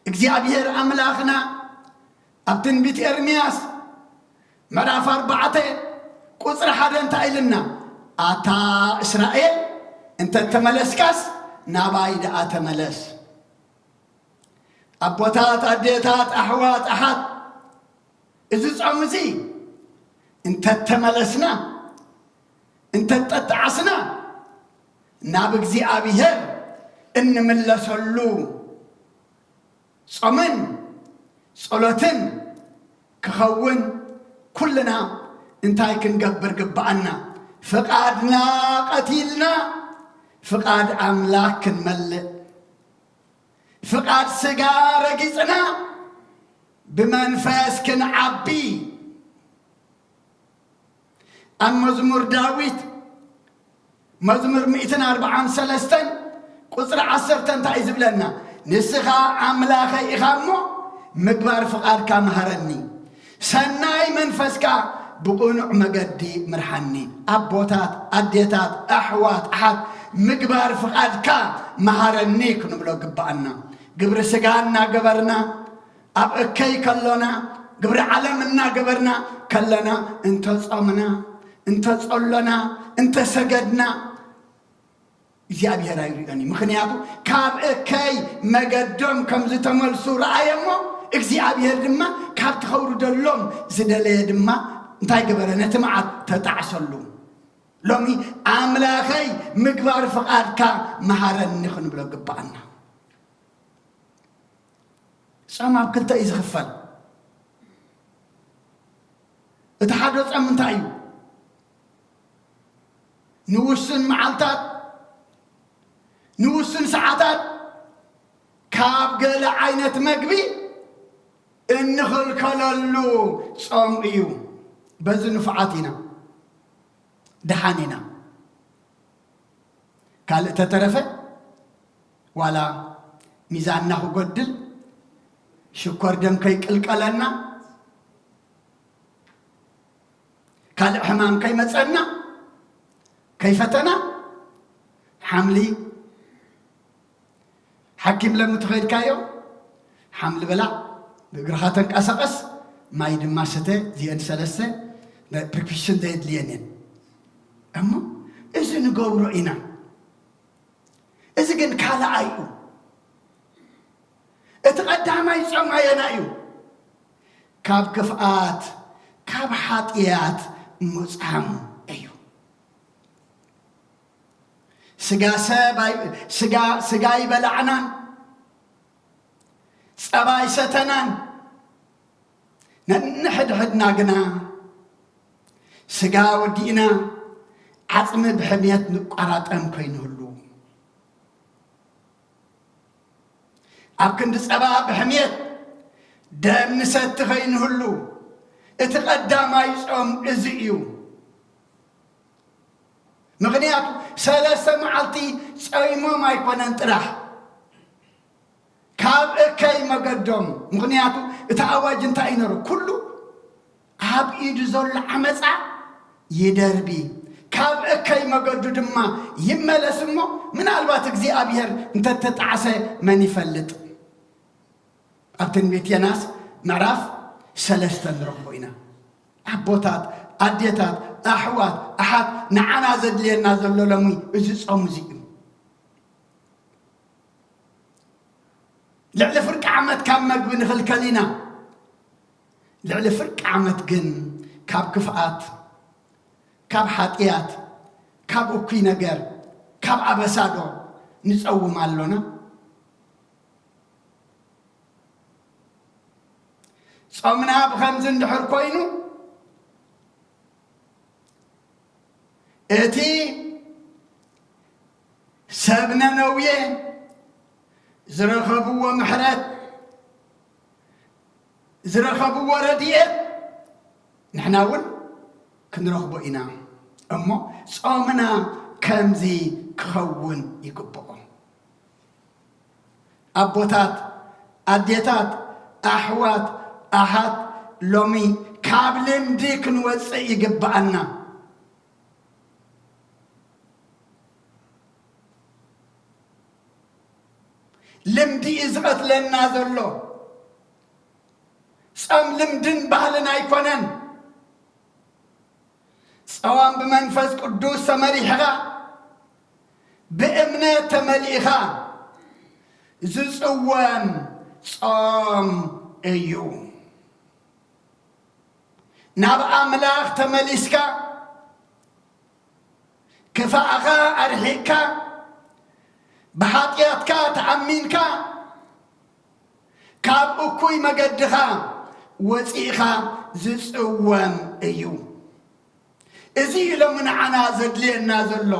እግዚኣብሔር ኣምላኽና ኣብ ትንቢት ኤርምያስ ምዕራፍ ኣርባዕተ ቁጽሪ ሓደ እንታይ ኢልና? ኣታ እስራኤል፣ እንተ ተመለስካስ ናባይ ደኣ ተመለስ። ኣቦታት፣ ኣዴታት፣ ኣሕዋት፣ ኣሓት፣ እዚ ጾም እዚ እንተተመለስና፣ እንተጠጣዓስና፣ ናብ እግዚኣብሔር እንምለሰሉ ጾምን ጸሎትን ክኸውን ኩልና እንታይ ክንገብር ግብኣና? ፍቓድና ቀቲልና ፍቓድ ኣምላኽ ክንመልእ፣ ፍቓድ ስጋ ረጊጽና ብመንፈስ ክንዓቢ። ኣብ መዝሙር ዳዊት መዝሙር ሚእትን ኣርባዓን ሰለስተን ቁጽሪ ዓሰርተ እንታይ እዩ ዝብለና? ንስኻ ኣምላኸይ ኢኻ እሞ ምግባር ፍቓድካ መሃረኒ፣ ሰናይ መንፈስካ ብቕኑዕ መገዲ ምርሓኒ። ኣቦታት፣ ኣዴታት፣ ኣሕዋት፣ ኣሓት፣ ምግባር ፍቓድካ መሃረኒ ክንብሎ ግብኣና። ግብሪ ስጋ እናገበርና ኣብ እከይ ከሎና፣ ግብሪ ዓለም እናገበርና ከለና፣ እንተ ጾምና፣ እንተ ጸሎና፣ እንተ ሰገድና፣ እግዚኣብሔር ኣይሪኦን እዩ። ምኽንያቱ ካብ እከይ መገዶም ከም ዝተመልሱ ረኣየ እሞ፣ እግዚኣብሔር ድማ ካብቲ ከውርደሎም ዝደለየ ድማ እንታይ ገበረ? ነቲ መዓት ተጣዕሰሉ። ሎሚ ኣምላኸይ ምግባር ፍቓድካ መሃረኒ ክንብሎ ግብኣና። ጾም ኣብ ክልተ እዩ ዝኽፈል። እቲ ሓደ ጾም እንታይ እዩ? ንውሱን መዓልታት፣ ንውሱን ሰዓታት ካብ ገለ ዓይነት መግቢ እንኽልከለሉ ጾም እዩ። በዚ ንፉዓት ኢና፣ ደሓን ኢና። ካልእ ተተረፈ ዋላ ሚዛንና ክጎድል፣ ሽኮር ደም ከይቅልቀለና፣ ካልእ ሕማም ከይመጸና፣ ከይፈተና፣ ሓምሊ ሓኪም ለሚ ተኸይድካዮ፣ ሓምሊ ብላዕ፣ ብእግርኻ ተንቀሳቐስ፣ ማይ ድማ ስተ። እዚአን ሰለስተ ፕሪኩሽን ዘየድልየን እየን። እሞ እዚ ንገብሮ ኢና። እዚ ግን ካልኣይ እዩ። እቲ ቀዳማይ ጾም ኣየናይ እዩ? ካብ ክፍኣት፣ ካብ ሓጥያት ምጻም እዩ። ስጋ ሰብ ኣይ-፣ ስጋ፣ ስጋ ኣይበላዕናን፣ ጸባ ኣይሰተናን። ነንሕድሕድና ግና ስጋ ወዲእና ዓጽሚ ብሕምየት ንቋራጠም ከይንህሉ፣ ኣብ ክንዲ ጸባ ብሕምየት ደም ንሰቲ ከይንህሉ፣ እቲ ቀዳማይ ጾም እዚ እዩ። ምኽንያቱ ሰለስተ መዓልቲ ጾይሞም ኣይኮነን ጥራሕ፣ ካብ እከይ መገዶም። ምኽንያቱ እቲ ኣዋጅ እንታይ እዩ ነሩ? ኩሉ ኣብ ኢዱ ዘሎ ዓመፃ ይደርቢ፣ ካብ እከይ መገዱ ድማ ይመለስ እሞ፣ ምናልባት እግዚኣብሔር እንተተጣዕሰ መን ይፈልጥ? ኣብ ትንቢት ዮናስ ምዕራፍ ሰለስተ ንረኽቦ ኢና። ኣቦታት፣ ኣዴታት፣ ኣሕዋት፣ ኣሓት፣ ንዓና ዘድልየና ዘሎ ሎሚ እዚ ጾም እዚ እዩ። ልዕሊ ፍርቂ ዓመት ካብ መግቢ ንኽልከል ኢና። ልዕሊ ፍርቂ ዓመት ግን ካብ ክፍኣት፣ ካብ ሓጥያት፣ ካብ እኩይ ነገር፣ ካብ ኣበሳዶ ንጸውም ኣሎና? ጾምና ብኸምዚ እንድሕር ኮይኑ፣ እቲ ሰብ ነነውየ ዝረኸብዎ ምሕረት፣ ዝረኸብዎ ረድኤት ንሕና እውን ክንረኽቦ ኢና። እሞ ጾምና ከምዚ ክኸውን ይግብኦ። ኣቦታት፣ ኣዴታት፣ ኣሕዋት፣ ኣሓት፣ ሎሚ ካብ ልምዲ ክንወፅእ ይግብኣና። ልምዲ እዩ ዝቐትለና ዘሎ። ጾም ልምድን ባህልን ኣይኮነን። ጾም ብመንፈስ ቅዱስ ተመሪሕኻ፣ ብእምነት ተመሊእኻ ዝጽወም ጾም እዩ። ናብ ኣምላኽ ተመሊስካ፣ ክፋእኻ ኣርሒቕካ፣ ብሓጢኣትካ ተኣሚንካ፣ ካብ እኩይ መገድኻ ወፂእኻ ዝፅወም እዩ። እዚ እዩ ሎሚ ንዓና ዘድልየና ዘሎ።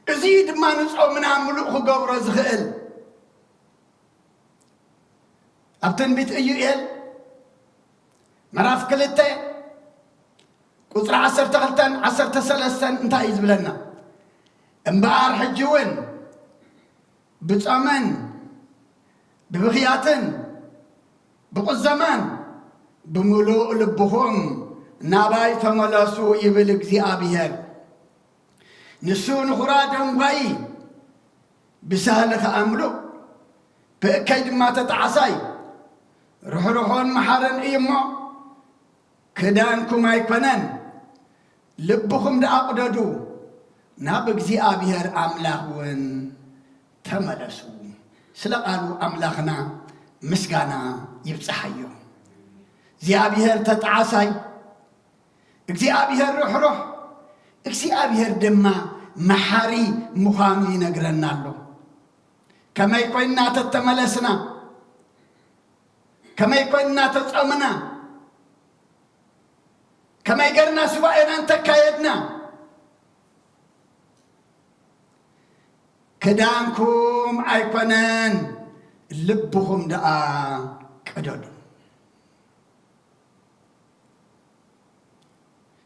እዚ እዩ ድማ ንጾምና ምሉእ ክገብሮ ዝኽእል። ኣብ ትንቢት ኢዩኤል ምዕራፍ ክልተ ቁጽሪ ዓሰርተ ክልተን ዓሰርተ ሰለስተን እንታይ እዩ ዝብለና? እምበኣር ሕጂ እውን ብጾምን ብብኽያትን ብቁዘማን ብምሉእ ልብኹም ናባይ ተመለሱ ይብል እግዚኣብሔር። ንሱ ንኹራ ደንጓዪ፣ ብሳህሊ ኸኣ ምሉእ፣ ብእከይ ድማ ተጣዓሳይ፣ ርሕሩሑን መሓርን እዩ እሞ፣ ክዳንኩም ኣይኮነን፣ ልብኹም ደኣ ቅደዱ፣ ናብ እግዚኣብሔር ኣምላኽ እውን ተመለሱ። ስለ ቃሉ ኣምላኽና ምስጋና ይብጽሓዮ። እግዚኣብሔር ተጣዓሳይ፣ እግዚኣብሔር ርሕሩሕ፣ እግዚኣብሔር ድማ መሓሪ ምዃኑ ይነግረና ኣሎ። ከመይ ኮይንና ተተመለስና፣ ከመይ ኮይንና ተጸምና፣ ከመይ ገርና ሱባኤና እንተካየድና፣ ክዳንኩም ኣይኮነን፣ ልብኹም ደኣ ቅደዱ።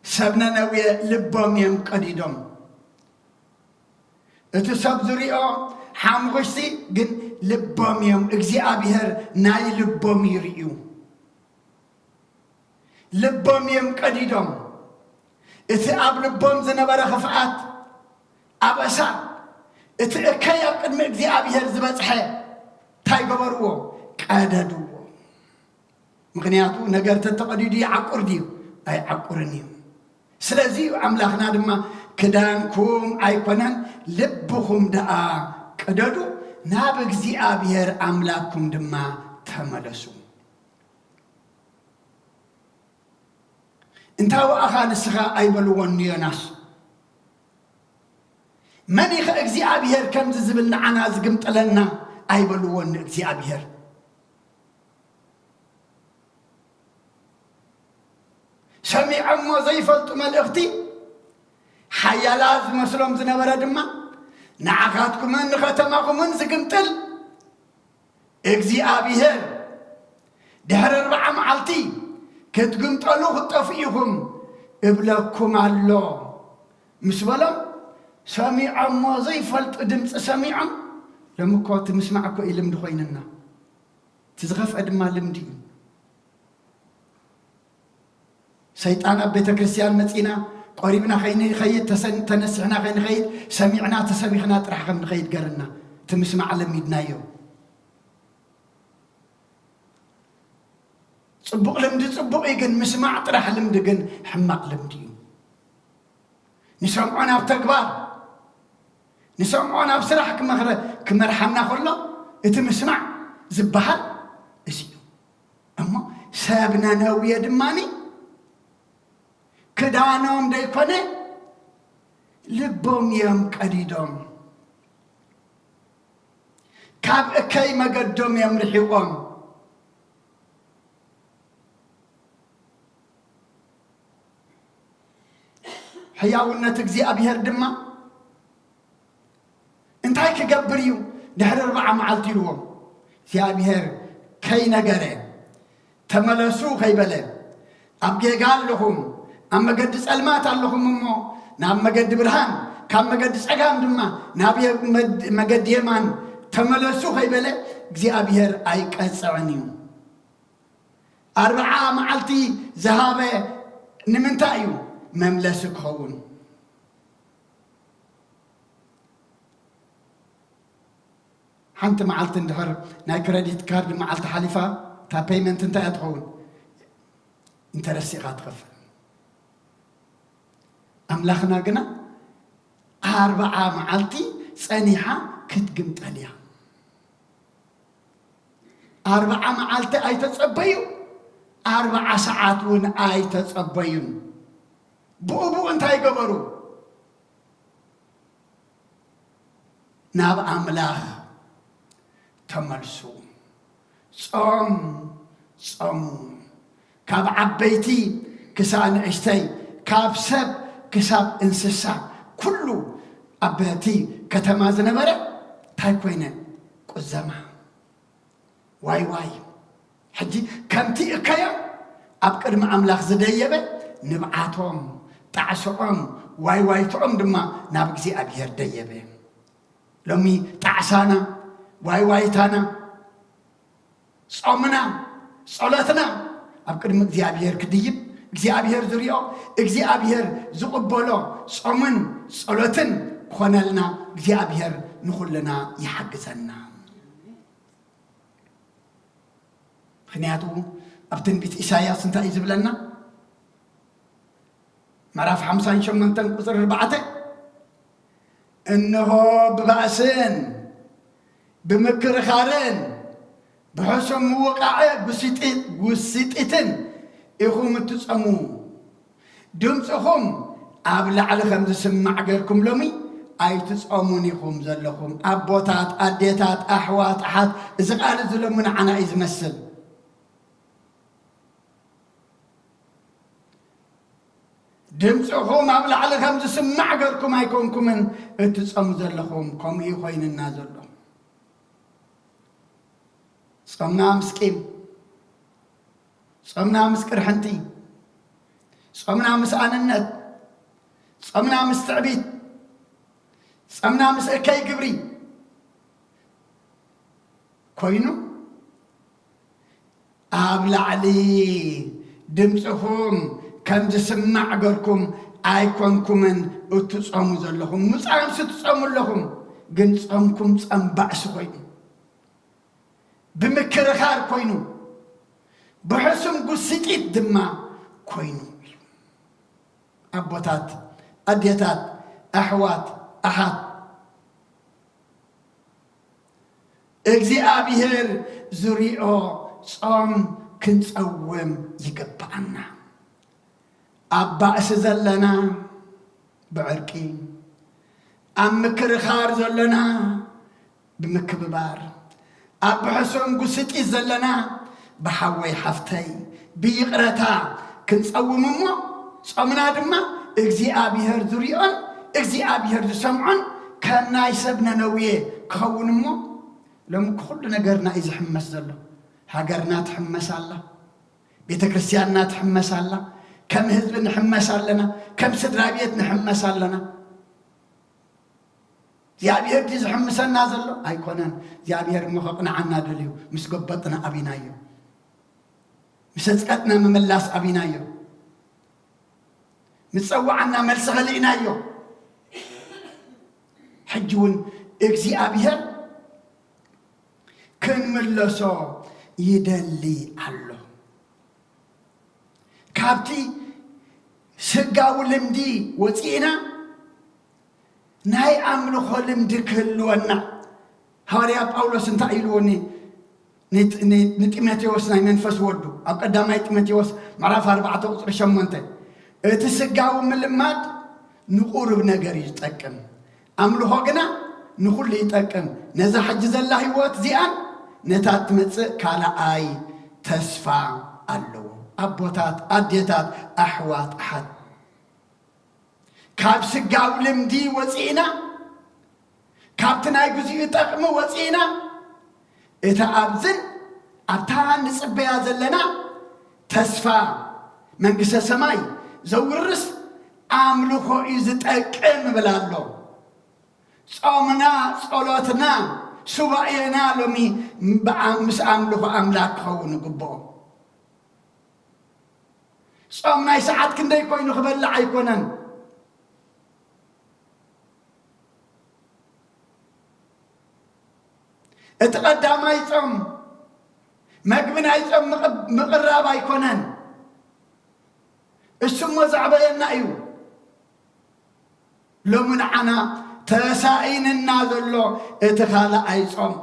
ሰብ ነነዌ ልቦም እዮም ቀዲዶም። እቲ ሰብ ዝሪኦ ሓሙኽሽቲ ግን ልቦም እዮም፣ እግዚኣብሔር ናይ ልቦም ይርእዩ። ልቦም እዮም ቀዲዶም። እቲ ኣብ ልቦም ዝነበረ ክፍኣት፣ ኣበሳ፣ እቲ እከይ ኣብ ቅድሚ እግዚኣብሔር ዝበጽሐ እንታይ ገበርዎ? ቀደድዎ። ምኽንያቱ ነገር ተተቐዲዱ ይዓቁር ድዩ? ኣይዓቁርን እዩ። ስለዚ እዩ ኣምላኽና ድማ ክዳንኩም ኣይኮነን ልብኹም ደኣ ቅደዱ፣ ናብ እግዚኣብሔር ኣምላኽኩም ድማ ተመለሱ። እንታይ ወኣኻ ንስኻ ኣይበልዎን ንዮናስ። መን ኢኸ እግዚኣብሔር ከምዚ ዝብል ንዓና ዝግምጥለና ኣይበልዎን ንእግዚኣብሔር። ሰሚዖሞ ዘይፈልጡ መልእኽቲ ሓያላት ዝመስሎም ዝነበረ ድማ ንዓኻትኩምን ንኸተማኹምን ዝግምጥል እግዚኣብሔር ድሕሪ ኣርብዓ መዓልቲ ክትግምጠሉ ክትጠፍኡ ኢኹም እብለኩም ኣሎ ምስ በሎም፣ ሰሚዖሞ ዘይፈልጡ ድምፂ ሰሚዖም። ሎሚ እኮ እቲ ምስማዕ እኮ እዩ ልምዲ ኮይንና። እቲ ዝኸፍአ ድማ ልምዲ እዩ። ሰይጣን ኣብ ቤተ ክርስቲያን መጺና ቆሪብና ከይንኸይድ፣ ተሰን-፣ ተነሲሕና ከይንኸይድ፣ ሰሚዕና ተሰቢኽና ጥራሕ ከም ንኸይድ ገርና። እቲ ምስማዕ ለሚድናዮ። ጽቡቕ ልምዲ ጽቡቕ እዩ፣ ግን ምስማዕ ጥራሕ ልምዲ ግን ሕማቕ ልምዲ እዩ። ንሰምዖ ናብ ተግባር፣ ንሰምዖ ናብ ስራሕ ክመኽረ-፣ ክመርሓና ከሎ እቲ ምስማዕ ዝበሃል እዚ እዩ። እሞ ሰብ ነነውየ ድማኒ ክዳኖም ደይኮነ ልቦም እዮም ቀዲዶም፣ ካብ እከይ መገዶም እዮም ርሒቖም። ሕያውነት እግዚኣብሔር ድማ እንታይ ክገብር እዩ ድሕሪ ኣርብዓ መዓልቲ ኢልዎም? እግዚኣብሔር ከይነገረ፣ ተመለሱ ከይበለ፣ ኣብ ጌጋ ኣለኹም፣ ኣብ መገዲ ጸልማት ኣለኹም እሞ ናብ መገዲ ብርሃን፣ ካብ መገዲ ጸጋም ድማ ናብ የ-፣ መድ-፣ መገዲ የማን ተመለሱ ከይበለ፣ እግዚኣብሔር ኣይቀጽዕን እዩ። ኣርብዓ መዓልቲ ዝሃበ ንምንታይ እዩ? መምለሲ ክኸውን። ሓንቲ መዓልቲ እንድሕር ናይ ክረዲት ካርድ መዓልቲ ሓሊፋ፣ እታ ፔይመንት እንታይ እያ ትኸውን? ኢንተረስት ኢኻ ትኸፍል። ኣምላኽና ግና ኣርብዓ መዓልቲ ጸኒሓ ክትግምጠል እያ። ኣርብዓ መዓልቲ ኣይተጸበዩ፣ ኣርብዓ ሰዓት እውን ኣይተጸበዩን። ብኡ ብኡ እንታይ ገበሩ? ናብ ኣምላኽ ተመልሱ። ጾም ጾሙ። ካብ ዓበይቲ ክሳብ ንእሽተይ፣ ካብ ሰብ ክሳብ እንስሳ፣ ኩሉ ኣብ እቲ ከተማ ዝነበረ እንታይ ኮይነ? ቁዘማ። ዋይ ዋይ። ሕጂ ከምቲ እከዮም ኣብ ቅድሚ ኣምላኽ ዝደየበ ንብዓቶም፣ ጣዕስኦም፣ ዋይ ዋይትኦም ድማ ናብ እግዚኣብሔር ደየበ። ሎሚ ጣዕሳና፣ ዋይ ዋይታና፣ ጾምና፣ ጸሎትና ኣብ ቅድሚ እግዚኣብሔር ክድይብ፣ እግዚኣብሔር ዝሪኦ፣ እግዚኣብሔር ዝቕበሎ ጾምን ጸሎትን ክኾነልና እግዚኣብሔር ንኹልና ይሓግዘና። ምኽንያቱ ኣብ ትንቢት ኢሳይያስ እንታይ እዩ ዝብለና? ምዕራፍ ሓምሳን ሸሞንተን ቁጽሪ ኣርባዕተ፣ "እንሆ ብባእስን ብምክርኻርን ብሕሱም ምውቃዕ ጉስጢ-፣ ጉስጢትን ኢኹም እትጸሙ፣ ድምፅኹም ኣብ ላዕሊ ከም ዝስማዕ ገርኩም ሎሚ ኣይትጸሙን ኢኹም ዘለኹም። ኣቦታት፣ ኣዴታት፣ ኣሕዋት፣ ኣሓት፣ እዚ ቃል እዚ ሎሚ ንዓና እዩ ዝመስል። ድምፅኹም ኣብ ላዕሊ ከም ዝስማዕ ገርኩም ኣይኮንኩምን እትጸሙ ዘለኹም፣ ከምኡ እዩ ኮይንና ዘሎ። ጾምና ምስ ቂም፣ ጾምና ምስ ቅርሕንቲ፣ ጾምና ምስ ኣንነት፣ ጾምና ምስ ትዕቢት፣ ጾምና ምስ እከይ ግብሪ ኮይኑ፣ ኣብ ላዕሊ ድምፅኹም ከም ዝስማዕ ገርኩም ኣይኮንኩምን እትጾሙ ዘለኹም። ምጻምሲ ትጾሙ ኣለኹም፣ ግን ጾምኩም ጾም ባእሲ ኮይኑ፣ ብምክርኻር ኮይኑ፣ ብሕሱም ጉስጢት ድማ ኮይኑ እዩ። ኣቦታት፣ ኣዴታት፣ ኣሕዋት፣ ኣሓት፣ እግዚኣብሔር ዝሪኦ ጾም ክንጸውም ይግብኣና። ኣብ ባእሲ ዘለና ብዕርቂ፣ ኣብ ምክርኻር ዘለና ብምክብባር፣ ኣብ ብሕሱም ጉስጢት ዘለና ብሓወይ ሓፍተይ ብይቕረታ ክንጸውም እሞ፣ ጾምና ድማ እግዚኣብሔር ዝሪኦን እግዚኣብሔር ዝሰምዖን ከም ናይ ሰብ ነነዌ ክኸውን እሞ፣ ሎሚ ኩሉ ነገርና እዩ ዝሕመስ ዘሎ። ሃገርና ትሕመስ ኣላ፣ ቤተ ክርስቲያንና ትሕመስ ኣላ፣ ከም ህዝቢ ንሕመስ ኣለና፣ ከም ስድራ ቤት ንሕመስ ኣለና። እግዚኣብሔር ድዩ ዝሕምሰና ዘሎ? ኣይኮነን። እግዚኣብሔር እሞ ከቕንዓና ደልዩ፣ ምስ ጎበጥና ኣቢናዮ፣ ምስ ኣጽቀጥና ምምላስ ኣቢናዮ፣ ምስ ጸዋዓና መልሲ ከሊእናዮ። ሕጂ እውን እግዚኣብሔር ክንምለሶ ይደሊ ኣሎ። ካብቲ ስጋዊ ልምዲ ወፂእና ናይ ኣምልኾ ልምዲ ክህልወና፣ ሃዋርያ ጳውሎስ እንታይ ኢልዎ ኒ-፣ ኒ-፣ ኒ-፣ ንጢሞቴዎስ ናይ መንፈስ ወዱ ኣብ ቀዳማይ ጢሞቴዎስ ምዕራፍ ኣርባዕተ ቁፅሪ ሸሞንተ፣ "እቲ ስጋዊ ምልማድ ንቁሩብ ነገር እዩ ዝጠቅም፣ ኣምልኾ ግና ንኹሉ ይጠቅም፣ ነዛ ሕጂ ዘላ ህይወት እዚኣን ነታ እትመጽእ ካልኣይ ተስፋ ኣለዎ።" ኣቦታት፣ ኣዴታት፣ ኣሕዋት፣ ኣሓት፣ ካብ ስጋዊ ልምዲ ወፂእና፣ ካብቲ ናይ ግዚኡ ጠቕሚ ወፂእና፣ እታ ኣብዝን ኣብታ ንጽበያ ዘለና ተስፋ መንግስተ ሰማይ ዘውርስ ኣምልኾ እዩ ዝጠቅም እብል ኣሎ። ጾምና፣ ጸሎትና፣ ሱባኤና ሎሚ ብኣ-፣ ምስ ኣምልኾ ኣምላኽ ክኸውን ይግብኦ። ጾም ናይ ሰዓት ክንደይ ኮይኑ ክበልዕ ኣይኮነን። እቲ ቀዳማይ ጾም መግቢ ናይ ጾም ምቕ-፣ ምቕራብ ኣይኮነን። እሱ እሞ ዘዕበየና እዩ። ሎሚ ንዓና ተሳኢንና ዘሎ እቲ ካልኣይ ጾም።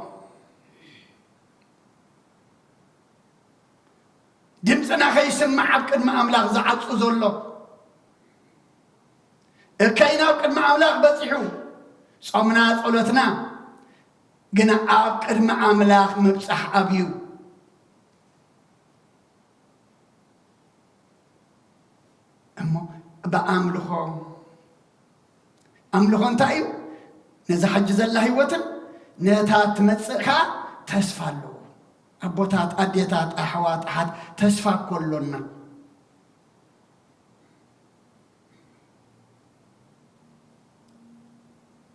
ድምፅና ከይስማዕ ኣብ ቅድሚ ኣምላኽ ዝዓጹ ዘሎ፣ እከይና ኣብ ቅድሚ ኣምላኽ በጺሑ፣ ጾምና ጸሎትና ግና ኣብ ቅድሚ ኣምላኽ ምብጻሕ ኣብዩ። እሞ ብኣምልኾ፣ ኣምልኾ እንታይ እዩ? ነዛ ሕጂ ዘላ ህይወትን ነታ ትመጽእ ከኣ ተስፋ ኣለዎ። ኣቦታት፣ ኣዴታት፣ ኣሕዋት፣ ኣሓት፣ ተስፋ እኮ ኣሎና።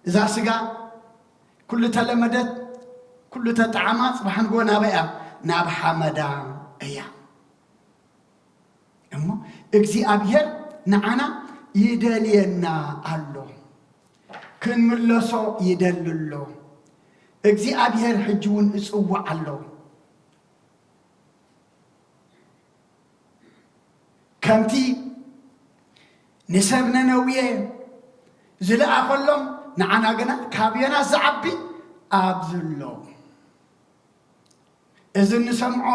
እዛ ስጋ ኩሉ ተለመደት፣ ኩሉ ተጠዓማ፣ ጽባሕ ንግሆ ናበይ እያ? ናብ ሓመዳ እያ። እሞ እግዚኣብሔር ንዓና ይደልየና ኣሎ፣ ክንምለሶ ይደሊ ኣሎ። እግዚኣብሔር ሕጂ እውን እጽውዕ ኣሎ። ከምቲ ንሰብ ነነዌ ዝለኣኸሎም፣ ንዓና ግና ካብ ዮናስ ዝዓቢ ኣብዚ ኣሎ። እዚ እንሰምዖ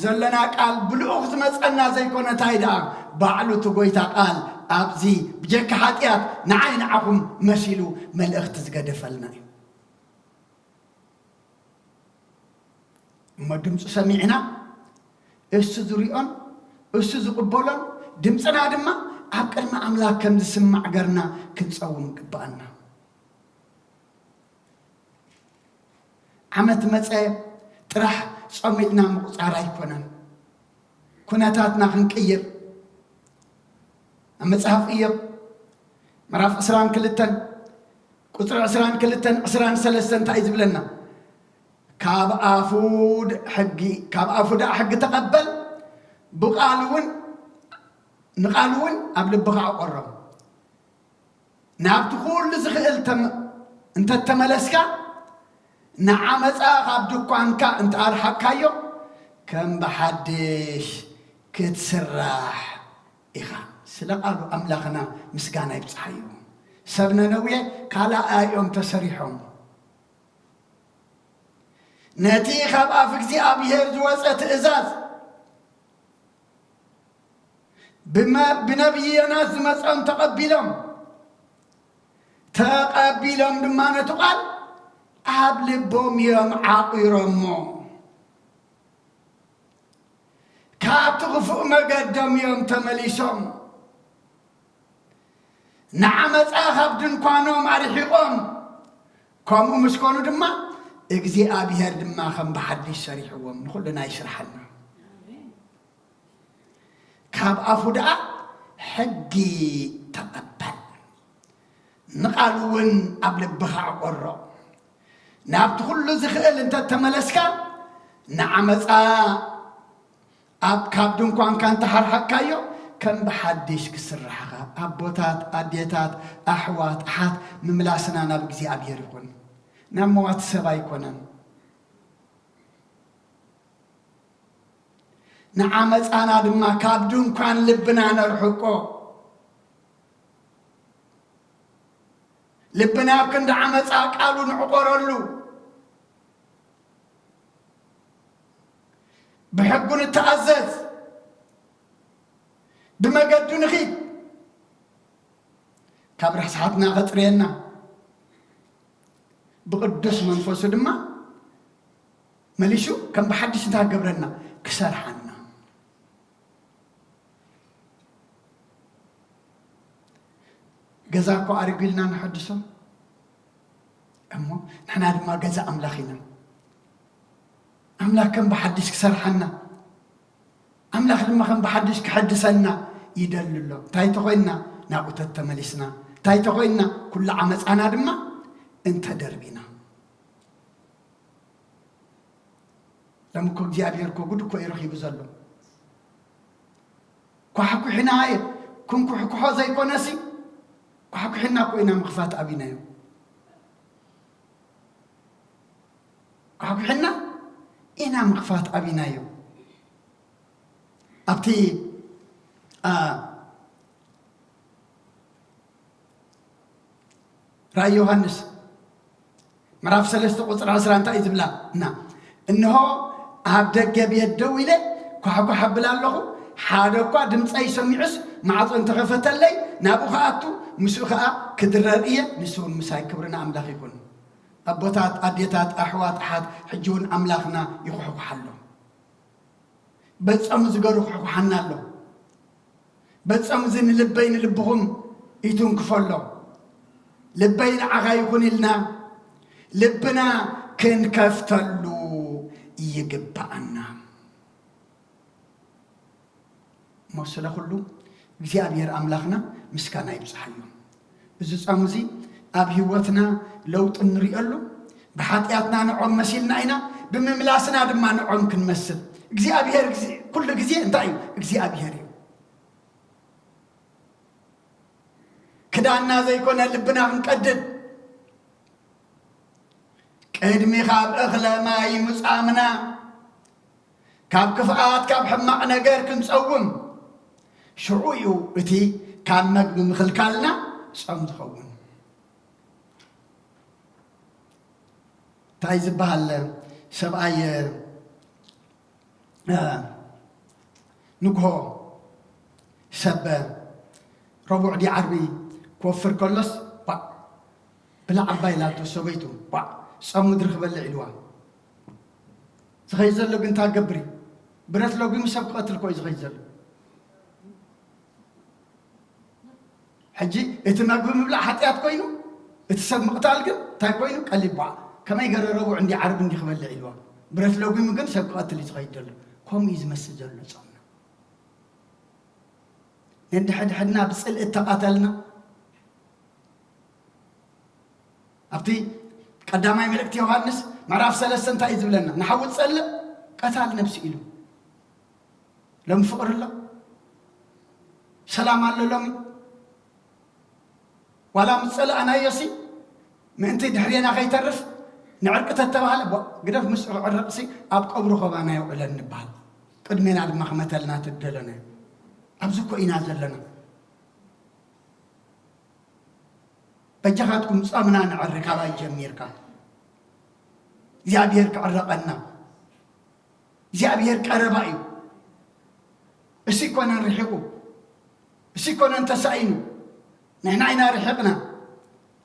ዘለና ቃል ብልኡኽ ዝመጸና ዘይኮነ፣ እንታይ ደኣ፣ ባዕሉ እቲ ጐይታ ቃል ኣብዚ ብጀካ ሓጢኣት ንዓይ ንዓኹም መሲሉ መልእኽቲ ዝገደፈልና እዩ። እሞ ድምፁ ሰሚዕና፣ እሱ ዝሪኦን እሱ ዝቕበሎን ድምፅና ድማ ኣብ ቅድሚ ኣምላኽ ከም ዝስማዕ ገርና ክንጸውም ይግብኣና። ዓመት መጸ ጥራሕ ጾም ኢልና ምቑጻር ኣይኮነን። ኩነታትና ክንቅይር፣ ኣብ መጽሓፍ ኢዮብ ምዕራፍ ዕስራን ክልተን ቁጽሪ ዕስራን ክልተን ዕስራን ሰለስተን እንታይ እዩ ዝብለና? ካብ ኣፉ ድ-፣ ሕጊ፣ ካብ ኣፉ ደኣ ሕጊ ተቐበል፣ ብቓሉ እውን፣ ንቓሉ እውን ኣብ ልብኻ ኣቑሮ። ናብቲ ኩሉ ዝኽእል ተመ-፣ እንተተመለስካ፣ ንዓመጻ ካብ ድኳንካ እንተኣርሓካዮ፣ ከም ብሓድሽ ክትስራሕ ኢኻ። ስለ ቃሉ ኣምላኽና ምስጋና ይብጽሓዮ። ሰብ ነነዌ ካልኣይ እዮም ተሰሪሖም። ነቲ ካብ ኣፍ እግዚኣብሔር ዝወጸ ትእዛዝ ብመ-፣ ብነቢይ ዮናስ ዝመጾም ተቐቢሎም፣ ተቐቢሎም ድማ ነቲ ቃል ኣብ ልቦም እዮም ዓቑሮሞ። ካብቲ ክፉእ መገዶም እዮም ተመሊሶም። ንዓመጻ ካብ ድንኳኖም ኣርሒቖም። ከምኡ ምስ ኮኑ ድማ እግዚኣብሔር ድማ ከም ብሓድሽ ሰሪሕዎም። ንኹልና ይስርሓልና። ካብ ኣፉ ደኣ ሕጊ ተቐበል፣ ንቓሉ እውን ኣብ ልብኻ ኣቆሮ። ናብቲ ኩሉ ዝኽእል እንተተመለስካ፣ ንዓመጻ ኣብ፣ ካብ ድንኳንካ እንተሓርሓካዮ፣ ከም ብሓድሽ ክስራሕኻ። ኣቦታት፣ ኣዴታት፣ ኣሕዋት፣ ኣሓት፣ ምምላስና ናብ እግዚኣብሔር ይኹን። ናብ መዋቲ ሰብ ኣይኮነን። ንዓመጻና ድማ ካብ ድንኳን ልብና ነርሕቆ። ልብና ኣብ ክንዲ ዓመጻ ቃሉ ንዕቆረሉ። ብሕጉ ንተኣዘዝ፣ ብመገዱ ንኺድ። ካብ ርሕስሓትና ኸጽርየና፣ ብቕዱስ መንፈሱ ድማ መሊሱ ከም ብሓድሽ እንታይ ክገብረና? ክሰርሓና። ገዛ እኮ ኣሪጉ ኢልና ንሐድሶ እሞ፣ ንሕና ድማ ገዛ ኣምላኽ ኢና። ኣምላኽ ከም ብሓድሽ ክሰርሓና፣ ኣምላኽ ድማ ከም ብሓድሽ ክሐድሰና ይደሊ ኣሎ። እንታይ ተኾይንና? ናብኡ ተተመሊስና። እንታይ ተኾይንና? ኩሉ ዓመፃና ድማ እንተደርቢና። ከም እኮ እግዚኣብሔር እኮ ጉድ እኮ እዩ ረኺቡ ዘሎ። ኳሕኩሕና ክንኩሕኩሖ ዘይኮነሲ፣ ኳሕኩሕና እኮ ኢና ምኽፋት ኣቢናዮ። ኳሕኩሕና ኢና ምኽፋት ኣቢናዮ። ኣብቲ፣ አ፣ ራእይ ዮሃንስ ምዕራፍ ሰለስተ ቁጽሪ ዕስራ እንታይ እዩ ዝብላ? እና፣ "እንሆ ኣብ ደገ ቤት ደው ኢለ ኳሕኳሕ ኣብል ኣለኹ። ሓደ እኳ ድምፀይ ሰሚዑስ ማዕጾ እንተኸፈተለይ ናብኡ ክኣቱ፣ ምስኡ ኸኣ ክድረር እየ፣ ንሱ እውን ምሳይ። ክብሪ ንኣምላኽ ይኹን። ኣቦታት፣ ኣዴታት፣ ኣሕዋት፣ ኣሓት፣ ሕጂ እውን ኣምላኽና ይኹሕኩሕ ኣሎ። በጾም ዝገሩ ይኹሕኩሓና ኣሎ። በጾም እዚ ንልበይ ንልብኹም ይትንክፎ ኣሎ። ልበይ ንዓኻ ይኹን ኢልና ልብና ክንከፍተሉ ይግብኣና። እሞ ስለ ኩሉ እግዚኣብሔር ኣምላኽና ምስጋና ይብጽሓዮ። እዚ ጾም እዚ ኣብ ህይወትና ለውጢ እንሪእየሉ፣ ብሓጢኣትና ንዖም መሲልና ኢና፣ ብምምላስና ድማ ንዖም ክንመስል። እግዚኣብሔር ግዜ-፣ ኩሉ ግዜ እንታይ እዩ? እግዚኣብሔር እዩ። ክዳንና ዘይኮነ ልብና ክንቀድድ፣ ቅድሚ ካብ እኽለ ማይ ምጻምና፣ ካብ ክፍኣት ካብ ሕማቕ ነገር ክንጸውም፣ ሽዑ እዩ እቲ ካብ መግቢ ምኽልካልና ጾም ዝኸውን። እንታይ ዝበሃል ሰብኣይ፣ እ፣ ንግሆ ሰብ ረቡዕ ድዩ ዓርቢ ክወፍር ከሎስ፣ ባዕ፣ ብላዕ ኣባይ ኢላቶ ሰበይቱ፣ ባዕ፣ ጾም ምድሪ ክበልዕ ኢልዋ። ዝኸይድ ዘሎ ግን እንታይ ክገብር እዩ? ብረት ለጒሙ ሰብ ክቐትል እኮ እዩ ዝኸይድ ዘሎ። ሕጂ እቲ መግቢ ምብላዕ ሓጢኣት ኮይኑ፣ እቲ ሰብ ምቕታል ግን እንታይ ኮይኑ? ቀሊል። ባዕ፣ ከመይ ገረ ረቡዕ እንዲ ዓርቢ እንዲ ክበልዕ ኢልዋ። ብረት ለጒሙ ግን ሰብ ክቐትል እዩ ዝኸይድ ዘሎ። ከምኡ እዩ ዝመስል ዘሎ ጾምና። ነንሕድሕድና ብጽልኢ እተቓተልና፣ ኣብቲ ቀዳማይ መልእክቲ ዮሃንስ ምዕራፍ ሰለስተ እንታይ እዩ ዝብለና? ንሓዊ ዝጸልእ ቀታል ነብሲ ኢሉ። ሎሚ ፍቕሪ ኣሎ? ሰላም ኣሎ ሎሚ? ዋላ ምስ ጸላእናዮሲ ምእንቲ ድሕሬና ከይተርፍ ንዕርቂ ተተባህለ፣ ቧ፣ ግደፍ ምስኡ ክዕረቕሲ ኣብ ቀብሩ ኸባና የውዕለን ንበሃል። ቅድሜና ድማ ክመተልና ትደለነ። ኣብዚ እኮ ኢና ዘለና። በጃኻትኩም ጾምና ንዕሪ፣ ካባይ ጀሚርካ እግዚኣብሔር ክዕረቐና። እግዚኣብሔር ቀረባ እዩ። እሱ ይኮነን ርሒቑ፣ እሱ ይኮነን ተሳኢኑ። ንሕና ኢና ርሒቕና፣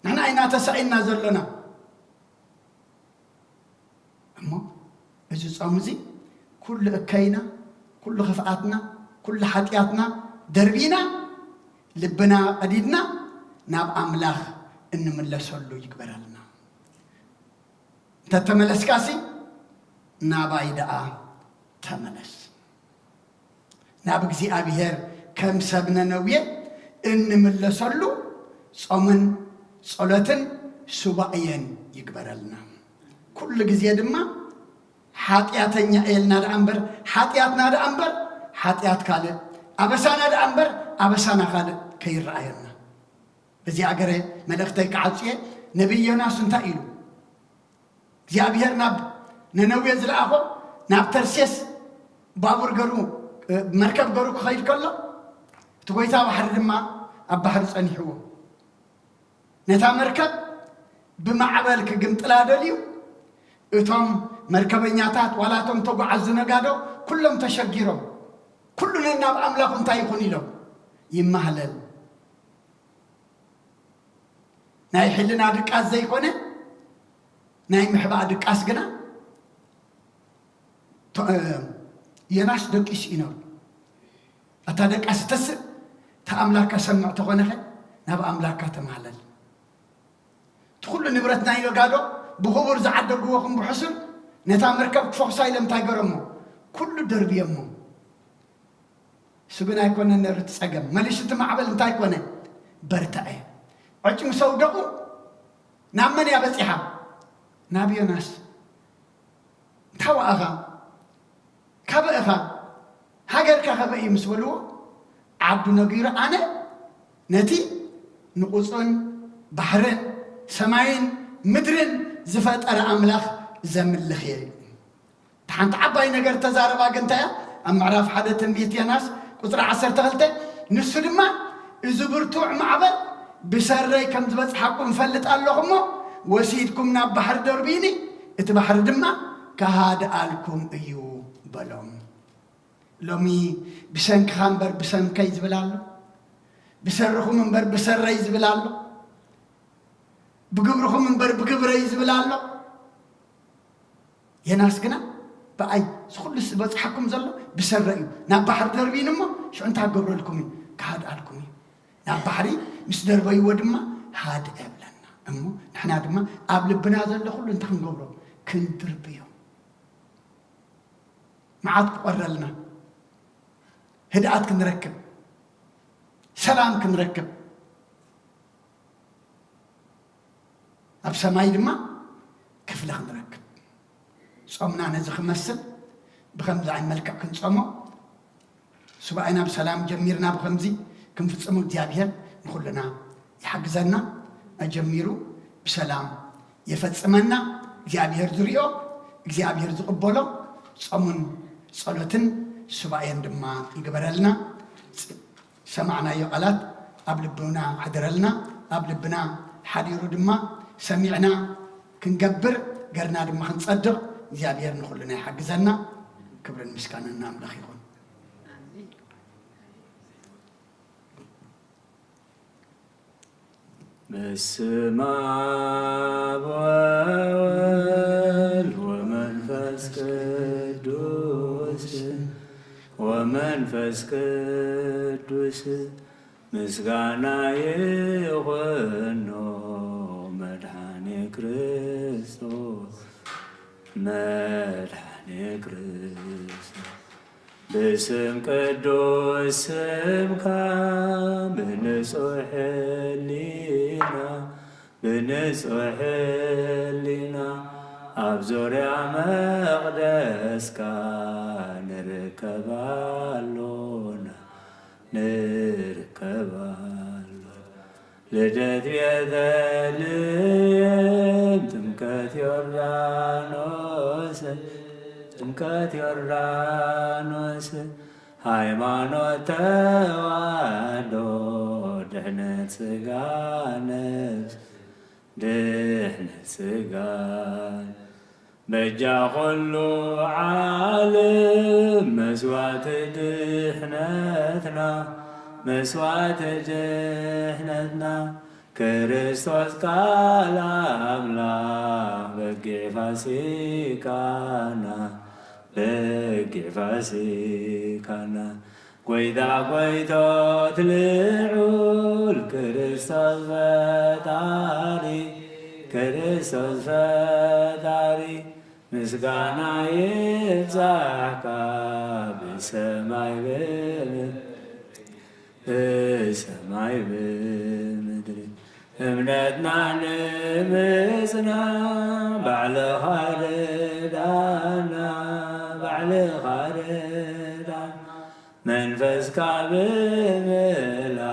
ንሕና ኢና ተሳኢንና ዘሎና። እሞ እዚ ጾም እዚ ኩሉ እከይና፣ ኩሉ ክፍኣትና፣ ኩሉ ሓጢኣትና ደርቢና፣ ልብና ቀዲድና ናብ ኣምላኽ እንምለሰሉ ይግበረልና። እንተተመለስካሲ ናባይ ደኣ ተመለስ። ናብ እግዚኣብሔር ከም ሰብ ነነዌ እንምለሰሉ ጾምን ጸሎትን ሱባኤን ይግበረልና። ኩሉ ግዜ ድማ ሓጢኣተኛ እየ ኢልና ደኣ እምበር፣ ሓጢኣትና ደኣ እምበር ሓጢኣት ካልእ፣ ኣበሳና ደኣ እምበር ኣበሳና ካልእ ከይረኣየና። በዚኣ ገረ መልእኽተይ ክዓጽየ፣ ነቢይ ዮናስ እንታይ ኢሉ? እግዚኣብሔር ናብ ነነዌ ዝለኣኾ፣ ናብ ተርሴስ ባቡር ገሩ፣ እ፣ መርከብ ገሩ ክኸይድ ከሎ፣ እቲ ጐይታ ባሕሪ ድማ ኣብ ባሕሪ ጸኒሕዎ። ነታ መርከብ ብማዕበል ክግምጥላ ደልዩ፣ እቶም መርከበኛታት ዋላ እቶም ተጓዓዙ ነጋዶ ኩሎም ተሸጊሮም። ኩሉ ነናብ ኣምላኹ እንታይ ይኹን ኢሎም ይማህለል። ናይ ሕልና ድቃስ ዘይኮነ፣ ናይ ምሕባእ ድቃስ ግና፣ ቶ-፣ እ፣ ዮናስ ደቂሱ እዩ ነሩ። ኣታ ደቃስ ተስእ፣ እታ ኣምላካ ሰምዕ ተኾነኸ፣ ናብ ኣምላካ ተማህለል። እቲ ኩሉ ንብረት ናይ ነጋዶ ብኽቡር ዝዓደግዎ ኹም ብሕሱር፣ ነታ መርከብ ክፈኹሳ ኢሎም እንታይ ገረሞ? ኩሉ ደርብዮሞ። እሱ ግን ኣይኮነን ነሩ እቲ ጸገም። መሊሱ እቲ ማዕበል እንታይ ኮነ? በርትዐ። ዕጭ ምስ ኣውደቑ ናብ መን እያ በጺሓ? ናብ ዮናስ። እንታይ ወኣኻ? ሃገርካ ከበይ እዩ ምስ በልዎ፣ ዓዱ ነጊሩ፣ ኣነ ነቲ ንቑጽን ባሕርን ሰማይን ምድርን ዝፈጠረ ኣምላኽ ዘምልኽ እየ። ሓንቲ ዓባይ ነገር ተዛረባ ግን እንታይ እያ? ኣብ ምዕራፍ ሓደ ትንቢት ዮናስ ቁጽሪ ዓሰርተ ክልተ፣ ንሱ ድማ፣ "እዚ ብርቱዕ ማዕበል ብሰረይ ከም ዝበጽሓኩም እፈልጥ ኣለኹ እሞ፣ ወሲድኩም ናብ ባሕሪ ደርብዩኒ፣ እቲ ባሕሪ ድማ ክሃድኣልኩም እዩ" በሎም። ሎሚ ብሰንክኻ እምበር ብሰንከይ ዝብል ኣሎ፣ ብሰርኹም እምበር ብሰረይ ዝብል ኣሎ፣ ብግብርኹም እምበር ብግብረይ ዝብል ኣሎ። ዮናስ ግና፣ "ብኣይ እዚ ኩሉ ዝበጽሓኩም ዘሎ ብሰረ እዩ። ናብ ባሕሪ ደርብዩኒ እሞ ሽዑ እንታይ ክገብረልኩም እዩ? ክሃድኣልኩም እዩ። ናብ ባሕሪ ምስ ደርበይዎ ድማ ሃድአ" ብለና። እሞ ንሕና ድማ ኣብ ልብና ዘሎ ኩሉ እንታይ ክንገብሮ? ክንድርብዮ። መዓት ክቆረልና፣ ህድኣት ክንረክብ፣ ሰላም ክንረክብ፣ ኣብ ሰማይ ድማ ክፍሊ ክንረክብ። ጾምና ነዚ ክመስል ብኸምዚ ዓይነት መልክዕ ክንጸሞ፣ ሱባኤና ብሰላም ጀሚርና ብኸምዚ ክንፍጽሞ እግዚኣብሔር ንኹልና ይሓግዘና፣ ኣጀሚሩ ብሰላም የፈጽመና። እግዚኣብሔር ዝሪኦ፣ እግዚኣብሔር ዝቕበሎ ጾምን ጸሎትን ሱባኤን ድማ ይግበረልና። ዝሰማዕናዮ ቃላት ኣብ ልብና ሕደረልና፣ ኣብ ልብና ሓዲሩ ድማ ሰሚዕና ክንገብር፣ ገርና ድማ ክንጸድቕ እግዚኣብሔር ንኹልና ይሓግዘና። ክብርን ምስጋናን ንኣምላኽ ይኹን። በስመ አብ ወወልድ ወመንፈስ ቅዱስ፣ ወመንፈስ ቅዱስ ምስጋና ይኹኖ መድኃኔ ክርስቶስ፣ መድኃኔ ክርስቶስ። ብስም ቅዱስ ስምካ ብንጹሕ ሕሊና፣ ብንጹሕ ሕሊና ኣብ ዙርያ መቕደስካ ንርከብ ኣሎና፣ ንርከብ ኣሎና። ልደት ቤተልሔም፣ ጥምቀት ዮርዳኖስ፣ ጥምቀት ዮርዳኖስ፣ ሃይማኖት ተዋህዶ፣ ድሕነት ሥጋ ነፍስ፣ ድሕነት ሥጋ በጃ ኹሉ ዓለም መስዋዕቲ ድሕነትና፣ መስዋዕቲ ድሕነትና፣ ክርስቶስ ቃል ኣምላኽ በጊዕ ፋሲካና፣ በጊዕ ፋሲካና። ጎይታ ጎይቶት ልዑል ክርስቶስ ፈጣሪ፣ ክርስቶስ ፈጣሪ፣ ምስጋና ይብጻሕካ ብሰማይ ብምድሪ፣ ብሰማይ ብምድሪ። እምነትና ንምጽና ባዕልኻ ርዳና፣ ባዕልኻ ርዳና። መንፈስካ ብምልኣኽ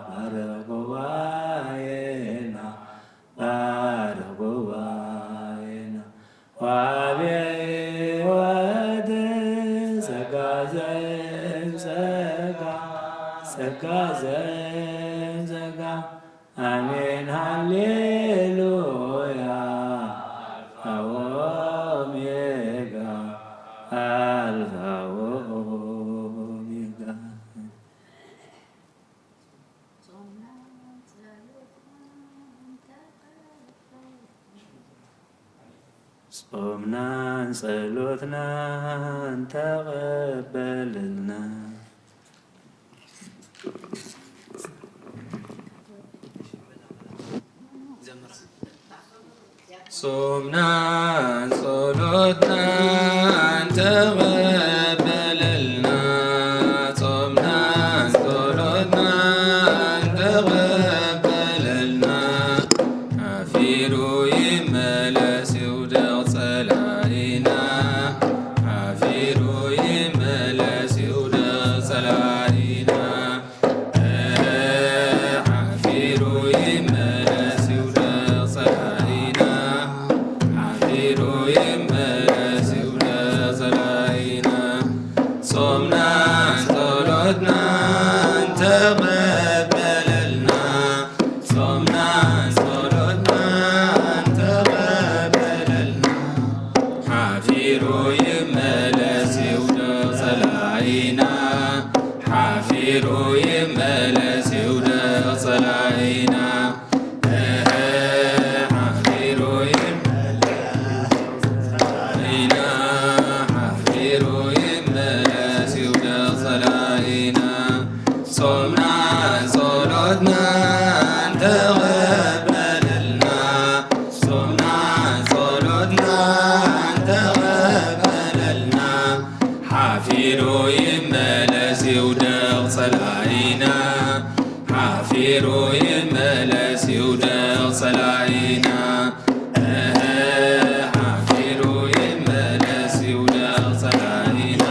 ባርኽ ጉባኤና፣ ባርኽ ጉባኤና። ወሃቤ ሕይወት ጸጋ ዘእም ጸጋ፣ ጸጋ ዘእም ጸጋ። ኣሜን ሃሌሉያ። ኣልፋ ወኦሜጋ፣ ኣልፋ ወኦሜጋ። ጾምናን ጸሎትናን ተቐበለልና። ጾምናን ጸሎትናን ተቐበለልና። ጾምናን ጸሎትናን ተቐበለልና። ሓፊሩ ይመለስ ይውደቕ ጸላኢና። ሓፊሩ ሓፊሩ ይመለስ ይውደቕ ጸላኢና። እህ፣ ሓፊሩ ይመለስ ጸላኢና። ሓፊሩ ይመለስ ይውደቕ ጸላኢና። ጾምና ጸሎትና እንተቐበለልና፣ ጾምና ጸሎትና እንተቐበለልና፣ ሓፊሩ ይመለስ ይውደቕ ጸላኢና። ሓፊሩ ይመለስ ይውደቕ ጸላኢና። እህ፣ ሓፊሩ ይመለስ ይውደቕ ጸላኢና።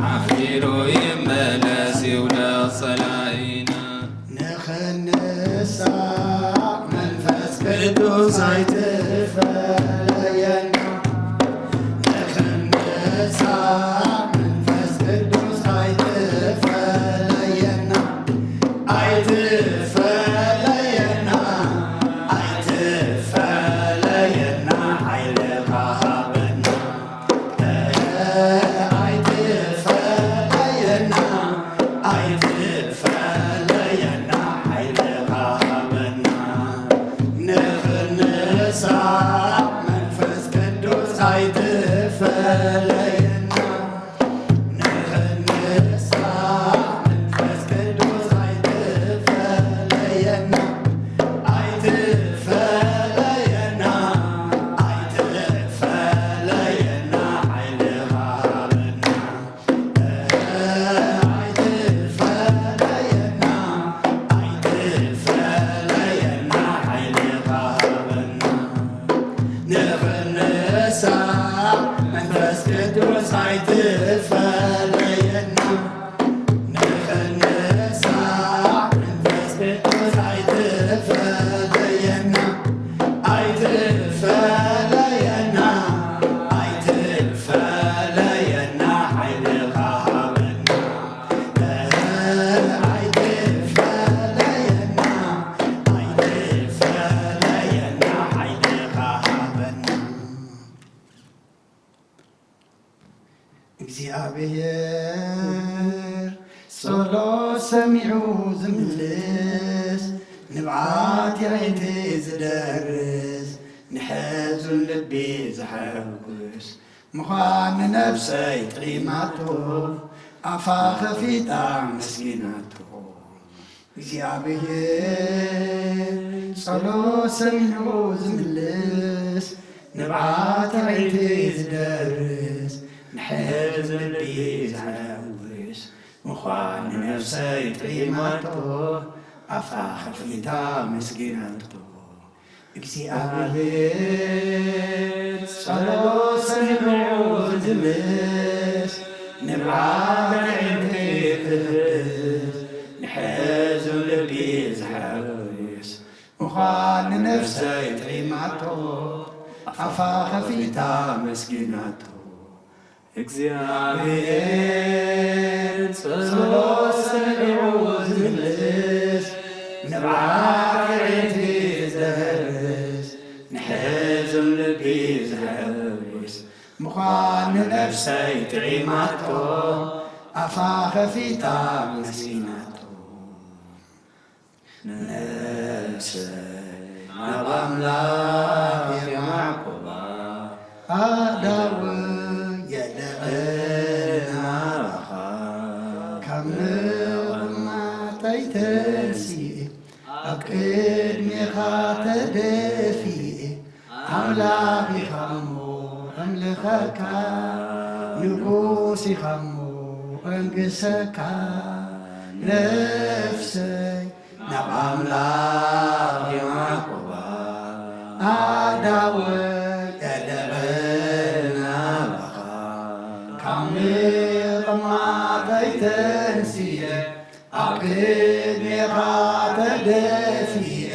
ሓፊሩ ይመለስ ይውደቕ ጸላኢና። ንኽንሳእ መንፈስ ቅዱስ ኣይትፈለየና። ንኽንሳእ መንፈስ ቅዱስ ኣይትፈለየና። ኣይትፈለየና። ኣይትፈለየና። ሓይልኻ ሃበና። ኣይትፈለየና። ኣይትፈለየና። ሓይልኻ ሃበና። ንኽንሳእ መንፈስ ቅዱስ ኣይትፈለየና። ንኽንሳእ መንፈስ ቅዱስ ኣይትፈለየና። ኣይትፈለየና። ኣይትፈለየና። ሓይልኻ ሃበና። ኣይትፈለየና። ኣይትፈለየና። ሓይልኻ ሃበና። ንኽንሳእ መንፈስ ቅዱስ ኣይትፈለየና። ንኽንሳእ መንፈስ ቅዱስ ኣይትፈለየና። ኣይትፈለየና። ኣይትፈለየና። ሓይልኻ ሃበና። ኣይትፈለየና። ኣይትፈለየና። ሓይልኻ ሃበና። እግዚኣብሔር ጸሎት ሰሚዑ ዝምልስ፣ ንብዓት የዒንቲ ዝደርስ፣ ንሕዙን ልቢ ዘሐጉስ፣ ምዃን ንነፍሰይ ጥዒማቶ፣ ኣፋ ኸፊታ ኣመስጊናቶ። እግዚኣብሔር ጸሎት ሰሚዑ ዝምልስ፣ ንብዓት የዒንቲ ዝደርስ፣ ንሕዙን ልቢ ዘሐጉስ፣ ምዃን ንነፍሰይ ጥዒማቶ፣ ኣፋ ኸፊታ ኣመስጊናቶ። እግዚኣብሔር ጸሎት ሰሚዑ ዝምልስ፣ ንብዓት የዒንቲ ዝሕብስ፣ ንሕዙን ልቢ ዘሐጉስ፣ ምዃን ንነፍሰይ ጥዒማቶ፣ ኣፋ ኸፊታ ኣመስጊናቶ። እግዚኣብሔር ጸሎት ሰሚዑ ዝምልስ፣ ንብዓት የዒንቲ ዘህርስ፣ ንሕዙን ልቢ ዘሕውስ፣ ምዃን ንነፍሰይ ጥዒማቶ፣ ኣፋ ኸፊታ ኣመስጊናቶ። ነፍሰይ ናብ ኣምላኽ የማዕቁባ፣ ኣእዳወይ የልዕል ናባኻ። ካብ ምቕማጠይ ተንሲኤ፣ ኣብ ቅድሜኻ ተደፊኤ፣ ኣምላኽ ኢኻ እሞ ኣምልኸካ፣ ንጉስ ኢኻ እሞ ኣንግሰካ። ነፍሰይ ናብ ኣምላኽ የማዕቁባ፣ ኣእዳወይ የልዕል ናባኻ። ካብ ምቕማጠይ ተንሲኤ፣ ኣብ ቅድሜኻ ተደፊኤ፣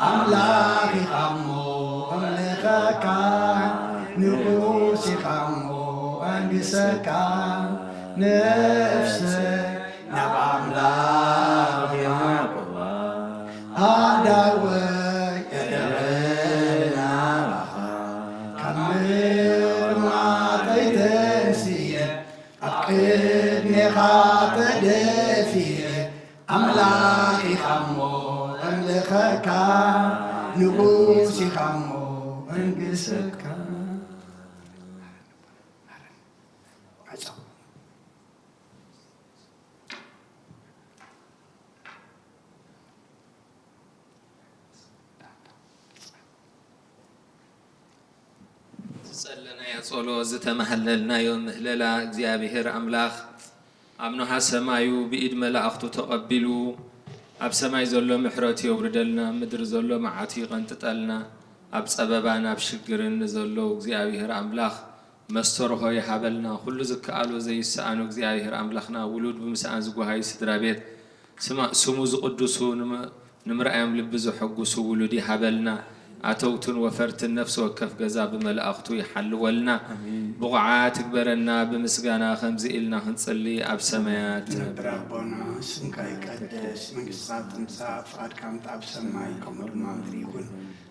ኣምላኽ ኢኻ እሞ ኣምልኸካ፣ ንጉስ ኢኻ እሞ ኣንግሰካ። ነፍሰይ ናብ ኣምላኽ የማዕቁባ፣ ኣእዳወይ የልዕል ናባኻ። ካብ ምቕማጠይ ተንሲኤ፣ ኣብ ቅድሜኻ ተደፊኤ፣ ኣምላኽ ኢኻ እሞ እምልኸካ፣ ንጉስ ኢኻ እሞ እንግሰካ። ዝጸለናዮ ጸሎት፣ ዝተማህለልናዮ ምህለላ እግዚኣብሔር ኣምላኽ ኣብ ኖሃ ሰማዩ ብኢድ መላእኽቱ ተቐቢሉ፣ ኣብ ሰማይ ዘሎ ምሕረቱ የውርደልና፣ ኣብ ምድሪ ዘሎ መዓቱ ይቐንጥጠልና፣ ኣብ ጸበባን ኣብ ሽግርን ንዘለዉ እግዚኣብሔር ኣምላኽ መስተርሆ ይሃበልና። ኩሉ ዝከኣሎ ዘይሰኣኖ እግዚኣብሔር ኣምላኽና፣ ውሉድ ብምስኣን ዝጓሃዩ ስድራ ቤት፣ ስማ-፣ ስሙ ዝቕድሱ፣ ንመ-፣ ንምርኣዮም ልቢ ዘሐጉሱ ውሉድ ይሃበልና። ኣተውትን ወፈርትን ነፍሲ ወከፍ ገዛ ብመላእኽቱ ይሓልወልና። ኣሜን። ብቑዓት ይግበረና፣ ብምስጋና ከምዚ ኢልና ክንጽሊ፣ ኣብ ሰማያት ትነብር ኣቦና፣ ስምካ ይቀደስ፣ መንግስትኻ ትምጻእ፣ ፍቓድካ ምጻእ ኣብ ሰማይ ከምኡ ድማ ምድሪ ይኹን።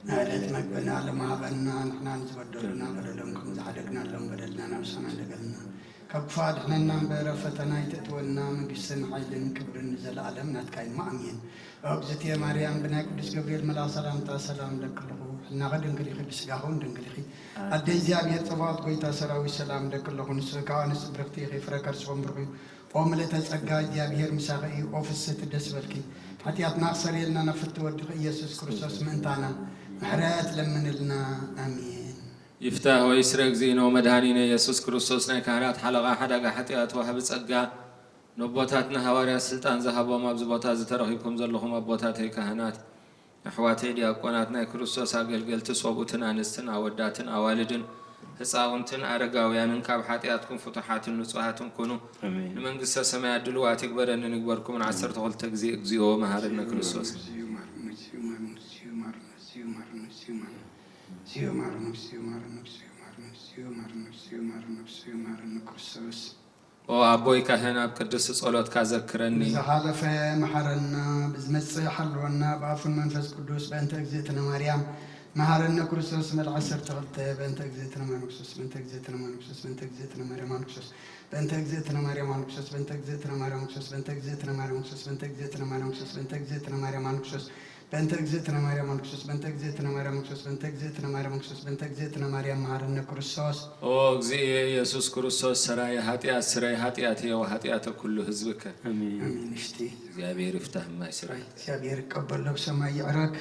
ናይ ዕለት መግብና ሎም ሃበና፣ ንሕና ንዝበደሉና በደሎም ከም ዝሓደግናሎም በደልና ናብ ሰማይ እንደገልና። ካብ ክፉእ ኣድሕነና እምበር፣ ኣብ ፈተና ኣይተእትወና፣ መንግስትን ሓይልን ክብርን ንዘለኣለም ናትካ እዩ። ኣሜን። እግዝእትየ ማርያም፣ ብናይ ቅዱስ ገብርኤል መልኣኽ ሰላምታ ሰላም እብለኪ ኣለኹ። ሕልናኺ ድንግል ኢኺ፣ ብስጋኺ እውን ድንግል ኢኺ። ኣደ እግዚኣብሔር ጸባኦት፣ ጎይታ ሰራዊት፣ ሰላም እብለኪ ኣለኹ። ንስኺ ካብ ኣንስቲ ብርኽቲ ኢኺ፣ ፍረ ከርስኺ እውን ብሩኽ እዩ። ኦ ምልእተ ጸጋ፣ እግዚኣብሔር ምሳኺ እዩ። ኦ ፍስሕቲ ደስ በልኪ፣ ሓጢኣትና ክሰርየልና ናብ ፍትው ወድኺ ኢየሱስ ክርስቶስ ምእንታና ምሕረት ለምንልና። ኣሜን። ይፍታህ ወይስረ እግዚእነ ወመድኃኒነ ኢየሱስ ክርስቶስ፣ ናይ ካህናት ሓለቓ፣ ሓዳጋ ሓጢኣት፣ ወሃቢ ጸጋ፣ ነቦታትና ሃዋርያት ስልጣን ዝሃቦም፣ ኣብዚ ቦታ እዚ ተረኺብኩም ዘለኹም ኣቦታተይ ካህናት፣ ኣሕዋተይ ዲያቆናት፣ ናይ ክርስቶስ ኣገልገልቲ፣ ሰብኡትን ኣንስትን፣ ኣወዳትን ኣዋልድን፣ ህፃውንትን ኣረጋውያንን፣ ካብ ሓጢኣትኩም ፍቱሓትን ንጹሃትን ኩኑ። ኣሜን። ንመንግስተ ሰማያት ድልዋት ይግበረኒ ንግበርኩምን ዓሰርተ ክልተ ግዜ እግዚኦ መሐረነ ክርስቶስ። ኦ ኣቦይ ካህን፣ ኣብ ቅድስቲ ጸሎትካ ዘክረኒ። ብዝሓለፈ መሓረና፣ ብዝመጽእ ሓልወና፣ ብኣፉን መንፈስ ቅዱስ። በእንተ እግዝእትነ ማርያም መሓረነ ክርስቶስ። መልዓ ዓሰርተ ክልተ። በእንተ እግዝእትነ ማርያም ክርስቶስ፣ በእንተ እግዝእትነ ማርያም ክርስቶስ፣ በእንተ እግዝእትነ ማርያም ክርስቶስ፣ በእንተ እግዝእትነ ማርያም ክርስቶስ፣ በእንተ እግዝእትነ ማርያም ክርስቶስ፣ በእንተ እግዝእትነ ማርያም ክርስቶስ፣ በእንተ እግዝእትነ ማርያም ክርስቶስ፣ በእንተ እግዝእትነ ማርያም ክርስቶስ፣ በእንተ እግዝእትነ ማርያም ክርስቶስ፣ በእንተ እግዝእትነ ማርያም ክርስቶስ፣ በእንተ እግዝእትነ ማርያም መሓረነ ክርስቶስ። ኦ እግዚእ ኢየሱስ ክርስቶስ፣ ሰራየ ኃጢአት፣ ስረይ ኃጢአትየ ወኃጢአተ ኩሉ ህዝብከ። ኣሜን። ኣሜን። እሽቲ። እግዚኣብሔር ይፍታህ ማይ ስራይ። እግዚኣብሔር ይቀበሎ፣ ብሰማይ ይዕረግ።